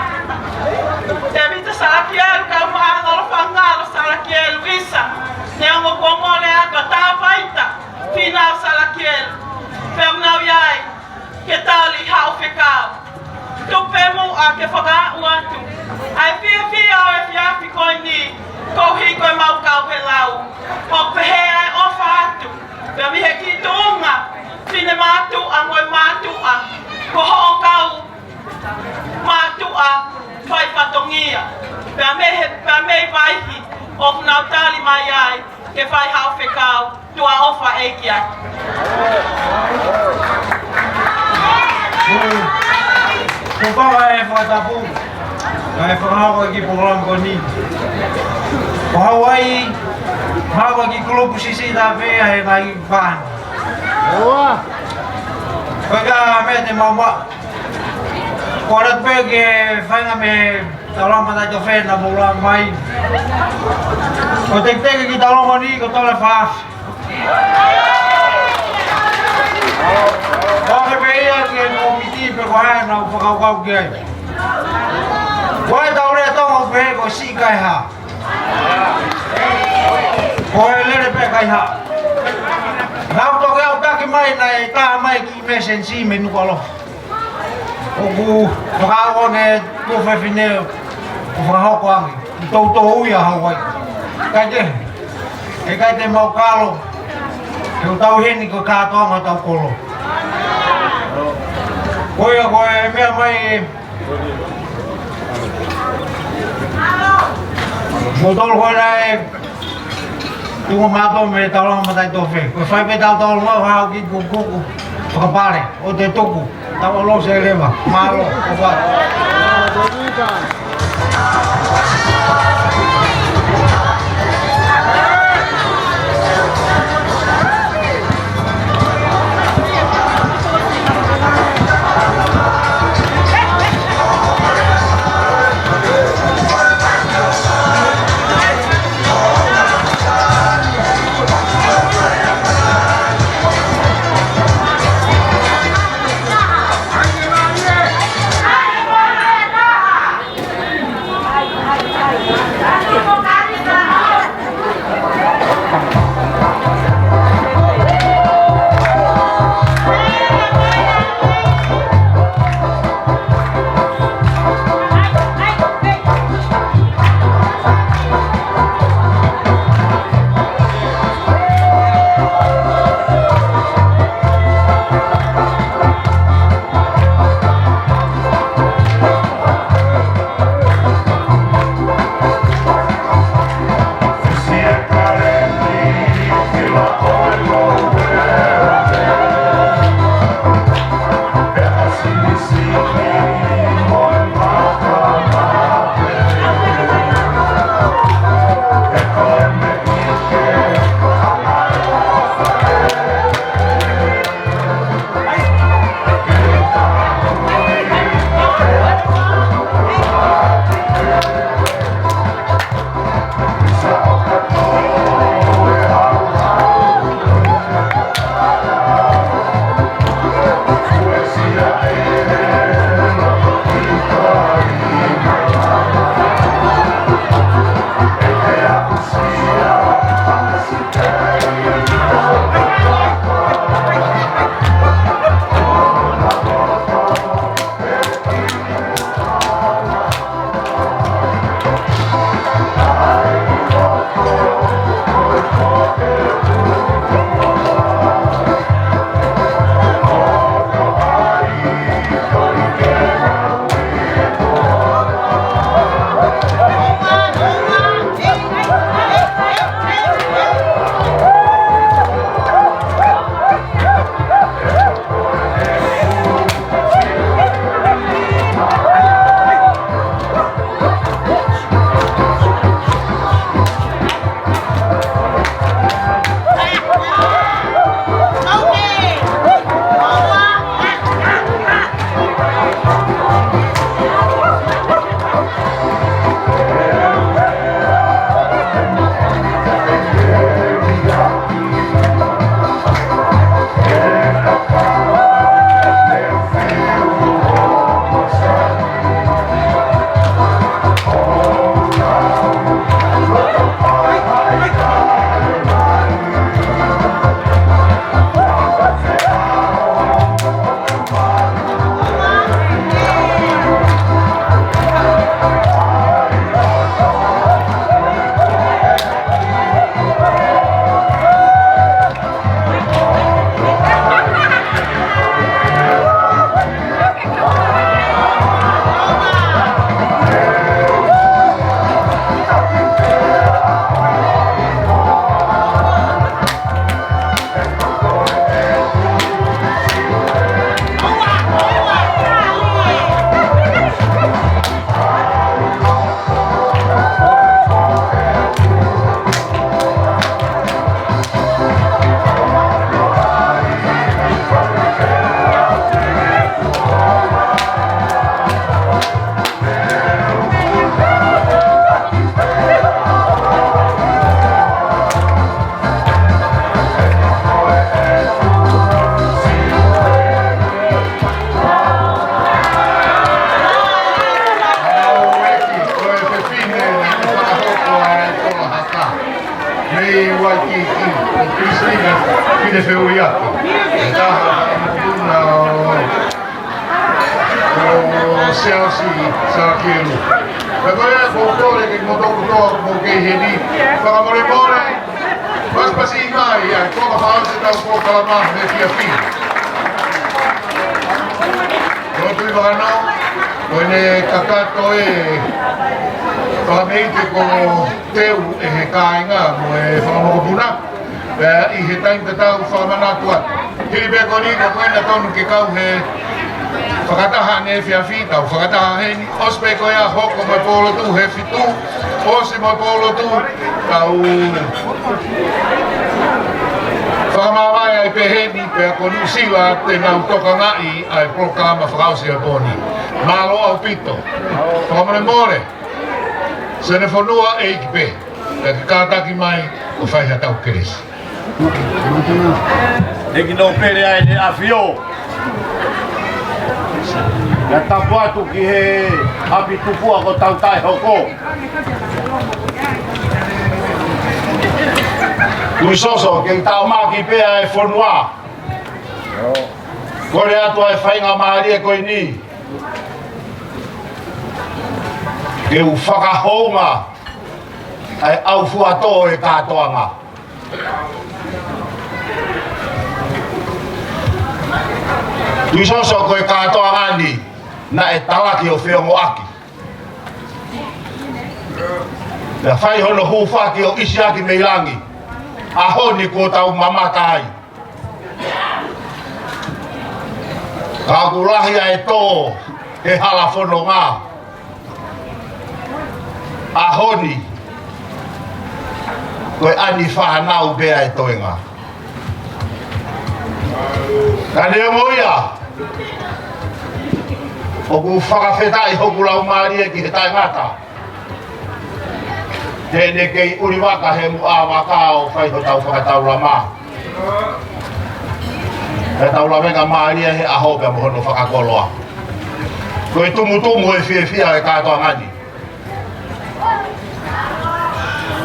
Tēvita Salakielu, kae ʻumaʻā ʻa Ngalo Fangalo Salakielu ʻisa. Neongo kuo mole atu ʻa Tāpaita Fīnau Salakielu. Pea ʻoku nau ʻi ai ke tali haʻo fekau. Tuku pē muʻa ke fakaaʻu atu ʻa e fiefia ʻo e efiafi ko eni, koeʻuhi ko ʻemau kau he lau. ʻOku pehē ʻa e ʻofa atu. Pea mei he kiʻi tuʻunga fine mātuʻa mo e mātuʻa, ko hoʻo kau mātuʻa fai fatongia. Pea mei he, pea mei Vaihi, ʻoku nau tali mai ai ke fai haʻo fekau, tuʻa ʻofa ʻEiki atu. Ko pau ʻa e fakatapu, ʻa e fakahoko e kiʻi polokalama ko eni. Ko Hauaiʻi, hau ʻa e kiʻi kulupu sisi ta pē ʻa e ngaahi pāni. Ko e ka mea te maua. Ko ʻeku pehē ke feinga mei he Taulama Mataʻitofe naʻa mou lau mai. Ko e tekiteki kiʻi taulama ni ko Tole Faafi. Ko e pehē ia ki he kōmiti pe ko hai naʻa ku fakakaukau ki ai. Ko e tau lea Tonga ʻoku pehē ko e siʻi kae hā. Ko e lele pē kae hā. Naʻa ku toki ʻalu taki mai naʻe tā mai e kiʻi emergency mei Nukuʻalofa. ʻOku fakaʻaonga e tuofefine ʻo fakahoko ange. ʻI toutou ia Hauaiʻi. Kae kehe, ʻe ʻikai te mau kalo. Ke u tau heni ko e kātoanga ʻo tau kolo. Ko ia ko e meʻa mai e motolo ko ena e tuʻunga mātuʻa mei he Taulama Mataʻitofe. Ko e fai pē tau taulama, hau ki kukuku. Fakapale, ʻo te tuku. Tau ʻalu se leva. Mālō, ʻofa. ʻI Waikiki, ʻo Christina Finefeuiaki. Taha, tuna ʻo, ʻo Siaosi Sakielu. Pea ko ia ʻoku ou kole kimoutolu kotoa ʻoku mou kei ʻi heni, fakamolemole, pasipasi mai ʻa e konga fakaʻosi ʻetau polokalama he efiafi. Ko Tuʻi Vakanō, ko ʻene kakato e fakameʻite ko Teu ʻe he kāinga mo e fanga mokopuna. Pea ʻi he taimi tatau fakamanatu atu. Hili pē ko eni, ko ena tonu ke kau he fakataha ʻanefē efiafi, tau fakataha heni, ʻosi pē ko ia hoko mo e pōlotu he fitu, ʻosi mo e pōlotu, tau fakamāvae ai pē heni, pea ko Nuʻu Sila te nau tokangaʻi ʻa e polokalama fakaʻosi ʻo e pō ni. Mālō ʻaupito. Fakamolemole. Senefonua ʻEiki pē. Pea ke kātaki mai ʻo fai haʻatau kelesi. ʻEiki Nōpele ʻa ʻEne ʻAfio. ʻIo, tapu atu ki he ʻapi tupua ko Tautaʻehoko. Tuʻi Soso, ke tau maʻu ki pē ʻa e fonua. Kole atu ʻa e faingamālie ko eni ke u fakahounga ʻa e ʻaufuatō ʻo e kātoanga. Tuʻi Soso, ko e kātoanga ni naʻe talaki ʻo feongoʻaki. Naʻe fai hono hūfaki ʻo ʻisiaki mei langi. ʻAho ni kuo tau mamata ai. Ka ʻoku lahi ʻa e tō he hala fononga. ʻAho ni, ko e ʻani fānau pē ʻa e toenga. Ka neongo ia, ʻoku fakafetaʻi hoku laumālie ki he taʻengata. He ʻene kei ʻuli vaka he muʻa vaka ʻo fai hotau fakataulama. Pea tau lavengamālie he ʻaho pea mo hono fakakoloa. Ko e tumutumu ʻo e fiefia ʻo e kātoanga ni,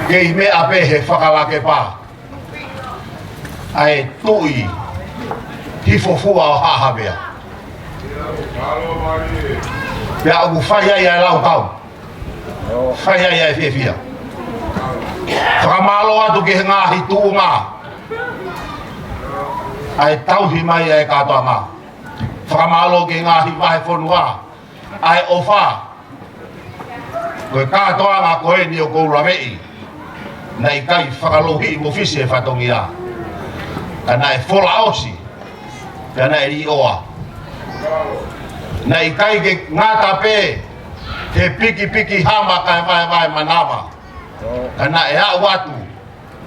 kei meʻa pē he fakalakepa ʻa e tuʻi hifofua ʻo Haʻa Havea. Pea ʻoku fai ai ʻa e laukau. Fai ai ʻa e fiefia. Fakamālō atu ki he ngaahi tuʻunga ʻa e tauhi mai ʻa e kātoanga. Fakamālō ki he ngaahi vahefonua ʻa e ʻofa. Ko e kātoanga ko eni ʻoku ou laveʻi, naʻe ʻikai fakalouhiʻi mo fisi e fatongia. Ka naʻe folaʻosi, pea naʻe liʻoa. Naʻe ʻikai ke ngata pē he pikipiki hama kae vaevae manava, ka naʻe aʻu atu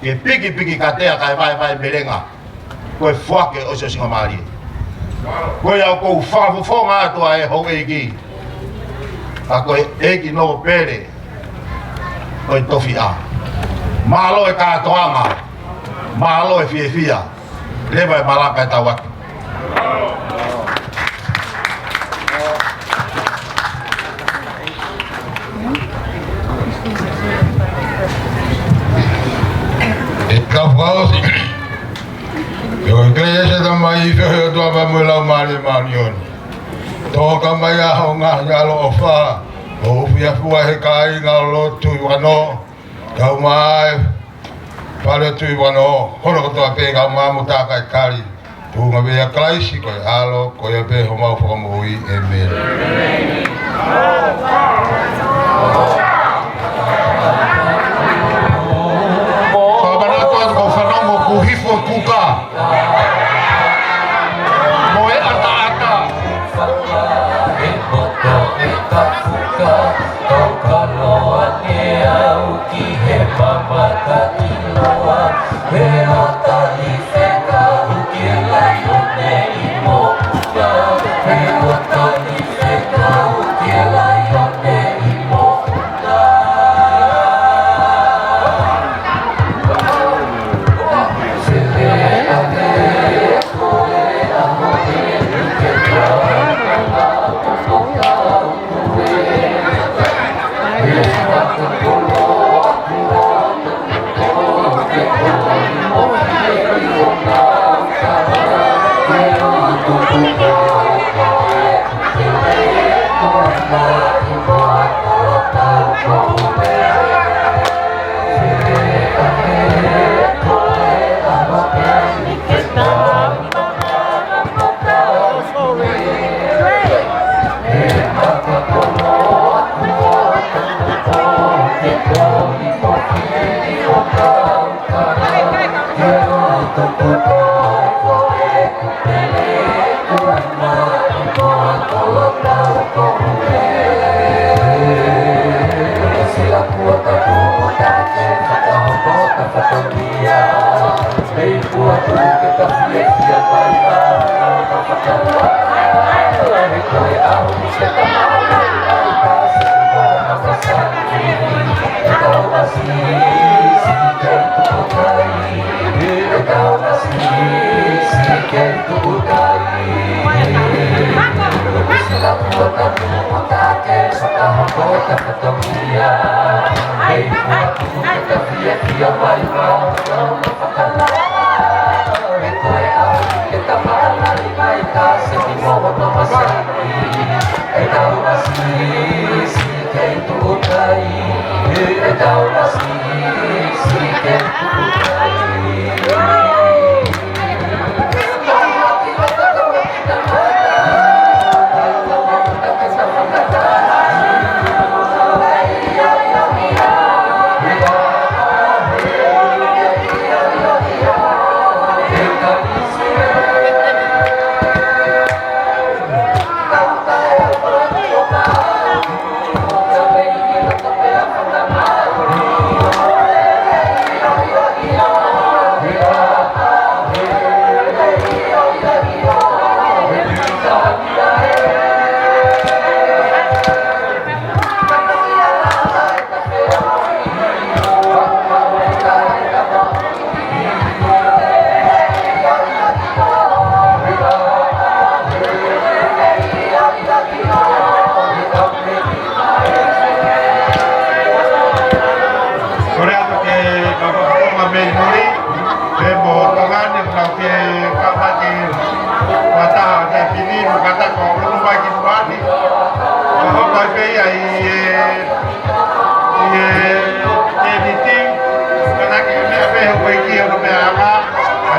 ke pikipiki katea kae vaevae melenga. Ko e foaki ʻo e ʻosiʻosingamālie. Ko ia ʻoku ou fakafofonga atu ʻa e houʻeiki, ka ko e ʻEiki Nōpele ʻo e tofiʻa. Mālō e kātoanga, mālō e fiefia. Leva e malanga e tau atu. ʻE kau fakaʻosi. ʻIo, ʻEiki ʻa e Tamai, ʻEiki ʻa e ʻOtua pea mo e Laumālie Māʻoniʻoni. Toka mai ʻa ho ngaahi ʻaloʻofa ʻo ufiafua he kāinga ʻo lotu ʻi Vakanō. Kau mai Fale Tuʻi Vakanō, holo kotoa pē, kau mai mo takai kali. Tuʻunga pē ʻia Kalaisi ko e ʻAlo, ko ia pē homau Fakamoʻui. ʻĒmeni. Fakamanatu atu ko e fanongo kuo hifo kuka mo e ʻataʻatā. Kole atu ke kau fatongia mei muli, pea mo Tonga ni, kau ke kau mai ki he fakataha ʻo e pini, mo kātaki ʻo ʻunu mai ki muʻa ni. Ka hoko ai pē ia ʻi he, ʻi he, ʻi he meeting, ka naʻe ʻikai ke meʻa pē he uike ki he ʻunu meʻa anga,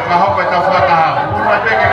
ka hoko ʻetau fakataha. ʻUnu mai pē ke